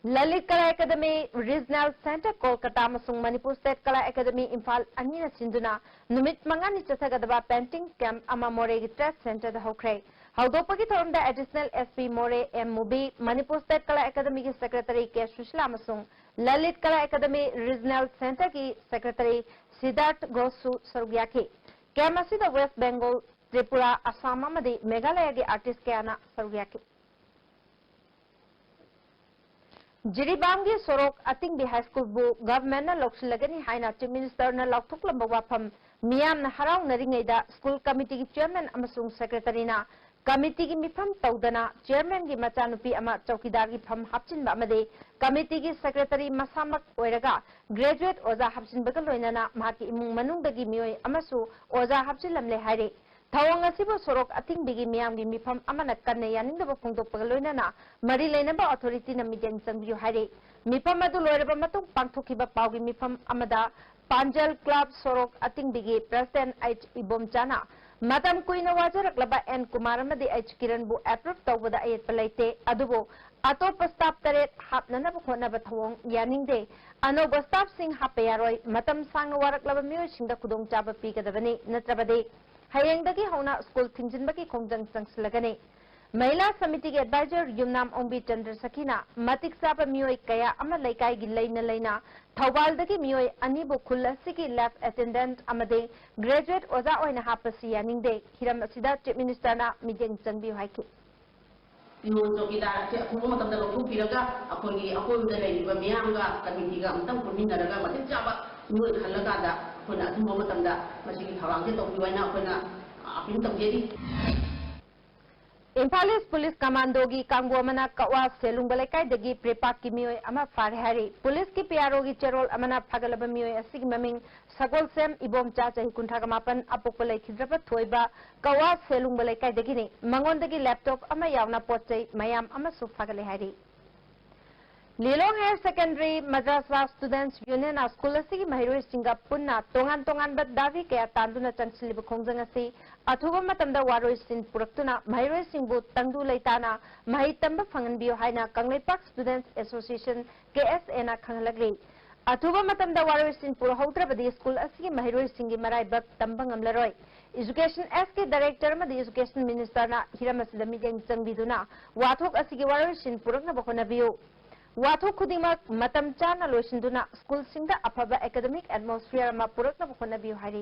ꯂꯂꯤꯠ ꯀꯂꯥ ꯑꯦꯀꯥꯗꯃꯤ ꯔꯤꯖꯅꯦꯜ ꯁꯦꯟꯇꯔ ꯀꯣꯜꯀꯇꯥ ꯑꯃꯁꯨꯡ ꯃꯅꯤꯄꯨꯔ ꯁ꯭ꯇꯦꯠ ꯀꯂꯥ ꯑꯦꯀꯥꯗꯃꯤ ꯏꯝꯐꯥꯜ ꯑꯅꯤꯅ ꯁꯤꯟꯗꯨꯅ ꯅꯨꯃꯤꯠ ꯃꯉꯥꯅꯤ ꯆꯠꯊꯒꯗꯕ ꯄꯦꯟꯇꯤꯡ ꯀꯦꯝꯞ ꯑꯃ ꯃꯣꯔꯦꯒꯤ ꯇ꯭ꯔꯦꯗ ꯁꯦꯟꯇꯔꯗ ꯍꯧꯈ꯭ꯔꯦ꯫ ꯍꯧꯗꯣꯛꯄꯒꯤ ꯊꯧꯔꯝꯗ ꯑꯦꯗꯤꯁꯅꯦꯜ ꯑꯦꯁ ꯄꯤ ꯃꯣꯔꯦ ꯑꯦꯝ ꯃꯨꯕꯤ, ꯃꯅꯤꯄꯨꯔ ꯁ꯭ꯇꯦꯠ ꯀꯂꯥ ꯑꯦꯀꯥꯗꯃꯤꯒꯤ ꯁꯦꯀ꯭ꯔꯦꯇꯔꯤ ꯀꯦ ꯁꯨꯁꯤꯂꯥ ꯑꯃꯁꯨꯡ ꯂꯂꯤꯠ ꯀꯂꯥ ꯑꯦꯀꯥꯗꯃꯤ ꯔꯤꯖꯅꯦꯜ ꯁꯦꯟꯇꯔꯒꯤ ꯁꯦꯀ꯭ꯔꯦꯇꯔꯤ ꯁꯤꯗꯥꯔꯊ ꯘꯣꯁꯁꯨ ꯁꯔꯨꯛ ꯌꯥꯈꯤ꯫ ꯀꯦꯝꯞ ꯑꯁꯤꯗ ꯋꯦꯁ ꯕꯦꯡꯒꯣꯜ, ꯇ꯭ꯔꯤꯄꯨꯔꯥ, ꯑꯁꯥꯝ ꯑꯃꯗꯤ ꯃꯦꯘꯥꯂꯌꯒꯤ ꯑꯥꯔꯇꯤꯁ ꯀꯌꯥꯅ ꯁꯔꯨꯛ ꯌꯥꯈꯤ꯫ ꯖꯤꯔꯤꯕꯥꯝꯒꯤ ꯁꯣꯔꯣꯛ ꯑꯇꯤꯡꯕꯤ ꯍꯥꯏ ꯁ꯭ꯀꯨꯜꯕꯨ ꯒꯚꯔꯟꯃꯦꯟꯠꯅ ꯂꯧꯁꯤꯜꯂꯒꯅꯤ ꯍꯥꯏꯅ ꯆꯤꯐ ꯃꯤꯅꯤꯁꯇꯔꯅ ꯂꯥꯎꯊꯣꯛꯂꯝꯕ ꯋꯥꯐꯝ ꯃꯤꯌꯥꯝꯅ ꯍꯔꯥꯎꯅꯔꯤꯉꯩꯗ ꯁ꯭ꯀꯨꯜ ꯀꯃꯤꯇꯤꯒꯤ ꯆꯤꯌꯔꯃꯦꯟ ꯑꯃꯁꯨꯡ ꯁꯦꯀ꯭ꯔꯦꯇꯔꯤꯅ ꯀꯃꯤꯇꯤꯒꯤ ꯃꯤꯐꯝ ꯇꯧꯗꯅ ꯆꯤꯌꯔꯃꯦꯟꯒꯤ ꯃꯆꯥꯅꯨꯄꯤ ꯑꯃ ꯆꯧꯀꯤꯗꯥꯔꯒꯤ ꯐꯝ ꯍꯥꯞꯆꯤꯟꯕ ꯑꯃꯗꯤ ꯀꯃꯤꯇꯤꯒꯤ ꯁꯦꯀ꯭ꯔꯦꯇꯔꯤ ꯃꯁꯥꯃꯛ ꯑꯣꯏꯔꯒ ꯒ꯭ꯔꯦꯖꯨꯑꯦꯠ ꯑꯣꯖꯥ ꯍꯥꯞꯆꯤꯟꯕꯒ ꯂꯣꯏꯅꯅ ꯃꯍꯥꯛꯀꯤ ꯏꯃꯨꯡ ꯃꯅꯨꯡꯗꯒꯤ ꯃꯤꯑꯣꯏ ꯑꯃꯁꯨ ꯑꯣꯖꯥ ꯍꯥꯞꯆꯤꯜꯂꯝꯂꯦ ꯍꯥꯏꯔꯤ꯫ ꯊꯧꯑꯣꯡ ꯑꯁꯤꯕꯨ ꯁꯣꯔꯣꯛ ꯑꯊꯤꯡꯕꯤꯒꯤ ꯃꯤꯌꯥꯝꯒꯤ ꯃꯤꯐꯝ ꯑꯃꯅ ꯀꯟꯅ ꯌꯥꯅꯤꯡꯗꯕ ꯐꯣꯡꯗꯣꯛꯄꯒ ꯂꯣꯏꯅꯅ ꯃꯔꯤ ꯂꯩꯅꯕ ꯑꯣꯊꯣꯔꯤꯇꯤꯅ ꯃꯤꯠꯌꯦꯡ ꯆꯪꯕꯤꯌꯨ ꯍꯥꯏꯔꯤ꯫ ꯃꯤꯐꯝ ꯑꯗꯨ ꯂꯣꯏꯔꯕ ꯃꯇꯨꯡ ꯄꯥꯡꯊꯣꯛꯈꯤꯕ ꯄꯥꯎꯒꯤ ꯃꯤꯐꯝ ꯑꯃꯗ ꯄꯥꯟꯖꯜ ꯀ꯭ꯂꯕ ꯁꯣꯔꯣꯛ ꯑꯇꯤꯡꯕꯤꯒꯤ ꯄ꯭ꯔꯁꯤꯗꯦꯟꯠ ꯑꯩꯆ ꯏꯕꯣꯝꯆꯥꯅ ꯃꯇꯝ ꯀꯨꯏꯅ ꯋꯥꯖꯔꯛꯂꯕ ꯑꯦꯟ ꯀꯨꯃꯥꯔ ꯑꯃꯗꯤ ꯑꯩꯆ ꯀꯤꯔꯟꯕꯨ ꯑꯦꯄ꯭ꯔꯨꯚ ꯇꯧꯕꯗ ꯑꯌꯦꯠꯄ ꯂꯩꯇꯦ, ꯑꯗꯨꯕꯨ ꯑꯇꯣꯞꯄ ꯁ꯭ꯇꯥꯐ ꯇꯔꯦꯠ ꯍꯥꯞꯅꯅꯕ ꯍꯣꯠꯅꯕ ꯊꯧꯑꯣꯡ ꯌꯥꯅꯤꯡꯗꯦ꯫ ꯑꯅꯧꯕ ꯁ꯭ꯇꯥꯐꯁꯤꯡ ꯍꯥꯞꯄ ꯌꯥꯔꯣꯏ꯫ ꯃꯇꯝ ꯁꯥꯡꯅ ꯋꯥꯔꯛꯂꯕ ꯃꯤꯑꯣꯏꯁꯤꯡꯗ ꯈꯨꯗꯣꯡꯆꯥꯕ ꯄꯤꯒꯗꯕꯅꯤ, ꯅꯠꯇ꯭ꯔꯕꯗꯤ ꯍꯌꯦꯡꯗꯒꯤ ꯍꯧꯅ ꯁ꯭ꯀꯨꯜ ꯊꯤꯡꯖꯤꯟꯕꯒꯤ ꯈꯣꯡꯖꯪ ꯆꯪꯁꯤꯜꯂꯒꯅꯤ꯫ ꯃꯍꯤꯂꯥ ꯁꯃꯤꯇꯤꯒꯤ ꯑꯦꯗꯚꯥꯏꯖꯔ ꯌꯨꯝꯅꯥꯝ ꯑꯣꯡꯕꯤ ꯆꯟꯗ꯭ꯔ ꯁꯈꯤꯅ ꯃꯇꯤꯛ ꯆꯥꯕ ꯃꯤꯑꯣꯏ ꯀꯌꯥ ꯑꯃ ꯂꯩꯀꯥꯏꯒꯤ ꯂꯩꯅ ꯂꯩꯅ ꯊꯧꯕꯥꯜꯗꯒꯤ ꯃꯤꯑꯣꯏ ꯑꯅꯤꯕꯨ ꯈꯨꯜ ꯑꯁꯤꯒꯤ ꯂꯦꯕ ꯑꯦꯇꯦꯟꯗꯦꯟꯠ ꯑꯃꯗꯤ ꯒ꯭ꯔꯦꯖꯨꯑꯦꯠ ꯑꯣꯖꯥ ꯑꯣꯏꯅ ꯍꯥꯞꯄꯁꯤ ꯌꯥꯅꯤꯡꯗꯦ꯫ ꯍꯤꯔꯝ ꯑꯁꯤꯗ ꯆꯤꯐ ꯃꯤꯅꯤꯁꯇꯔꯅ ꯃꯤꯠꯌꯦꯡ ꯆꯪꯕꯤꯌꯨ ꯍꯥꯏꯈꯤ꯫ ꯄꯤꯌꯣꯟ ꯆꯧꯀꯤꯗꯥꯔ ꯑꯁꯦ ꯑꯊꯨꯕ ꯃꯇꯝꯗ ꯂꯧꯊꯣꯛꯄꯤꯔꯒ ꯑꯩꯈꯣꯏꯒꯤ ꯑꯀꯣꯏꯕꯗ ꯂꯩꯔꯤꯕ ꯃꯤꯌꯥꯝꯒ ꯀꯃꯤꯇꯤꯒ ꯑꯃꯨꯛꯇꯪ ꯄꯨꯟꯃꯤꯟꯅꯔꯒ ꯃꯇꯤꯛ ꯆꯥꯕ ꯃꯤꯑꯣꯏ ꯈꯜꯂꯀꯥꯟꯗ ꯑꯩꯈꯣꯏꯅ ꯑꯊꯨꯕ ꯃꯇꯝꯗ ꯃꯁꯤꯒꯤ ꯊꯧꯔꯥꯡꯁꯦ ꯇꯧꯕꯤꯌꯨ ꯍꯥꯏꯅ ꯑꯩꯈꯣꯏꯅ ꯑꯄꯤꯜ ꯇꯧꯖꯔꯤ꯫ ꯏꯝꯐꯥꯜ ꯏꯁ ꯄꯨꯂꯤꯁ ꯀꯃꯥꯟꯗꯣꯒꯤ ꯀꯥꯡꯕꯨ ꯑꯃꯅ ꯀꯛꯋꯥ ꯁꯦꯂꯨꯡꯕ ꯂꯩꯀꯥꯏꯗꯒꯤ ꯄ꯭ꯔꯦꯄꯥꯛꯀꯤ ꯃꯤꯑꯣꯏ ꯑꯃ ꯐꯥꯔꯦ ꯍꯥꯏꯔꯤ꯫ ꯄꯨꯂꯤꯁꯀꯤ ꯄꯤ ꯑꯥꯔ ꯑꯣꯒꯤ ꯆꯦꯔꯣꯜ ꯑꯃꯅ ꯐꯥꯒꯠꯂꯕ ꯃꯤꯑꯣꯏ ꯑꯁꯤꯒꯤ ꯃꯃꯤꯡ ꯁꯒꯣꯜꯁꯦꯝ ꯏꯕꯣꯝꯆꯥ, ꯆꯍꯤ ꯀꯨꯟꯊ꯭ꯔꯥꯒ ꯃꯥꯄꯟ, ꯑꯄꯣꯛꯄ ꯂꯩꯈꯤꯗ꯭ꯔꯕ ꯊꯣꯏꯕ, ꯀꯛꯋꯥ ꯁꯦꯂꯨꯡꯕ ꯂꯩꯀꯥꯏꯗꯒꯤꯅꯤ꯫ ꯃꯉꯣꯟꯗꯒꯤ ꯂꯦꯞꯇꯣꯞ ꯑꯃ ꯌꯥꯎꯅ ꯄꯣꯠ ꯆꯩ ꯃꯌꯥꯝ ꯑꯃꯁꯨ ꯐꯥꯒꯠꯂꯦ ꯍꯥꯏꯔꯤ꯫ ꯂꯤꯂꯣꯡ Higher Secondary Madrasa Students Union ꯅ ꯁ꯭ꯀꯨꯜ ꯑꯁꯤꯒꯤ ꯃꯍꯩꯔꯣꯏꯁꯤꯡꯒ ꯄꯨꯟꯅ ꯇꯣꯉꯥꯟ ꯇꯣꯉꯥꯟꯕ ꯗꯥꯕꯤ ꯀꯌꯥ ꯇꯥꯟꯗꯨꯅ ꯆꯪꯁꯤꯜꯂꯤꯕ ꯈꯣꯡꯖꯪ ꯑꯁꯤ ꯑꯊꯨꯕ ꯃꯇꯝꯗ ꯋꯥꯔꯣꯏꯁꯤꯟ ꯄꯨꯔꯛꯇꯨꯅ ꯃꯍꯩꯔꯣꯏꯁꯤꯡꯕꯨ ꯇꯪꯗꯨ ꯂꯩꯇꯥꯅ ꯃꯍꯩ ꯇꯝꯕ ꯐꯪꯍꯟꯕꯤꯌꯨ ꯍꯥꯏꯅ Kangleipak Students Association, K S A ꯅ ꯈꯪꯍꯜꯂꯛꯂꯤ꯫ ꯑꯊꯨꯕ ꯃꯇꯝꯗ ꯋꯥꯔꯣꯏꯁꯤꯟ ꯄꯨꯔꯛꯍꯧꯗ꯭ꯔꯕꯗꯤ ꯁ꯭ꯀꯨꯜ ꯑꯁꯤꯒꯤ ꯃꯍꯩꯔꯣꯏꯁꯤꯡꯒꯤ ꯃꯔꯥꯏꯕꯛ ꯇꯝꯕ ꯉꯝꯂꯔꯣꯏ꯫ Education S ꯀꯤ Director ꯑꯃꯗꯤ Education Minister ꯅ ꯍꯤꯔꯝ ꯑꯁꯤꯗ ꯃꯤꯠꯌꯦꯡ ꯆꯪꯕꯤꯗꯨꯅ ꯋꯥꯊꯣꯛ ꯑꯁꯤꯒꯤ ꯋꯥꯔꯣꯏꯁꯤꯟ ꯄꯨꯔꯛꯅꯕ ꯍꯣꯠꯅꯕꯤꯌꯨ꯫ ꯋꯥꯊꯣꯛ ꯈꯨꯗꯤꯡꯃꯛ ꯃꯇꯝ ꯆꯥꯅ ꯂꯣꯏꯁꯤꯟꯗꯨꯅ ꯁ꯭ꯀꯨꯜꯁꯤꯡꯗ ꯑꯐꯕ academic atmosphere ꯑꯃ ꯄꯨꯔꯛꯅꯕ ꯍꯣꯠꯅꯕꯤꯌꯨ ꯍꯥꯏꯔꯤ꯫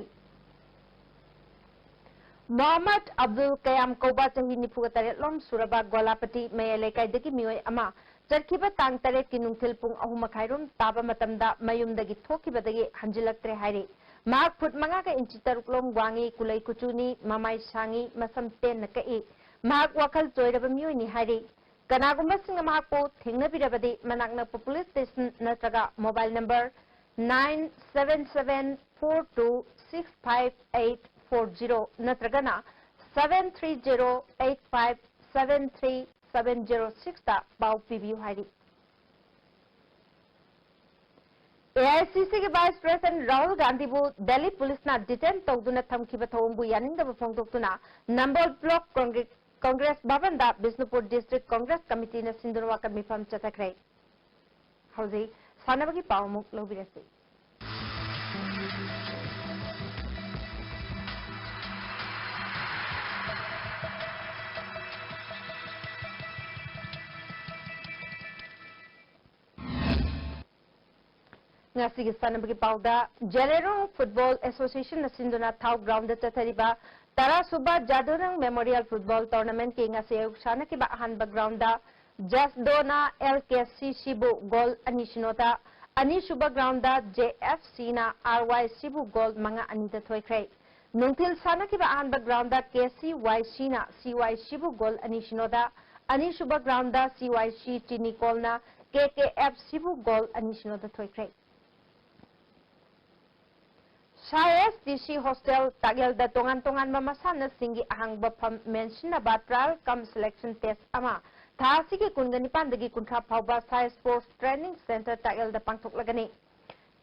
ꯃꯣꯍꯝꯃꯗ ꯑꯕꯗꯨꯜ ꯀꯌꯥꯝ ꯀꯧꯕ ꯆꯍꯤ ꯅꯤꯐꯨꯒ ꯇꯔꯦꯠ ꯂꯣꯝ ꯁꯨꯔꯕ ꯒꯣꯂꯥꯄꯇꯤ ꯃꯌꯥꯏ ꯂꯩꯀꯥꯏꯗꯒꯤ ꯃꯤꯑꯣꯏ ꯑꯃ ꯆꯠꯈꯤꯕ ꯇꯥꯡ ꯇꯔꯦꯠꯀꯤ ꯅꯨꯡꯊꯤꯜ ꯄꯨꯡ ꯑꯍꯨꯝ ꯃꯈꯥꯏꯔꯣꯝ ꯇꯥꯕ ꯃꯇꯝꯗ ꯃꯌꯨꯝꯗꯒꯤ ꯊꯣꯛꯈꯤꯕꯗꯒꯤ ꯍꯟꯖꯤꯜꯂꯛꯇ꯭ꯔꯦ ꯍꯥꯏꯔꯤ꯫ ꯃꯍꯥꯛ ꯐꯨꯠ ꯃꯉꯥꯒ ꯏꯟꯆꯤ ꯇꯔꯨꯛ ꯂꯣꯝ ꯋꯥꯡꯉꯤ, ꯀꯨꯂꯩ ꯀꯨꯆꯨꯅꯤ, ꯃꯃꯥꯏ ꯁꯥꯡꯉꯤ, ꯃꯁꯝ ꯇꯦꯟꯅ ꯀꯛꯏ꯫ ꯃꯍꯥꯛ ꯋꯥꯈꯜ ꯆꯣꯏꯔꯕ ꯃꯤꯑꯣꯏꯅꯤ ꯍꯥꯏꯔꯤ꯫ ꯀꯅꯥꯒꯨꯝꯕꯁꯤꯡꯅ ꯃꯍꯥꯛꯄꯨ ꯊꯦꯡꯅꯕꯤꯔꯕꯗꯤ ꯃꯅꯥꯛ ꯅꯛꯄ police station ꯅꯠꯇ꯭ꯔꯒ mobile number nine seven seven four two six five eight four zero ꯅꯠꯇ꯭ꯔꯒꯅ seven three zero eight five seven three seven zero six ꯇ ꯄꯥꯎ ꯄꯤꯕꯤꯌꯨ ꯍꯥꯏꯔꯤ꯫ A I C C ꯒꯤ Vice President Rahul ꯒꯥꯟꯙꯤꯕꯨ Delhi police ꯅ detain ꯇꯧꯗꯨꯅ ꯊꯝꯈꯤꯕ ꯊꯧꯑꯣꯡꯕꯨ ꯌꯥꯅꯤꯡꯗꯕ ꯐꯣꯡꯗꯣꯛꯇꯨꯅ ꯅꯝꯕꯣꯜ Block Congress, Congress ꯚꯕꯟꯗ Bishnupur District Congress Committee ꯅ ꯁꯤꯟꯗꯨꯅ ꯋꯥꯀꯠ ꯃꯤꯐꯝ ꯆꯠꯊꯈ꯭ꯔꯦ꯫ ꯍꯧꯖꯤꯛ ꯁꯥꯟꯅꯕꯒꯤ ꯄꯥꯎ ꯑꯃꯨꯛ ꯂꯧꯕꯤꯔꯁꯤ꯫ ꯉꯁꯤꯒꯤ ꯁꯥꯟꯅꯕꯒꯤ ꯄꯥꯎꯗ, ꯖꯦꯂꯦꯔꯣ Football Association ꯅ ꯁꯤꯟꯗꯨꯅ ꯊꯥꯎ ground ꯗ ꯆꯠꯊꯔꯤꯕ ꯇꯔꯥ ꯁꯨꯕ ꯖꯥꯗꯣꯅꯪ Memorial Football Tournament ꯀꯤ ꯉꯁꯤ ꯑꯌꯨꯛ ꯁꯥꯟꯅꯈꯤꯕ ꯑꯍꯥꯟꯕ ground ꯗ ꯖꯁꯗꯣꯅ L K C C ꯕꯨ goal ꯑꯅꯤ ꯁꯤꯅꯣꯗ, ꯑꯅꯤꯁꯨꯕ ground ꯗ J F C ꯅ R Y C ꯕꯨ goal ꯃꯉꯥ ꯑꯅꯤꯗ ꯊꯣꯏꯈ꯭ꯔꯦ꯫ ꯅꯨꯡꯊꯤꯜ ꯁꯥꯟꯅꯈꯤꯕ ꯑꯍꯥꯟꯕ ground ꯗ K C Y C ꯅ C Y C ꯕꯨ goal ꯑꯅꯤ ꯁꯤꯅꯣꯗ, ꯑꯅꯤꯁꯨꯕ ground ꯗ C Y C ꯆꯤꯅꯤꯀꯣꯜꯅ K K F C ꯕꯨ goal ꯑꯅꯤ ꯁꯤꯅꯣꯗ ꯊꯣꯏꯈ꯭ꯔꯦ꯫ ꯁꯥꯏ S D C hostel ꯇꯥꯛꯌꯦꯜꯗ ꯇꯣꯉꯥꯟ ꯇꯣꯉꯥꯟꯕ ꯃꯁꯥꯟꯅꯁꯤꯡꯒꯤ ꯑꯍꯥꯡꯕ ꯐꯝ ꯃꯦꯟꯁꯤꯟꯅꯕ trial cum selection test ꯑꯃ ꯊꯥ ꯑꯁꯤꯒꯤ ꯀꯨꯟꯒ ꯅꯤꯄꯥꯟꯗꯒꯤ ꯀꯨꯟꯊ꯭ꯔꯥ ꯐꯥꯎꯕ ꯁꯥꯏ ꯁ꯭ꯄꯣꯔꯠꯁ ꯇ꯭ꯔꯦꯅꯤꯡ ꯁꯦꯟꯇꯔ ꯇꯥꯛꯌꯦꯜꯗ ꯄꯥꯡꯊꯣꯛꯂꯒꯅꯤ꯫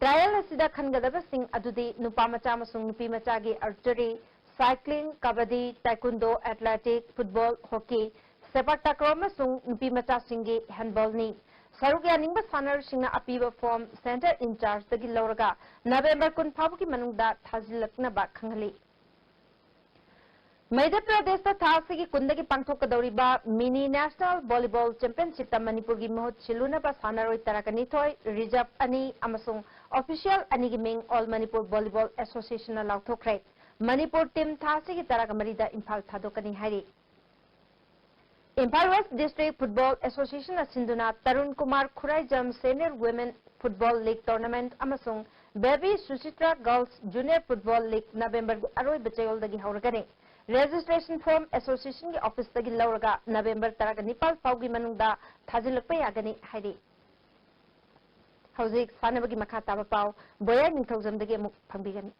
ꯇ꯭ꯔꯥꯌꯦꯜ ꯑꯁꯤꯗ ꯈꯟꯒꯗꯕꯁꯤꯡ ꯑꯗꯨꯗꯤ ꯅꯨꯄꯥ ꯃꯆꯥ ꯑꯃꯁꯨꯡ ꯅꯨꯄꯤ ꯃꯆꯥꯒꯤ archery, cycling, kabaddi, taekwondo, athletic, football, hockey, sepak takraw ꯑꯃꯁꯨꯡ ꯅꯨꯄꯤ ꯃꯆꯥꯁꯤꯡꯒꯤ ꯍꯦꯟꯕꯣꯜꯅꯤ꯫ ꯁꯔꯨꯛ ꯌꯥꯅꯤꯡꯕ ꯁꯥꯟꯅꯔꯣꯏꯁꯤꯡꯅ ꯑꯄꯤꯕ ꯐꯣꯔꯝ ꯁꯦꯟꯇꯔ ꯏꯟꯆꯥꯔꯖꯇꯒꯤ ꯂꯧꯔꯒ ꯅꯕꯦꯝꯕꯔ ꯀꯨꯟ ꯐꯥꯎꯕꯒꯤ ꯃꯅꯨꯡꯗ ꯊꯥꯖꯤꯜꯂꯛꯅꯕ ꯈꯪꯍꯜꯂꯤ꯫ ꯃꯙ꯭ꯌ ꯄ꯭ꯔꯗꯦꯁꯇ ꯊꯥ ꯑꯁꯤꯒꯤ ꯀꯨꯟꯗꯒꯤ ꯄꯥꯡꯊꯣꯛꯀꯗꯧꯔꯤꯕ ꯃꯤꯅꯤ ꯅꯦꯁꯅꯦꯜ ꯚꯣꯂꯤꯕꯣꯜ ꯆꯦꯝꯄꯤꯌꯟꯁꯤꯞꯇ ꯃꯅꯤꯄꯨꯔꯒꯤ ꯃꯍꯨꯠ ꯁꯤꯜꯂꯨꯅꯕ ꯁꯥꯟꯅꯔꯣꯏ ꯇꯔꯥꯒ ꯅꯤꯊꯣꯏ, ꯔꯤꯖꯔꯚ ꯑꯅꯤ ꯑꯃꯁꯨꯡ ꯑꯣꯐꯤꯁꯤꯌꯦꯜ ꯑꯅꯤꯒꯤ ꯃꯤꯡ ꯑꯣꯜ ꯃꯅꯤꯄꯨꯔ ꯚꯣꯂꯤꯕꯣꯜ ꯑꯦꯁꯣꯁꯤꯌꯦꯁꯟꯅ ꯂꯥꯎꯊꯣꯛꯈ꯭ꯔꯦ꯫ ꯃꯅꯤꯄꯨꯔ ꯇꯤꯝ ꯊꯥ ꯑꯁꯤꯒꯤ ꯇꯔꯥꯒ ꯃꯔꯤꯗ ꯏꯝꯐꯥꯜ ꯊꯥꯗꯣꯛꯀꯅꯤ ꯍꯥꯏꯔꯤ꯫ ꯏꯝꯐꯥꯜ ꯋꯦꯁ ꯗꯤꯁꯇ꯭ꯔꯤꯛ ꯐꯨꯠꯕꯣꯜ ꯑꯦꯁꯣꯁꯤꯌꯦꯁꯟꯅ ꯁꯤꯟꯗꯨꯅ Tarun Kumar Khuraijam senior women football league tournament ꯑꯃꯁꯨꯡ Bebi Suchitra girls junior football league ꯅꯕꯦꯝꯕꯔꯒꯤ ꯑꯔꯣꯏꯕ ꯆꯌꯣꯜꯗꯒꯤ ꯍꯧꯔꯒꯅꯤ꯫ ꯔꯦꯖꯤꯁꯇ꯭ꯔꯦꯁꯟ ꯐꯣꯔꯝ ꯑꯦꯁꯣꯁꯤꯌꯦꯁꯟꯒꯤ ꯑꯣꯐꯤꯁꯇꯒꯤ ꯂꯧꯔꯒ ꯅꯕꯦꯝꯕꯔ ꯇꯔꯥꯒ ꯅꯤꯄꯥꯜ ꯐꯥꯎꯒꯤ ꯃꯅꯨꯡꯗ ꯊꯥꯖꯤꯜꯂꯛꯄ ꯌꯥꯒꯅꯤ ꯍꯥꯏꯔꯤ꯫ ꯍꯧꯖꯤꯛ ꯁꯥꯟꯅꯕꯒꯤ ꯃꯈꯥ ꯇꯥꯕ ꯄꯥꯎ ꯕꯣꯌꯥ ꯅꯤꯡꯊꯧꯖꯝꯗꯒꯤ ꯑꯃꯨꯛ ꯐꯪꯕꯤꯒꯅꯤ꯫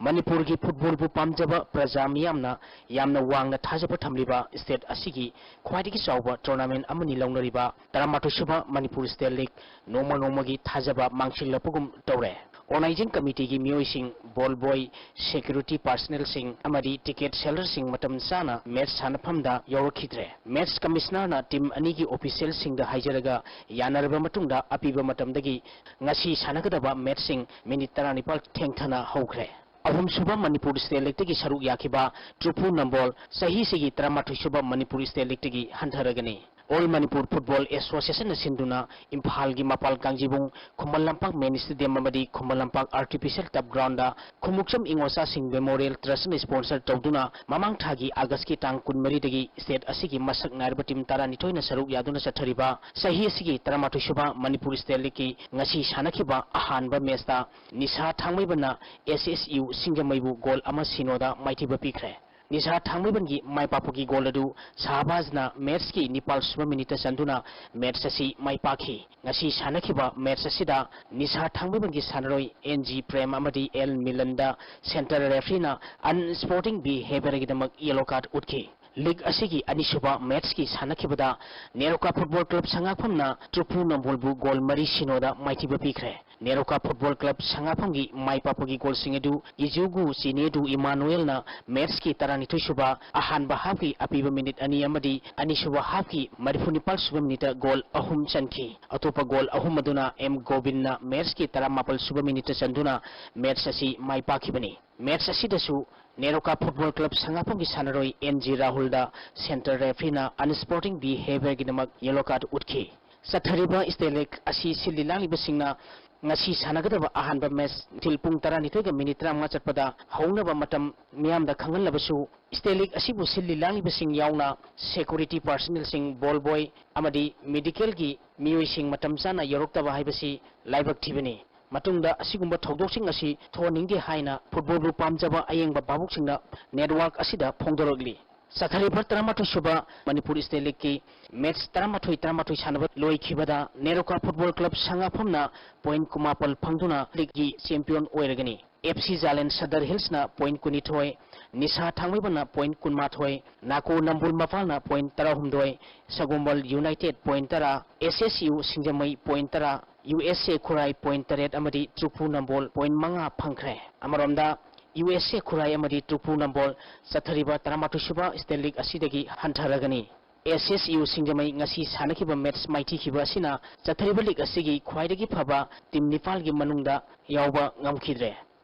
ꯃꯅꯤꯄꯨꯔꯒꯤ ꯐꯨꯠꯕꯣꯜꯕꯨ ꯄꯥꯝꯖꯕ ꯄ꯭ꯔꯖꯥ ꯃꯤꯌꯥꯝꯅ ꯌꯥꯝꯅ ꯋꯥꯡꯅ ꯊꯥꯖꯕ ꯊꯝꯂꯤꯕ ꯁ꯭ꯇꯦꯠ ꯑꯁꯤꯒꯤ ꯈ꯭ꯋꯥꯏꯗꯒꯤ ꯆꯥꯎꯕ ꯇꯣꯔꯅꯥꯃꯦꯟꯠ ꯑꯃꯅꯤ ꯂꯧꯅꯔꯤꯕ ꯇꯔꯥꯃꯥꯊꯣꯏ ꯁꯨꯕ ꯃꯅꯤꯄꯨꯔ ꯁ꯭ꯇꯦꯠ ꯂꯤꯒ ꯅꯣꯡꯃ ꯅꯣꯡꯃꯒꯤ ꯊꯥꯖꯕ ꯃꯥꯡꯁꯤꯜꯂꯛꯄꯒꯨꯝ ꯇꯧꯔꯦ꯫ ꯑꯣꯔꯒꯅꯥꯏꯖꯤꯡ ꯀꯃꯤꯇꯤꯒꯤ ꯃꯤꯑꯣꯏꯁꯤꯡ, ꯕꯣꯜ ꯕꯣꯏ, ꯁꯦꯀ꯭ꯌꯨꯔꯤꯇꯤ ꯄꯥꯔꯁꯅꯦꯜꯁꯤꯡ ꯑꯃꯗꯤ ꯇꯤꯀꯦꯠ ꯁꯦꯂꯔꯁꯤꯡ ꯃꯇꯝ ꯆꯥꯅ ꯃꯦꯠꯆ ꯁꯥꯟꯅꯐꯝꯗ ꯌꯧꯔꯛꯈꯤꯗ꯭ꯔꯦ꯫ ꯃꯦꯠꯆ ꯀꯃꯤꯁꯅꯔꯅ ꯇꯤꯝ ꯑꯅꯤꯒꯤ ꯑꯣꯐꯤꯁꯤꯌꯦꯜꯁꯤꯡꯗ ꯍꯥꯏꯖꯔꯒ ꯌꯥꯅꯔꯕ ꯃꯇꯨꯡꯗ ꯑꯄꯤꯕ ꯃꯇꯝꯗꯒꯤ ꯉꯁꯤ ꯁꯥꯟꯅꯒꯗꯕ ꯃꯦꯠꯆꯁꯤꯡ ꯃꯤꯅꯤꯠ ꯇꯔꯥꯅꯤꯄꯥꯜ ꯊꯦꯡꯊꯅ ꯍꯧꯈ꯭ꯔꯦ꯫ ꯑꯍꯨꯝꯁꯨꯕ ꯃꯅꯤꯄꯨꯔ ꯁ꯭ꯇꯦꯠ ꯂꯤꯒꯇꯒꯤ ꯁꯔꯨꯛ ꯌꯥꯈꯤꯕ ꯇ꯭ꯔꯨꯄꯨ ꯅꯝꯕꯣꯜ ꯆꯍꯤꯁꯤꯒꯤ ꯇꯔꯥꯃꯥꯊꯣꯏ ꯁꯨꯕ ꯃꯅꯤꯄꯨꯔ ꯁ꯭ꯇꯦꯠ ꯂꯤꯒꯇꯒꯤ ꯍꯟꯊꯔꯒꯅꯤ꯫ ꯑꯣꯜ ꯃꯅꯤꯄꯨꯔ ꯐꯨꯠꯕꯣꯜ ꯑꯦꯁꯣꯁꯤꯌꯦꯁꯟꯅ ꯁꯤꯟꯗꯨꯅ ꯏꯝꯐꯥꯜꯒꯤ ꯃꯄꯥꯜ ꯀꯥꯡꯖꯤꯕꯨꯡ, ꯈꯨꯃꯟ ꯂꯝꯄꯥꯛ ꯃꯦꯟ ꯁ꯭ꯇꯦꯗꯤꯌꯝ ꯑꯃꯗꯤ ꯈꯨꯃꯟ ꯂꯝꯄꯥꯛ ꯑꯥꯔꯇꯤꯐꯤꯁꯤꯌꯦꯜ ꯇꯔꯐ ꯒ꯭ꯔꯥꯎꯟꯗ ꯈꯨꯃꯨꯛꯆꯝ ꯏꯉꯣꯆꯥꯁꯤꯡ ꯃꯦꯃꯣꯔꯤꯌꯦꯜ ꯇ꯭ꯔꯁꯅ ꯁ꯭ꯄꯣꯟꯁꯔ ꯇꯧꯗꯨꯅ ꯃꯃꯥꯡ ꯊꯥꯒꯤ ꯑꯥꯒꯁꯀꯤ ꯇꯥꯡ ꯀꯨꯟꯃꯔꯤꯗꯒꯤ ꯁ꯭ꯇꯦꯠ ꯑꯁꯤꯒꯤ ꯃꯁꯛ ꯅꯥꯏꯔꯕ ꯇꯤꯝ ꯇꯔꯥꯅꯤꯊꯣꯏꯅ ꯁꯔꯨꯛ ꯌꯥꯗꯨꯅ ꯆꯠꯊꯔꯤꯕ ꯆꯍꯤ ꯑꯁꯤꯒꯤ ꯇꯔꯥꯃꯥꯊꯣꯏ ꯁꯨꯕ ꯃꯅꯤꯄꯨꯔ ꯁ꯭ꯇꯦꯠ ꯂꯤꯒꯀꯤ ꯉꯁꯤ ꯁꯥꯟꯅꯈꯤꯕ ꯑꯍꯥꯟꯕ ꯃꯦꯆꯇ ꯅꯤꯁꯥ ꯊꯥꯡꯃꯩꯕꯟꯅ ꯑꯦꯁ ꯑꯦꯁ ꯌꯨ ꯁꯤꯡꯖꯃꯩꯕꯨ ꯒꯣꯜ ꯑꯃ ꯁꯤꯅꯣꯗ ꯃꯥꯏꯊꯤꯕ ꯄꯤꯈ꯭ꯔꯦ꯫ ꯅꯤꯁꯥ ꯊꯥꯡꯃꯩꯕꯟꯒꯤ ꯃꯥꯏꯄꯥꯛꯄꯒꯤ ꯒꯣꯜ ꯑꯗꯨ ꯁꯍꯕꯥꯖꯅ ꯃꯦꯠꯁꯀꯤ ꯅꯤꯄꯥꯜ ꯁꯨꯕ ꯃꯤꯅꯤꯠꯇ ꯆꯟꯗꯨꯅ ꯃꯦꯠꯁ ꯑꯁꯤ ꯃꯥꯏ ꯄꯥꯛꯈꯤ꯫ ꯉꯁꯤ ꯁꯥꯟꯅꯈꯤꯕ ꯃꯦꯠꯁ ꯑꯁꯤꯗ ꯅꯤꯁꯥ ꯊꯥꯡꯃꯩꯕꯟꯒꯤ ꯁꯥꯟꯅꯔꯣꯏ ꯑꯦꯟ ꯖꯤ ꯄ꯭ꯔꯦꯝ ꯑꯃꯗꯤ ꯑꯦꯜ ꯃꯤꯂꯟꯗ ꯁꯦꯟꯇꯔ ꯔꯦꯐ꯭ꯔꯤꯅ ꯑꯟꯁ꯭ꯄꯣꯔꯇꯤꯡ ꯕꯤꯍꯦꯕꯤꯌꯔꯒꯤꯗꯃꯛ ꯌꯦꯂꯣ ꯀꯥꯔꯗ ꯎꯠꯈꯤ꯫ ꯂꯤꯒ ꯑꯁꯤꯒꯤ ꯑꯅꯤꯁꯨꯕ ꯃꯦꯠꯁꯀꯤ ꯁꯥꯟꯅꯈꯤꯕꯗ ꯅꯦꯔꯣꯀꯥ ꯐꯨꯠꯕꯣꯜ ꯀ꯭ꯂꯕ ꯁꯉꯥꯛꯐꯝꯅ ꯇ꯭ꯔꯨꯐꯨ ꯅꯝꯕꯣꯜꯕꯨ ꯒꯣꯜ ꯃꯔꯤ ꯁꯤꯅꯣꯗ ꯃꯥꯏꯊꯤꯕ ꯄꯤꯈ꯭ꯔꯦ꯫ ꯅꯦꯔꯣꯀꯥ ꯐꯨꯠꯕꯣꯜ ꯀ꯭ꯂꯕ ꯁꯉꯥꯛꯐꯝꯒꯤ ꯃꯥꯏ ꯄꯥꯛꯄꯒꯤ ꯒꯣꯜꯁꯤꯡ ꯑꯗꯨ ꯏꯖꯨꯒꯨ ꯆꯤꯅꯦꯗꯨ ꯏꯃꯥꯅꯨꯑꯦꯜꯅ ꯃꯦꯠꯁꯀꯤ ꯇꯔꯥꯅꯤꯊꯣꯏ ꯁꯨꯕ ꯑꯍꯥꯟꯕ ꯍꯥꯐꯀꯤ ꯑꯄꯤꯕ ꯃꯤꯅꯤꯠ ꯑꯅꯤ ꯑꯃꯗꯤ ꯑꯅꯤꯁꯨꯕ ꯍꯥꯐꯀꯤ ꯃꯔꯤꯐꯨ ꯅꯤꯄꯥꯜ ꯁꯨꯕ ꯃꯤꯅꯤꯠꯇ ꯒꯣꯜ ꯑꯍꯨꯝ ꯆꯟꯈꯤ꯫ ꯑꯇꯣꯞꯄ ꯒꯣꯜ ꯑꯍꯨꯝ ꯑꯗꯨꯅ ꯑꯦꯝ ꯒꯣꯕꯤꯟꯅ ꯃꯦꯠꯁꯀꯤ ꯇꯔꯥꯃꯥꯄꯜ ꯁꯨꯕ ꯃꯤꯅꯤꯠꯇ ꯆꯟꯗꯨꯅ ꯃꯦꯠꯁ ꯑꯁꯤ ꯃꯥꯏ ꯄꯥꯛꯈꯤꯕꯅꯤ꯫ ꯃꯦꯠꯁ ꯑꯁꯤꯗꯁꯨ ꯅꯦꯔꯣꯀꯥ ꯐꯨꯠꯕꯣꯜ ꯀ꯭ꯂꯕ ꯁꯉꯥꯛꯐꯝꯒꯤ ꯁꯥꯟꯅꯔꯣꯏ ꯑꯦꯟ ꯖꯤ ꯔꯥꯍꯨꯜꯗ ꯁꯦꯟꯇꯔ ꯔꯦꯐ꯭ꯔꯤꯅ ꯑꯟꯁ꯭ꯄꯣꯔꯇꯤꯡ ꯕꯤꯍꯦꯕꯤꯌꯔꯒꯤꯗꯃꯛ ꯌꯦꯂꯣ ꯀꯥꯔꯗ ꯎꯠꯈꯤ꯫ ꯆꯠꯊꯔꯤꯕ ꯁ꯭ꯇꯦꯠ ꯂꯤꯒ ꯑꯁꯤ ꯁꯤꯜꯂꯤ ꯂꯥꯡꯂꯤꯕꯁꯤꯡꯅ ꯉꯁꯤ ꯁꯥꯟꯅꯒꯗꯕ ꯑꯍꯥꯟꯕ ꯃꯦꯠꯁ ꯅꯨꯡꯊꯤꯜ ꯄꯨꯡ ꯇꯔꯥꯅꯤꯊꯣꯏꯒ ꯃꯤꯅꯤꯠ ꯇꯔꯥꯃꯉꯥ ꯆꯠꯄꯗ ꯍꯧꯅꯕ ꯃꯇꯝ ꯃꯤꯌꯥꯝꯗ ꯈꯪꯍꯜꯂꯕꯁꯨ, ꯁ꯭ꯇꯦꯠ ꯂꯤꯒ ꯑꯁꯤꯕꯨ ꯁꯤꯜꯂꯤ ꯂꯥꯡꯂꯤꯕꯁꯤꯡ ꯌꯥꯎꯅ ꯁꯦꯀ꯭ꯌꯨꯔꯤꯇꯤ ꯄꯥꯔꯁꯅꯦꯜꯁꯤꯡ, ꯕꯣꯜ ꯕꯣꯏ ꯑꯃꯗꯤ ꯃꯦꯗꯤꯀꯦꯜꯒꯤ ꯃꯤꯑꯣꯏꯁꯤꯡ ꯃꯇꯝ ꯆꯥꯅ ꯌꯧꯔꯛꯇꯕ ꯍꯥꯏꯕꯁꯤ ꯂꯥꯏꯕꯛ ꯊꯤꯕꯅꯤ꯫ ꯃꯇꯨꯡꯗ ꯑꯁꯤꯒꯨꯝꯕ ꯊꯧꯗꯣꯛꯁꯤꯡ ꯑꯁꯤ ꯊꯣꯛꯍꯟꯅꯤꯡꯗꯦ ꯍꯥꯏꯅ ꯐꯨꯠꯕꯣꯜꯕꯨ ꯄꯥꯝꯖꯕ ꯑꯌꯦꯡꯕ ꯚꯥꯕꯣꯛꯁꯤꯡꯅ ꯅꯦꯠꯋꯥꯔꯛ ꯑꯁꯤꯗ ꯐꯣꯡꯗꯣꯔꯛꯂꯤ꯫ ꯆꯠꯊꯔꯤꯕ ꯇꯔꯥꯃꯥꯊꯣꯏ ꯁꯨꯕ ꯃꯅꯤꯄꯨꯔ ꯁ꯭ꯇꯦꯠ ꯂꯤꯒꯀꯤ ꯃꯦꯠꯁ ꯇꯔꯥꯃꯥꯊꯣꯏ ꯇꯔꯥꯃꯥꯊꯣꯏ ꯁꯥꯟꯅꯕ ꯂꯣꯏꯈꯤꯕꯗ ꯅꯦꯔꯣꯀꯥ ꯐꯨꯠꯕꯣꯜ ꯀ꯭ꯂꯕ ꯁꯉꯥꯛꯐꯝꯅ ꯄꯣꯏꯟꯠ ꯀꯨꯟꯃꯥꯄꯜ ꯐꯪꯗꯨꯅ ꯂꯤꯒꯀꯤ ꯆꯦꯝꯄꯤꯌꯟ ꯑꯣꯏꯔꯒꯅꯤ꯫ ꯑꯦꯐ ꯁꯤ ꯖꯥꯂꯦꯟ ꯁꯗꯔ ꯍꯤꯜꯁꯅ ꯄꯣꯏꯟꯠ ꯀꯨꯟꯅꯤꯊꯣꯏ, ꯅꯤꯁꯥ ꯊꯥꯡꯃꯩꯕꯟꯅ ꯄꯣꯏꯟꯠ ꯀꯨꯟꯃꯥꯊꯣꯏ, ꯅꯥꯀꯣ ꯅꯝꯕꯣꯜ ꯃꯄꯥꯜꯅ ꯄꯣꯏꯟꯠ ꯇꯔꯥꯍꯨꯝꯗꯣꯏ, ꯁꯒꯣꯜꯕꯜ ꯌꯨꯅꯥꯏꯇꯦꯗ ꯄꯣꯏꯟꯠ ꯇꯔꯥ, ꯑꯦꯁ ꯑꯦꯁ ꯌꯨ ꯁꯤꯡꯖꯃꯩ ꯄꯣꯏꯟꯠ ꯇꯔꯥ, ꯌꯨ ꯑꯦꯁ ꯑꯦ ꯈꯨꯔꯥꯏ ꯄꯣꯏꯟꯠ ꯇꯔꯦꯠ ꯑꯃꯗꯤ ꯇ꯭ꯔꯨꯐꯨ ꯅꯝꯕꯣꯜ ꯄꯣꯏꯟꯠ ꯃꯉꯥ ꯐꯪꯈ꯭ꯔꯦ꯫ ꯑꯃꯔꯣꯝꯗ, ꯌꯨ ꯑꯦꯁ ꯑꯦ ꯈꯨꯔꯥꯏ ꯑꯃꯗꯤ ꯇ꯭ꯔꯨꯐꯨ ꯅꯝꯕꯣꯜ ꯆꯠꯊꯔꯤꯕ ꯇꯔꯥꯃꯥꯊꯣꯏ ꯁꯨꯕ ꯁ꯭ꯇꯦꯠ ꯂꯤꯒ ꯑꯁꯤꯗꯒꯤ ꯍꯟꯊꯔꯒꯅꯤ꯫ ꯑꯦꯁ ꯑꯦꯁ ꯌꯨ ꯁꯤꯡꯖꯃꯩ ꯉꯁꯤ ꯁꯥꯟꯅꯈꯤꯕ ꯃꯦꯠꯁ ꯃꯥꯏꯊꯤꯈꯤꯕ ꯑꯁꯤꯅ ꯆꯠꯊꯔꯤꯕ ꯂꯤꯒ ꯑꯁꯤꯒꯤ ꯈ꯭ꯋꯥꯏꯗꯒꯤ ꯐꯕ ꯇꯤꯝ ꯅꯤꯄꯥꯜꯒꯤ ꯃꯅꯨꯡꯗ ꯌꯥꯎꯕ ꯉꯝꯈꯤꯗ꯭ꯔꯦ꯫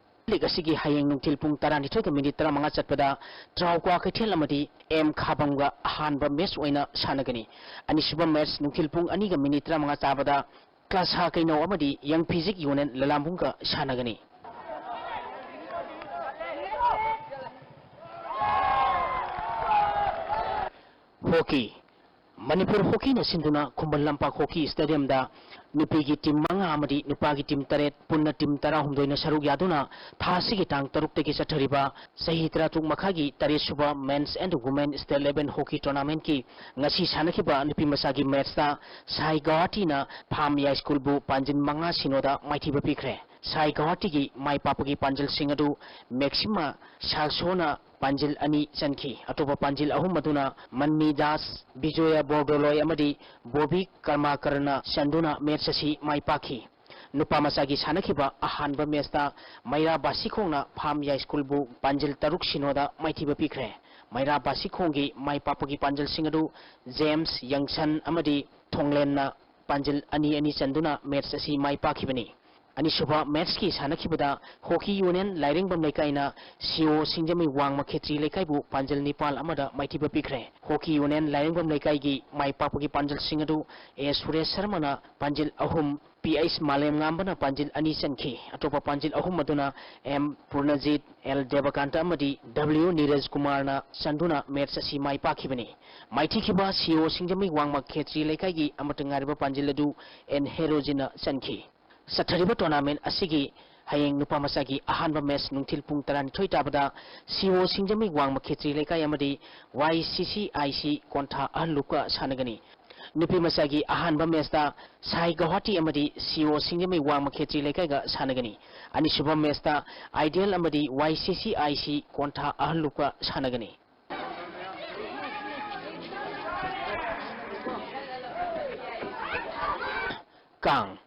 ꯂꯤꯒ ꯑꯁꯤꯒꯤ ꯍꯌꯦꯡ ꯅꯨꯡꯊꯤꯜ ꯄꯨꯡ ꯇꯔꯥꯅꯤꯊꯣꯏꯒ ꯃꯤꯅꯤꯠ ꯇꯔꯥꯃꯉꯥ ꯆꯠꯄꯗ ꯇ꯭ꯔꯥꯎ ꯀ꯭ꯋꯥꯀꯩꯊꯦꯜ ꯑꯃꯗꯤ ꯑꯦꯝ ꯈꯥꯕꯝꯒ ꯑꯍꯥꯟꯕ ꯃꯦꯠꯁ ꯑꯣꯏꯅ ꯁꯥꯟꯅꯒꯅꯤ꯫ ꯑꯅꯤꯁꯨꯕ ꯃꯦꯠꯁ ꯅꯨꯡꯊꯤꯜ ꯄꯨꯡ ꯑꯅꯤꯒ ꯃꯤꯅꯤꯠ ꯇꯔꯥꯃꯉꯥ ꯇꯥꯕꯗ ꯀ꯭ꯂꯥꯁꯥ ꯀꯩꯅꯧ ꯑꯃꯗꯤ ꯌꯪ ꯐꯤꯖꯤꯛ ꯌꯨꯅꯤꯌꯟ ꯂꯂꯥꯝꯕꯨꯡꯒ ꯁꯥꯟꯅꯒꯅꯤ꯫ ꯍꯣꯀꯤ꯫ ꯃꯅꯤꯄꯨꯔ ꯍꯣꯀꯤꯅ ꯁꯤꯟꯗꯨꯅ ꯈꯨꯃꯟ ꯂꯝꯄꯥꯛ ꯍꯣꯀꯤ ꯁ꯭ꯇꯦꯗꯤꯌꯝꯗ ꯅꯨꯄꯤꯒꯤ ꯇꯤꯝ ꯃꯉꯥ ꯑꯃꯗꯤ ꯅꯨꯄꯥꯒꯤ ꯇꯤꯝ ꯇꯔꯦꯠ, ꯄꯨꯟꯅ ꯇꯤꯝ ꯇꯔꯥꯍꯨꯝꯗꯣꯏꯅ ꯁꯔꯨꯛ ꯌꯥꯗꯨꯅ ꯊꯥ ꯑꯁꯤꯒꯤ ꯇꯥꯡ ꯇꯔꯨꯛꯇꯒꯤ ꯆꯠꯊꯔꯤꯕ ꯆꯍꯤ ꯇꯔꯥꯇꯔꯨꯛ ꯃꯈꯥꯒꯤ ꯇꯔꯦꯠ ꯁꯨꯕ Men's and Women State Level Hockey Tournamentꯀꯤ ꯉꯁꯤ ꯁꯥꯟꯅꯈꯤꯕ ꯅꯨꯄꯤ ꯃꯆꯥꯒꯤ ꯃꯦꯠꯁꯇ ꯁꯥꯏ ꯒꯧꯍꯥꯇꯤꯅ ꯐꯥꯝ ꯌꯥꯏꯁ꯭ꯀꯨꯜꯕꯨ ꯄꯥꯟꯖꯤꯟ ꯃꯉꯥ ꯁꯤꯅꯣꯗ ꯃꯥꯏꯊꯤꯕ ꯄꯤꯈ꯭ꯔꯦ꯫ ꯁꯥꯏ ꯒꯧꯍꯥꯇꯤꯒꯤ ꯃꯥꯏ ꯄꯥꯛꯄꯒꯤ ꯄꯥꯟꯖꯤꯜꯁꯤꯡ ꯑꯗꯨ ꯃꯦꯛꯁꯤꯃꯥ ꯁꯥꯜꯁꯣꯅ ꯄꯥꯟꯖꯤꯜ ꯑꯅꯤ ꯆꯟꯈꯤ꯫ ꯑꯇꯣꯞꯄ ꯄꯥꯟꯖꯤꯜ ꯑꯍꯨꯝ ꯑꯗꯨꯅ ꯃꯟꯃꯤ ꯗꯥꯁ, ꯕꯤꯖꯣꯌ ꯕꯣꯔꯗꯣꯂꯣꯏ ꯑꯃꯗꯤ ꯕꯣꯕꯤ ꯀꯔꯃꯥꯀꯔꯅ ꯁꯟꯗꯨꯅ ꯃꯦꯠꯁ ꯑꯁꯤ ꯃꯥꯏ ꯄꯥꯛꯈꯤ꯫ ꯅꯨꯄꯥ ꯃꯆꯥꯒꯤ ꯁꯥꯟꯅꯈꯤꯕ ꯑꯍꯥꯟꯕ ꯃꯦꯠꯁꯇ ꯃꯩꯔꯥ ꯕꯥꯁꯤꯈꯣꯡꯅ ꯐꯥꯝ ꯌꯥꯏꯁ꯭ꯀꯨꯜꯕꯨ ꯄꯥꯟꯖꯤꯜ ꯇꯔꯨꯛ ꯁꯤꯅꯣꯗ ꯃꯥꯏꯊꯤꯕ ꯄꯤꯈ꯭ꯔꯦ꯫ ꯃꯩꯔꯥ ꯕꯥꯁꯤꯈꯣꯡꯒꯤ ꯃꯥꯏ ꯄꯥꯛꯄꯒꯤ ꯄꯥꯟꯖꯤꯜꯁꯤꯡ ꯑꯗꯨ ꯖꯦꯝꯁ ꯌꯪꯁꯟ ꯑꯃꯗꯤ ꯊꯣꯡꯂꯦꯟꯅ ꯄꯥꯟꯖꯤꯜ ꯑꯅꯤ ꯑꯅꯤ ꯆꯟꯗꯨꯅ ꯃꯦꯠꯁ ꯑꯁꯤ ꯃꯥꯏ ꯄꯥꯛꯈꯤꯕꯅꯤ꯫ ꯑꯅꯤꯁꯨꯕ ꯃꯦꯠꯁꯀꯤ ꯁꯥꯟꯅꯈꯤꯕꯗ ꯍꯣꯀꯤ ꯌꯨꯅꯤꯌꯟ ꯂꯥꯏꯔꯦꯡꯕꯝ ꯂꯩꯀꯥꯏꯅ ꯁꯤ ꯑꯣ ꯁꯤꯡꯖꯃꯩ ꯋꯥꯡꯃ ꯈꯦꯇ꯭ꯔꯤ ꯂꯩꯀꯥꯏꯕꯨ ꯄꯥꯟꯖꯤꯜ ꯅꯤꯄꯥꯜ ꯑꯃꯗ ꯃꯥꯏꯊꯤꯕ ꯄꯤꯈ꯭ꯔꯦ꯫ ꯍꯣꯀꯤ ꯌꯨꯅꯤꯌꯟ ꯂꯥꯏꯔꯦꯡꯕꯝ ꯂꯩꯀꯥꯏꯒꯤ ꯃꯥꯏ ꯄꯥꯛꯄꯒꯤ ꯄꯥꯟꯖꯤꯜꯁꯤꯡ ꯑꯗꯨ ꯑꯦ ꯁꯨꯔꯦꯁ ꯁꯔꯃꯅ ꯄꯥꯟꯖꯤꯜ ꯑꯍꯨꯝ, ꯄꯤ ꯑꯩꯆ ꯃꯥꯂꯦꯝꯉꯥꯝꯕꯅ ꯄꯥꯟꯖꯤꯜ ꯑꯅꯤ ꯆꯟꯈꯤ꯫ ꯑꯇꯣꯞꯄ ꯄꯥꯟꯖꯤꯜ ꯑꯍꯨꯝ ꯑꯗꯨꯅ ꯑꯦꯝ ꯄꯨꯔꯅꯖꯤꯠ, ꯑꯦꯜ ꯗꯦꯕꯀꯥꯟꯇ ꯑꯃꯗꯤ ꯗꯕ꯭ꯂꯤꯎ ꯅꯤꯔꯖ ꯀꯨꯃꯥꯔꯅ ꯆꯟꯗꯨꯅ ꯃꯦꯠꯁ ꯑꯁꯤ ꯃꯥꯏ ꯄꯥꯛꯈꯤꯕꯅꯤ꯫ ꯃꯥꯏꯊꯤꯈꯤꯕ ꯁꯤ ꯑꯣ ꯁꯤꯡꯖꯃꯩ ꯋꯥꯡꯃ ꯈꯦꯇ꯭ꯔꯤ ꯂꯩꯀꯥꯏꯒꯤ ꯑꯃꯠꯇ ꯉꯥꯏꯔꯕ ꯄꯥꯟꯖꯤꯜ ꯑꯗꯨ ꯑꯦꯟ ꯍꯦꯔꯣꯖꯤꯅ ꯆꯟꯈꯤ꯫ ꯆꯠꯊꯔꯤꯕ ꯇꯣꯔꯅꯥꯃꯦꯟ ꯑꯁꯤꯒꯤ ꯍꯌꯦꯡ ꯅꯨꯄꯥ ꯃꯆꯥꯒꯤ ꯑꯍꯥꯟꯕ ꯃꯦꯠꯁ ꯅꯨꯡꯊꯤꯜ ꯄꯨꯡ ꯇꯔꯥꯅꯤꯊꯣꯏ ꯇꯥꯕꯗ ꯁꯤ ꯑꯣ ꯁꯤꯡꯖꯃꯩ ꯋꯥꯡꯃ ꯈꯦꯇ꯭ꯔꯤ ꯂꯩꯀꯥꯏ ꯑꯃꯗꯤ ꯋꯥꯏ ꯁꯤ ꯁꯤ ꯑꯥꯏ ꯁꯤ ꯀꯣꯟꯊꯥ ꯑꯍꯜ ꯂꯨꯞꯀ ꯁꯥꯟꯅꯒꯅꯤ꯫ ꯅꯨꯄꯤ ꯃꯆꯥꯒꯤ ꯑꯍꯥꯟꯕ ꯃꯦꯠꯁꯇ ꯁꯥꯏ ꯒꯧꯍꯥꯇꯤ ꯑꯃꯗꯤ ꯁꯤ ꯑꯣ ꯁꯤꯡꯖꯃꯩ ꯋꯥꯡꯃ ꯈꯦꯇ꯭ꯔꯤ ꯂꯩꯀꯥꯏꯒ ꯁꯥꯟꯅꯒꯅꯤ꯫ ꯑꯅꯤꯁꯨꯕ ꯃꯦꯠꯁꯇ ꯑꯥꯏꯗꯤꯌꯦꯜ ꯑꯃꯗꯤ ꯋꯥꯏ ꯁꯤ ꯁꯤ ꯑꯥꯏ ꯁꯤ ꯀꯣꯟꯊꯥ ꯑꯍꯜ ꯂꯨꯞꯀ ꯁꯥꯟꯅꯒꯅꯤ꯫ ꯀꯥꯡ꯫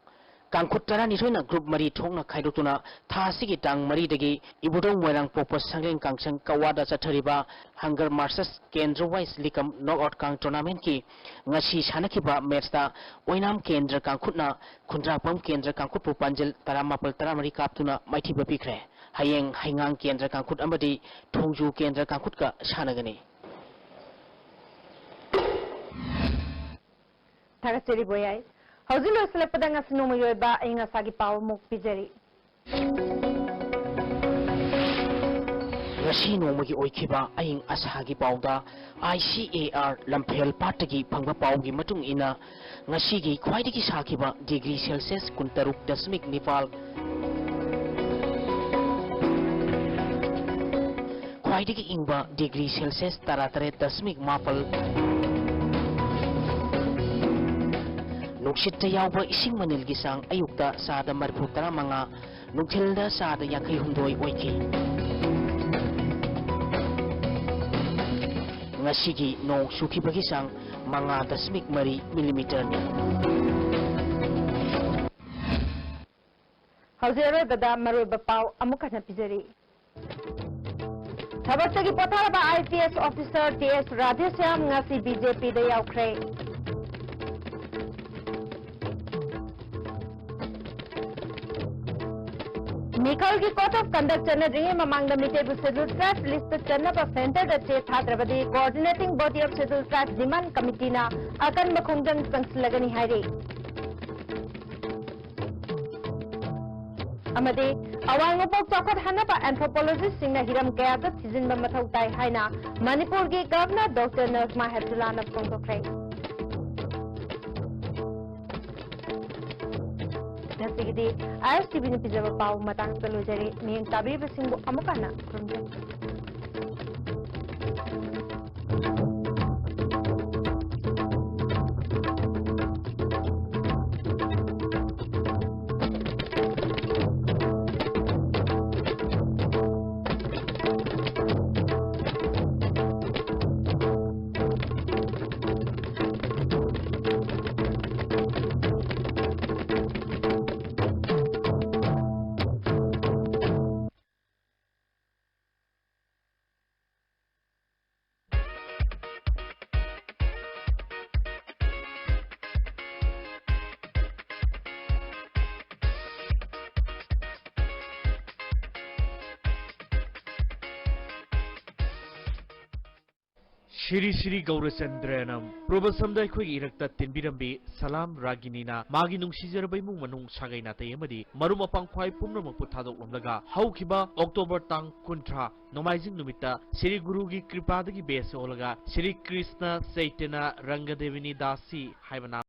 ꯀꯥꯡꯈꯨꯠ ꯇꯔꯥꯅꯤꯊꯣꯏꯅ ꯒ꯭ꯔꯨꯞ ꯃꯔꯤ ꯊꯣꯛꯅ ꯈꯥꯏꯗꯣꯛꯇꯨꯅ ꯊꯥ ꯑꯁꯤꯒꯤ ꯇꯥꯡ ꯃꯔꯤꯗꯒꯤ ꯏꯕꯨꯙꯧ ꯃꯣꯏꯔꯥꯡ ꯄꯣꯛꯄ ꯁꯪꯂꯦꯟ ꯀꯥꯡꯁꯪ ꯀꯋꯥꯗ ꯆꯠꯊꯔꯤꯕ ꯍꯪꯒꯔ ꯃꯥꯔꯁꯦꯁ ꯀꯦꯟꯗ꯭ꯔ ꯋꯥꯏꯁ ꯂꯤꯀꯝ ꯅꯣꯛ ꯑꯥꯎꯠ ꯀꯥꯡ ꯇꯣꯔꯅꯥꯃꯦꯟꯠꯀꯤ ꯉꯁꯤ ꯁꯥꯟꯅꯈꯤꯕ ꯃꯦꯠꯁꯇ ꯑꯣꯏꯅꯥꯝ ꯀꯦꯟꯗ꯭ꯔ ꯀꯥꯡꯈꯨꯠꯅ ꯈꯨꯟꯗ꯭ꯔꯥꯛꯄꯝ ꯀꯦꯟꯗ꯭ꯔ ꯀꯥꯡꯈꯨꯠꯄꯨ ꯄꯥꯟꯖꯤꯜ ꯇꯔꯥꯃꯥꯄꯜ ꯇꯔꯥꯃꯔꯤ ꯀꯥꯞꯇꯨꯅ ꯃꯥꯏꯊꯤꯕ ꯄꯤꯈ꯭ꯔꯦ꯫ ꯍꯌꯦꯡ ꯍꯩꯉꯥꯡ ꯀꯦꯟꯗ꯭ꯔ ꯀꯥꯡꯈꯨꯠ ꯑꯃꯗꯤ ꯊꯣꯡꯖꯨ ꯀꯦꯟꯗ꯭ꯔ ꯀꯥꯡꯈꯨꯠꯀ ꯁꯥꯟꯅꯒꯅꯤ꯫ ꯊꯥꯒꯠꯆꯔꯤ ꯕꯣꯌꯥꯏ꯫ ꯍꯧꯖꯤꯛ ꯂꯣꯏꯁꯤꯜꯂꯛꯄꯗ ꯉꯁꯤ ꯅꯣꯡꯃꯒꯤ ꯑꯣꯏꯕ ꯑꯏꯪ ꯑꯁꯥꯒꯤ ꯄꯥꯎ ꯑꯃꯨꯛ ꯄꯤꯖꯔꯤ꯫ ꯉꯁꯤ ꯅꯣꯡꯃꯒꯤ ꯑꯣꯏꯈꯤꯕ ꯑꯏꯪ ꯑꯁꯥꯒꯤ ꯄꯥꯎꯗ ꯑꯥꯏ ꯁꯤ ꯑꯦ ꯑꯥꯔ ꯂꯝꯐꯦꯜ ꯄꯥꯠꯇꯒꯤ ꯐꯪꯕ ꯄꯥꯎꯒꯤ ꯃꯇꯨꯡ ꯏꯟꯅ, ꯉꯁꯤꯒꯤ ꯈ꯭ꯋꯥꯏꯗꯒꯤ ꯁꯥꯈꯤꯕ ꯗꯤꯒ꯭ꯔꯤ ꯁꯦꯜꯁꯤꯌꯁ ꯀꯨꯟꯇꯔꯨꯛ ꯗꯁꯃꯤꯛ ꯅꯤꯄꯥꯜ, ꯈ꯭ꯋꯥꯏꯗꯒꯤ ꯏꯪꯕ ꯗꯤꯒ꯭ꯔꯤ ꯁꯦꯜꯁꯤꯌꯁ ꯇꯔꯥꯇꯔꯦꯠ ꯗꯁꯃꯤꯛ ꯃꯥꯄꯜ, ꯅꯨꯡꯁꯤꯠꯇ ꯌꯥꯎꯕ ꯏꯁꯤꯡ ꯃꯅꯤꯜꯒꯤ ꯆꯥꯡ ꯑꯌꯨꯛꯇ ꯆꯥꯗ ꯃꯔꯤꯐꯨ ꯇꯔꯥꯃꯉꯥ, ꯅꯨꯡꯊꯤꯜꯗ ꯆꯥꯗ ꯌꯥꯡꯈꯩ ꯍꯨꯝꯗꯣꯏ ꯑꯣꯏꯈꯤ꯫ ꯉꯁꯤꯒꯤ ꯅꯣꯡ ꯆꯨꯈꯤꯕꯒꯤ ꯆꯥꯡ ꯃꯉꯥ ꯗꯁꯃꯤꯛ ꯃꯔꯤ ꯃꯤꯂꯤꯃꯤꯇꯔꯅꯤ꯫ ꯍꯧꯖꯤꯛ ꯑꯔꯣꯏꯕꯗ ꯃꯔꯨꯑꯣꯏꯕ ꯄꯥꯎ ꯑꯃꯨꯛ ꯍꯟꯅ ꯄꯤꯖꯔꯤ꯫ ꯊꯕꯛꯇꯒꯤ ꯄꯣꯊꯥꯔꯕ IPS officer TS ꯔꯥꯙꯦꯁ꯭ꯌꯥꯝ ꯉꯁꯤ BJPꯗ ꯌꯥꯎꯈ꯭ꯔꯦ꯫ ꯃꯤꯈꯜꯒꯤ code of conduct ꯆꯠꯅꯗ꯭ꯔꯤꯉꯩ ꯃꯃꯥꯡꯗ ꯃꯤꯇꯩꯕꯨ Scheduled Tribe listꯇ ꯆꯟꯅꯕ centreꯗ ꯆꯦ ꯊꯥꯗ꯭ꯔꯕꯗꯤ Coordinating Body of Scheduled Tribe Demand Committeeꯅ ꯑꯀꯟꯕ ꯈꯣꯡꯖꯪ ꯆꯪꯁꯤꯜꯂꯒꯅꯤ ꯍꯥꯏꯔꯤ꯫ ꯑꯃꯗꯤ ꯑꯋꯥꯡ ꯅꯣꯡꯄꯣꯛ ꯆꯥꯎꯈꯠꯍꯟꯅꯕ anthropologistꯁꯤꯡꯅ ꯍꯤꯔꯝ ꯀꯌꯥꯗ ꯊꯤꯖꯤꯟꯕ ꯃꯊꯧ ꯇꯥꯏ ꯍꯥꯏꯅ ꯃꯅꯤꯄꯨꯔꯒꯤ Governor Doctor Najma Heptullahꯅ ꯐꯣꯡꯗꯣꯛꯈ꯭ꯔꯦ꯫ ꯉꯁꯤꯒꯤꯗꯤ ISTVꯅ ꯄꯤꯖꯕ ꯄꯥꯎ ꯃꯇꯥꯡꯁꯤꯗ ꯂꯣꯏꯖꯔꯦ꯫ ꯃꯤꯠꯌꯦꯡ ꯇꯥꯕꯤꯔꯤꯕꯁꯤꯡꯕꯨ ꯑꯃꯨꯛ ꯍꯟꯅ ꯈꯨꯔꯨꯝꯖꯔꯤ꯫ ꯁꯤꯔꯤ ꯁꯤꯔꯤ ꯒꯧꯔꯆꯟꯗ꯭ꯔꯅ ꯄ꯭ꯔꯣꯕꯁꯝꯗ ꯑꯩꯈꯣꯏꯒꯤ ꯏꯔꯛꯇ ꯇꯤꯟꯕꯤꯔꯝꯕꯤ ꯁꯂꯥꯝ ꯔꯥꯒꯤꯅꯤꯅ ꯃꯥꯒꯤ ꯅꯨꯡꯁꯤꯖꯔꯕ ꯏꯃꯨꯡ ꯃꯅꯨꯡ, ꯁꯥꯒꯩ ꯅꯥꯇꯩ ꯑꯃꯗꯤ ꯃꯔꯨꯞ ꯃꯄꯥꯡ ꯈ꯭ꯋꯥꯏ ꯄꯨꯝꯅꯃꯛꯄꯨ ꯊꯥꯗꯣꯛꯂꯝꯂꯒ ꯍꯧꯈꯤꯕ October ꯇꯥꯡ ꯀꯨꯟꯊ꯭ꯔꯥ ꯅꯣꯡꯃꯥꯏꯖꯤꯡ ꯅꯨꯃꯤꯠꯇ ꯁꯤꯔꯤ ꯒꯨꯔꯨꯒꯤ ꯀ꯭ꯔꯤꯄꯥꯗꯒꯤ ꯕꯦꯁ ꯑꯣꯜꯂꯒ ꯁꯤꯔꯤ ꯀ꯭ꯔꯤꯁꯅ ꯆꯩꯇꯟꯌ ꯔꯪꯒꯗꯦꯕꯤꯅꯤ ꯗꯥꯁꯤ ꯍꯥꯏꯕ ꯅꯥꯝ